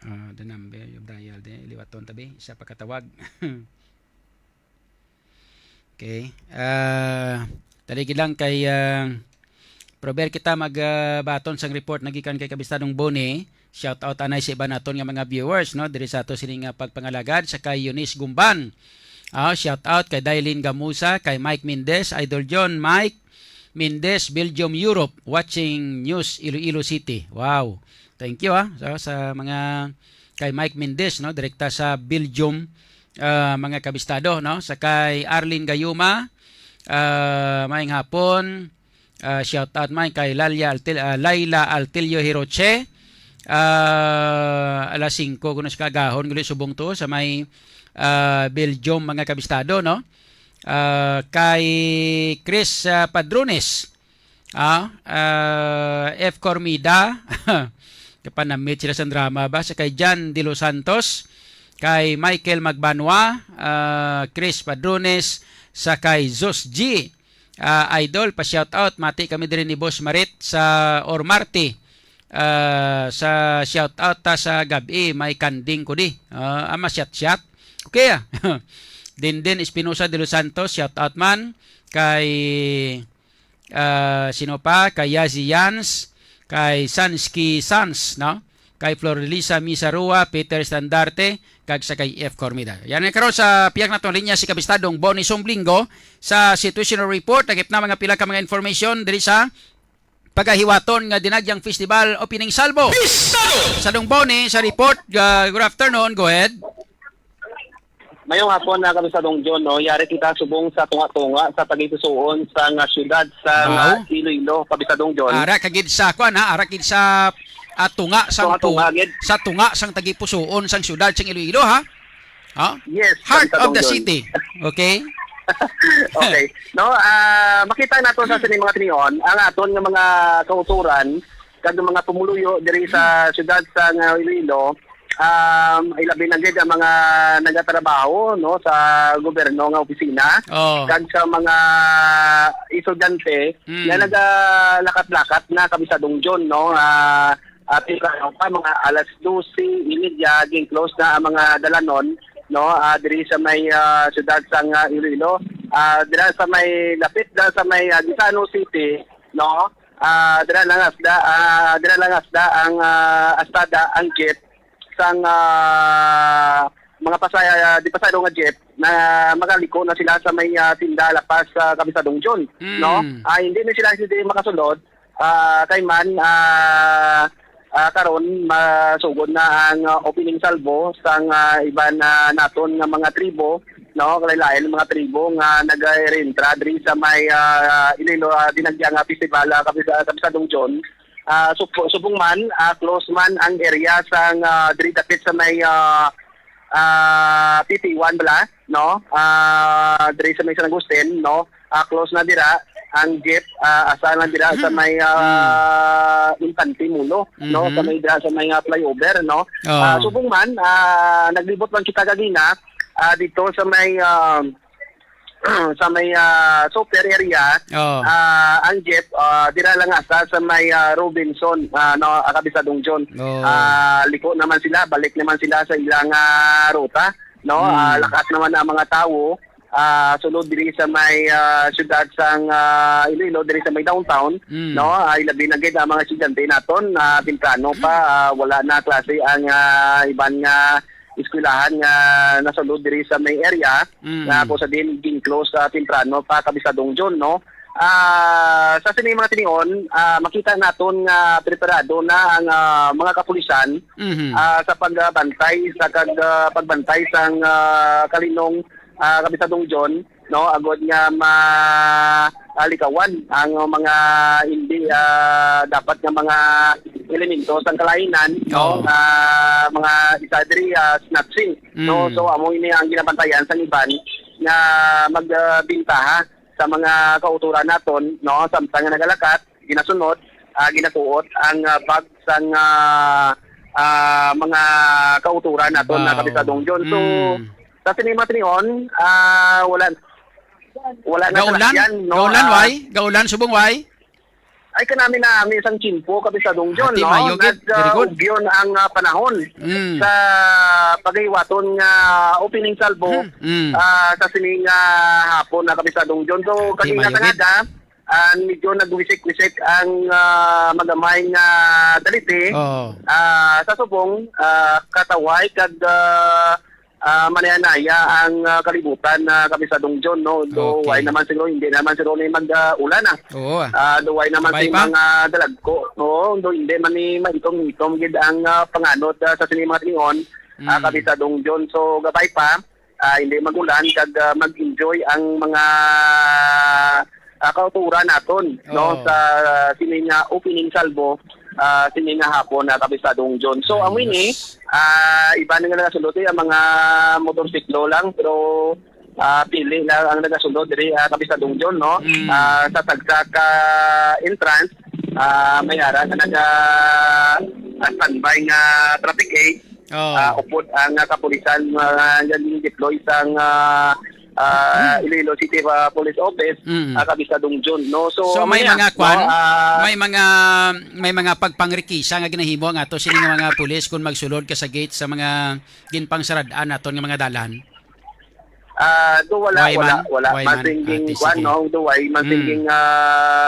Ah, the number, yung dial de, liwaton tabi, isa pa katawag. Okay. Ah, dali gid lang kay, ah, prober kita mag, ah, baton sang report nagikan kay Kabistadong Boni. Shout out anay sa iban naton nga mga viewers, no, diri sa ato sini nga pagpangalagad sa kay Eunice Gumban. Ah, shout out kay Dailin Gamusa, kay Mike Mendez, Idol John, Mike Mendez, Belgium, Europe, watching News Iloilo City. Wow. Thank you, ah. So, sa mga kay Mike Mendez, no, direkta sa Belgium, ah, mga kabistado, no? Sa kay Arlene Gayuma, ah, maayong hapon. Ah, shout out man kay Lalia Altil-, ah, Laila Altilio Hiroche. Ah, alas singko kuno sa kagahon, gali subong to sa may, ah, Belgium, mga kabistado, no? Ah, kay Chris, ah, Padrones, ah, ah, F Cormida, kapanamit sila sa drama ba? Sa kay Jan De Los Santos, kay Michael Magbanwa, ah, Chris Padrones, sa kay Zos G. Ah, Idol, pa-shout out. Mati kami diri ni Boss Marit sa Ormarte. Ah, sa shout out ta sa gabi, may kanding ko di. Ah, ama, shout, shout. Okay, ah. Dindin Espinosa de los Santos, shout out man. Kay, ah, sino pa? Kay Yazi Yans, kay Sanski Sans, no? Kay Florelisa Misarua, Peter Standarte, kag sa kay F Cormida. Yan na karon sa pihak naton linya si Kabistadong Bonnie Sumblingo sa situational report. Nagip na mga pila ka mga information diri sa pagahiwaton nga Dinagyang Festival opening salvo. Bistado! Sa Dong Bonnie, sa report, uh, good afternoon, go ahead. Mayong hapon na kami sa Dong John, no? Yari kita subong sa tunga-tunga sa pagisusuon sa nga syudad sa nga Wow. Iloilo, Kabisadong John. Ara kagid sa kuan, ha, ara kid sa, ah, tunga sang Tunga-tunga pu-, gid. Sa tunga sang tagipusuon sang syudad sang Iloilo, ha? Ha? Yes, Heart Kabisadong of the John. City. Okay? Okay. No, ah, makita nato sa sini mga tinion ang aton nga mga kauturan kag mga pumuluyo diri sa syudad sa nga Iloilo, um, ilabi na gid ang mga nagatrabaho, no, sa gobyerno nga opisina, Oh. kag sa mga estudyante Mm. nga nagalakat-lakat na, Kabisadong John, no, ah, ah, temprano pa, mga alas dose y media, ging-close na ang mga dalanon, no, ah, diri sa may, ah, syudad sang, ah, Iloilo. Ah, dira sa may lapit na sa may, ah, Gisano City, no, ah, dira lang asda, ah, dira lang asda ang, ah, astada, ang jeep sang, ah, mga pasaya-, di pasahero nga jeep na makaliko na sila sa may, ah, tinda lapas sa Kabisadong John, Mm. no? Ah, hindi na sila hindi makasulod, ah, kay man, ah, ah, karon masugod na ang, ah, opening salvo sang, ah, iban, ah, naton nga mga tribo, no? Kalain-lain mga tribo nga nag-reentra diri sa may, ah, Iloilo, ah, Dinagyang, ah, Festival, ah, Kabis-, ah, Kabisadong John. Ah, supo-, subong man, ah, close man ang area sang, ah, diri dapit sa may, ah, ah, P T one bala, no? Ah, diri sa may San Agustin, no? Ah, close na dira ang jeep, ah, asa lang dira sa may, ah, Infante Mulo, no? Mhm. Sa may dira sa may, ah, flyover, no? Oh. Ah, subong man, ah, naglibot man kita gagina, ah, dito sa may, ah, sa may, ah, super area, Oh. ah, ang jeep, ah, dira lang hasta sa may, ah, Robinson, ah, no, ah, Kapisadong John. Oh. Ah, liko naman sila, balik naman sila sa ilang, ah, ruta, no? Mm. Ah, lakas naman ang mga tawo, ah, sulod diri sa may, ah, siyudad sang, ah, Iloilo, diri sa may downtown, Mm. no? Ay, labi na gid ang mga estudyante naton, ah, temprano pa, ah, wala na klase ang, ah, iban nga eskwelahan nga nasulod diri sa may area, Mm. nga kung sa din gin-close, ah, temprano pa, Kapisadong John, no? Ah, sa sini mga tinion, ah, makita naton nga preparado na ang, ah, mga kapulisan, Mhm. ah, sa pagbantay sa kag, ah, pagbantay sang, ah, kalinong, ah, Kapisadong John, no, agod nga ma-, ah, likawan ang mga hindi, ah, dapat nga mga elemento sang kalahinan, no, Oo. nga mga isa diri, ah, snatching, no. Mm. So, amo ini ang ginabantayan sang iban nga magbintaha sa mga kautoran naton, no, samtang nga nagalakat, ginasunod, ah, ginakuot ang, ah, bag sang, ah, ah, mga kautoran naton na Wow. Kapisadong John. So, Mm. sa sini mga tinion, ah, wala, wala na Gaulan? salakyan, no? Gaulan, Ah, why? Gaulan, subong, why? Ay, kanami na, may isang tiyempo, Kapisadong John, Ati, no? mayo gid. Very good. Nag, ah, ugyon ang, ah, panahon Mm. sa pagahiwaton nga opening salvo, Mm. ah, sa sini nga hapon na, Kapisadong John. So, Ati, kanina mayo gid. tangaga, ah, medyo nagwisik-wisik ang, ah, magamay nga daliti, Oo. ah, sa subong, ah, kataway kag, ah, ah, manaya-naya ang, ah, kalibutan na, Kapisadong John, no? Do Okay. why naman siguro, hindi naman siguro ni mag, ah, ulan, ah. Oo, ah. Ah, do why naman Sabay sing pa? mga dalagko, no? Do hindi man ni maitom-itom gid ang, ah, panganod, ah, sa sini mga tinion, ah, Mm. Kapisadong John. So, gabay pa, ah, hindi magulan kag, ah, mag-enjoy ang mga, ah, kauturan naton, no, Oo. sa sini nga opening salvo, ah, sini nga hapon na, Kapisadong John. So, amo ini, Ayos. ah, iba na nga nagasulod, eh, ang mga motorsiklo lang, pero, ah, pili lang ang nagasulod diri, ah, Kapisadong John, no? Mm. Ah, sa tagsa ka entrance, ah, may ara nga naga, ah, standby nga traffic aid. Oh. Ah, upod ang, ah, kapulisan nga nag-deploy sang, ah, ah, Hmm. Iloilo City, ah, Police Office, Mm. ah, Kapisadong John, no? So, So, amo may niya, mga kwan, no? Ah, may mga, may mga pagpangrikisa nga ginahimo nga ato sini nga mga pulis kung magsulod ka sa gate sa mga ginpangsarad-an naton nga mga dalan? Ah, do wala, Why wala, man? Wala. Why man? Masing Ah, ging ti, kwan, sige. No? Do why, masing Mm. ging, ah,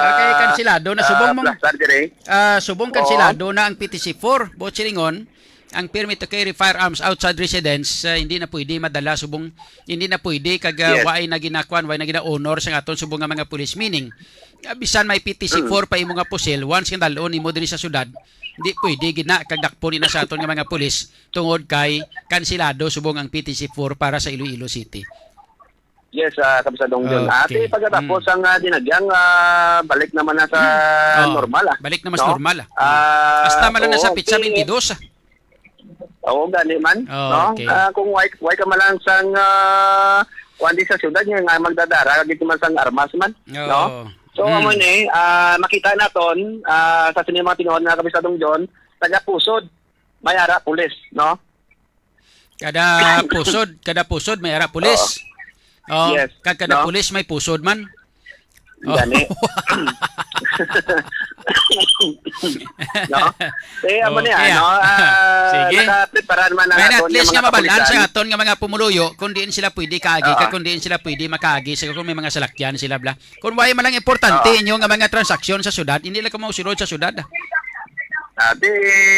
Ah, kay kansilado na ah, subong mong, plastar dire. Ah, subong Oo. kansilado na ang P T C four, buot silingon, ang permit to carry firearms outside residence, ah, hindi na pwede madala subong, hindi na pwede kag, ah, Yes. waay na ginakuan, waay na gina-honor sa aton subong nga mga pulis. Meaning, ah, bisan may P T C four Mm. pa imo nga pusil, once nga dal-on nimo diri sa syudad, hindi pwede gina kag dakpon na sa aton nga mga pulis tungod kay kansilado subong ang P T C four para sa Iloilo City. Yes, ah, Kapisadong John. Okay. Ate, pagkatapos Mm. ang, ah, dinagyang, ah, balik naman na sa Oh, normal, ah. balik naman sa No? normal, ah. Ah, Hasta man lang na sa oo, petsa okay. twenty-two, ah. Oo, gani man, Oh, no? okay. Ah, kung why, why ka man lang sang, ah, kuwan di sa syudad nga, nga magdadara, dito man sang armas man, Oh. no? So, Mm. amo ni, ah, makita naton, ah, sa sini mga tinuod nga Kapisadong John, taga Pusod, may ara pulis, no? Kada Pusod, kada Pusod may ara pulis. Oo. Oh, Yes. kag kada No? pulis may pusod man. Oh. Gani. No? Eh, amo niya, Okay, ah. no? Ah, Sige. nakaprepara naman ang May aton at least nga nga mga mabalaan sa kapulisan. aton nga mga pumuluyo kung diin sila pwede kaagi, Oo. kag kung diin sila pwede makaagi, sa kung may mga salakyan sila, bla. Kung wala man lang importante Oo. inyo nga mga transaksyon sa syudad, hindi lang ka mausulod sa syudad. Ah, di,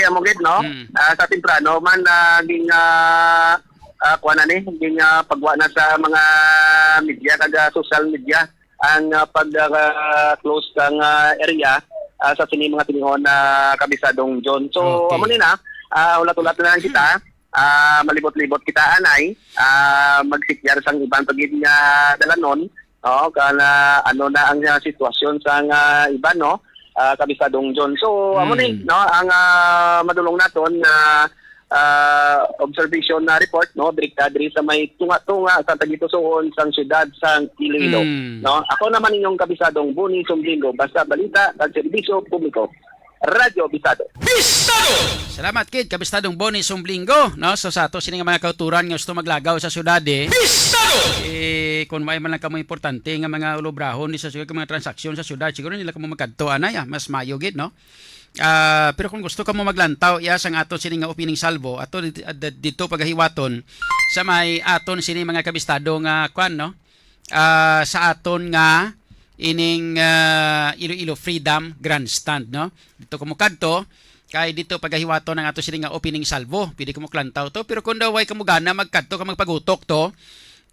amo gid, no? Mm. Ah, sa temprano man, ah, ging, ah, ah, kuha na ni, ging, ah, pagwa na sa mga media, kag, ah, social media, ang, ah, pag, ah, close sang, ah, area, ah, sa sini mga tinihon na Kapisadong John. So, Okay. amo ni na, ah, ulat-ulat na lang kita, ah, malibot-libot kita, anay, ah, magsikyar sang iban pa gid nga dalanon, no, kana ano na ang, ah, sitwasyon sang, ah, iban, no, ah, Kapisadong John. So, amo ni, Hmm. no, ang, ah, madulong naton nga, ah, observation na report, no, direkta diri sa may tunga-tunga sa tagitusuon sang siyudad sang Iloilo, Hmm. no. Ako naman inyong Kapisadong Boni Sumlingo, basta balita kag serbisyo publiko. Radyo Bistado. Bistado! Salamat gid, Kabistadong Bonnie Sumblingo, no? So, sa ato sini nga mga kauturan nga gusto maglagaw sa syudad, eh, Bistado! Eh, kung may man lang kamo importante nga mga ulobrahon di sa syudad, mga transaksyon sa syudad, siguro nila kamo magkadto, anay, ah, mas mayo gid, no? Ah, pero kung gusto kamo maglantaw, iya, sang ato sini nga opening salvo, ato di-, ah, di-, dito pagahiwaton sa may aton sini mga kabistado nga kwan, no? Ah, sa aton nga ining, ah, Iloilo Freedom Grandstand, no? Dito kamo kadto, kay dito pagahiwaton ang ato sini nga opening salvo. Pwede kamo klantaw to, pero kung daw way kamo gana magkadto ka magpagutok to,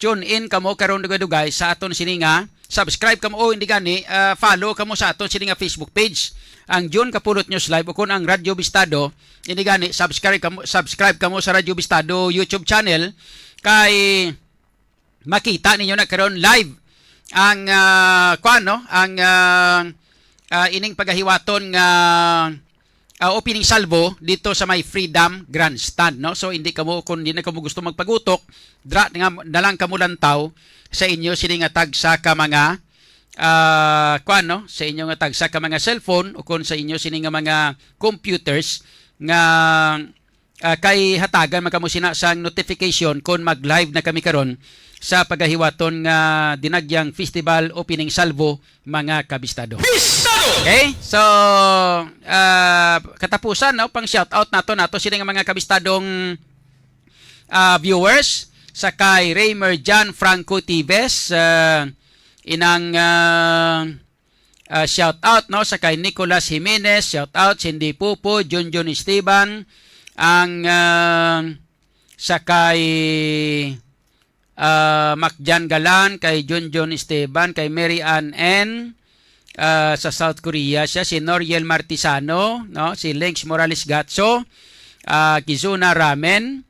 tune in kamo karon dugay-dugay sa aton sini nga, subscribe kamo o hindi gani, ah, follow kamo sa aton sini nga Facebook page, ang June Kapulot News Live o kung ang Radyo Bistado, hindi gani subscribe kamo, subscribe kamo sa Radyo Bistado YouTube channel kay makita ninyo na karon live ang, ah, kuwan, no? Ang, ah, ah, ining pagahiwaton nga, ah, opening salvo dito sa may Freedom Grandstand, no? So, hindi kamo, kung hindi na kamo gusto magpagutok, dra nga na lang kamo lantaw sa inyo sini nga tagsa ka mga, ah, kuwan, no? Sa inyo nga tagsa ka mga cellphone o kung sa inyo sini nga mga computers nga, ah, kay hatagan man kamo sina sang notification kon mag-live na kami karon sa pagahiwaton nga Dinagyang Festival Opening Salvo, mga kabistado. Bistado! Okay? So, ah, katapusan, no, pang shout out nato, nato sila nga mga kabistadong, ah, viewers, sa kay Raymer John Franco Tives, ah, inang, ah, ah, shout out, no, sa kay Nicolas Jimenez, shout out, Cindy Pupo, Junjun Esteban, ang, ah, sa kay, ah, Macjan Galan, kay Junjun Esteban, kay Mary Ann N, ah, sa South Korea siya, si Noriel Martisano, no, si Links Morales Gatso, ah, Kizuna Ramen,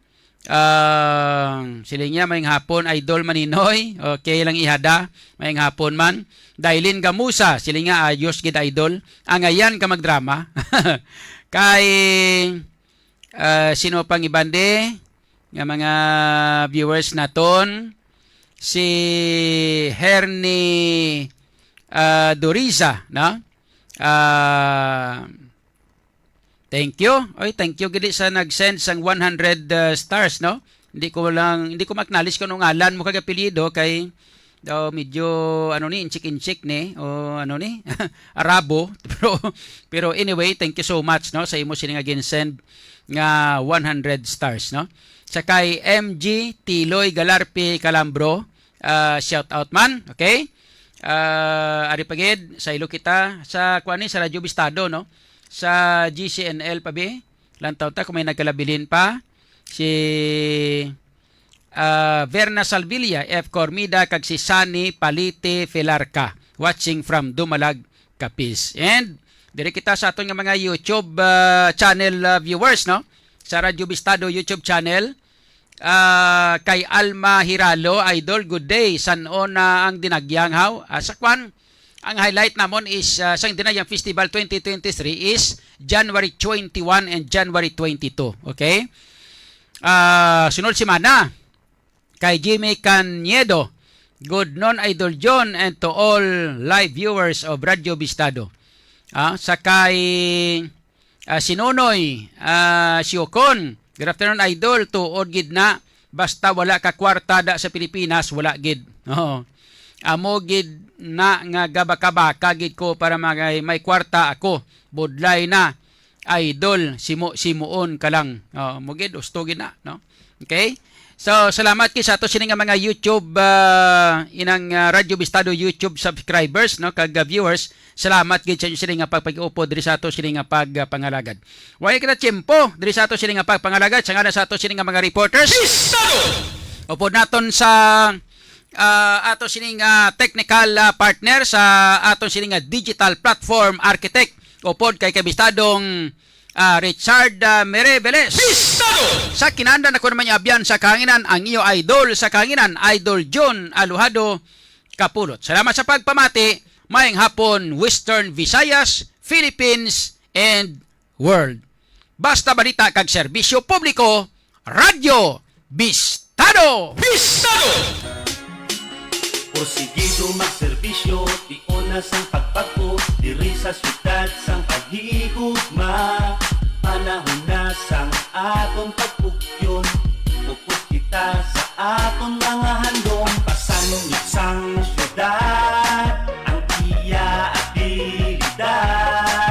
ah, sila niya, mayong hapon, Idol Maninoy. Okay lang ihada, mayong hapon man. Dailin Gamusa, sila nga, ayos gid, Idol. Angayan ka magdrama. Kay, ah, sino pang iban di nga mga viewers naton? Si Hernie, ah, Doriza, no? Ah, thank you. Oy, thank you gid sa nag-send sang one hundred, ah, stars, no? Hindi ko lang, hindi ko ma-acknowledge kung anong ngalan mo kag apelyido kay daw medyo, ano ni, inchik-inchik ni, o ano ni, Arabo. Pero, pero anyway, thank you so much, no, sa imo sini nga gin-send nga one hundred stars, no? Sa kay M G Tiloy Galarpe Calambro, ah, shout out man, okay? Ah, ari pa gid, saylo kita sa, kuan ni, sa Radyo Bistado, no? Sa G C N L pa bi. Lantaw ta kung may nagkalabilin pa. Si, ah, Verna Salvilla, F Cormida, kag si Sunny Palite Felarca, watching from Dumalag, Capiz. And diri kita sa aton nga mga YouTube, ah, channel, ah, viewers, no? Sa Radyo Bistado YouTube channel. Ah, kay Alma Hiralo, Idol, good day. San-o na ang Dinagyang, haw? Ah, sa kwan, ang highlight namon is, ah, sang Dinagyang Festival twenty twenty-three is January twenty-one and January twenty-two. Okay? Ah, sunod semana, kay Jimmy Cañedo, good noon, Idol John, and to all live viewers of Radyo Bistado. Ah, sa kay, ah, si Nonoy, ah, Siocon, good afternoon, Idol. Tuod gid na, basta wala ka kwarta da sa Pilipinas, wala gid. Oo. Amo gid na nga gabaka-baka gid ko para magay may kwarta ako. Budlay na, Idol, simo-simoon ka lang. Oh, mo gid, usto gid na, no? Okay? So, salamat gid sa ato sini nga mga YouTube, ah, inang, ah, Radyo Bistado YouTube subscribers, no, kag, ah, viewers. Salamat gid sa inyo sini nga pagpag-upod diri sa ato sini nga pagpangalagad. Wala kita tiyempo diri sa ato sini nga pagpangalagad, sa ngalan sa ato sini nga mga reporters. Bistado! Upod naton sa, ah, ato sini nga technical, ah, partner, sa ato sini nga digital platform architect, upod kay kabistadong, ah, Richard, ah, Mereveles. Bistado! Sa kinanda na ko naman abyan sa kahanginan, ang iyo idol sa kahanginan, Idol John Alojado Kapulot. Salamat sa pagpamati. Mayong hapon, Western Visayas, Philippines, and world. Basta balita kag serbisyo publiko, Radyo Bistado! Bistado! Porsigido magserbisyo, tiona sang pagbag-o, diri sa siyudad sang pag Higugma, panahon na sang aton pagpugyon. Upod kita sa aton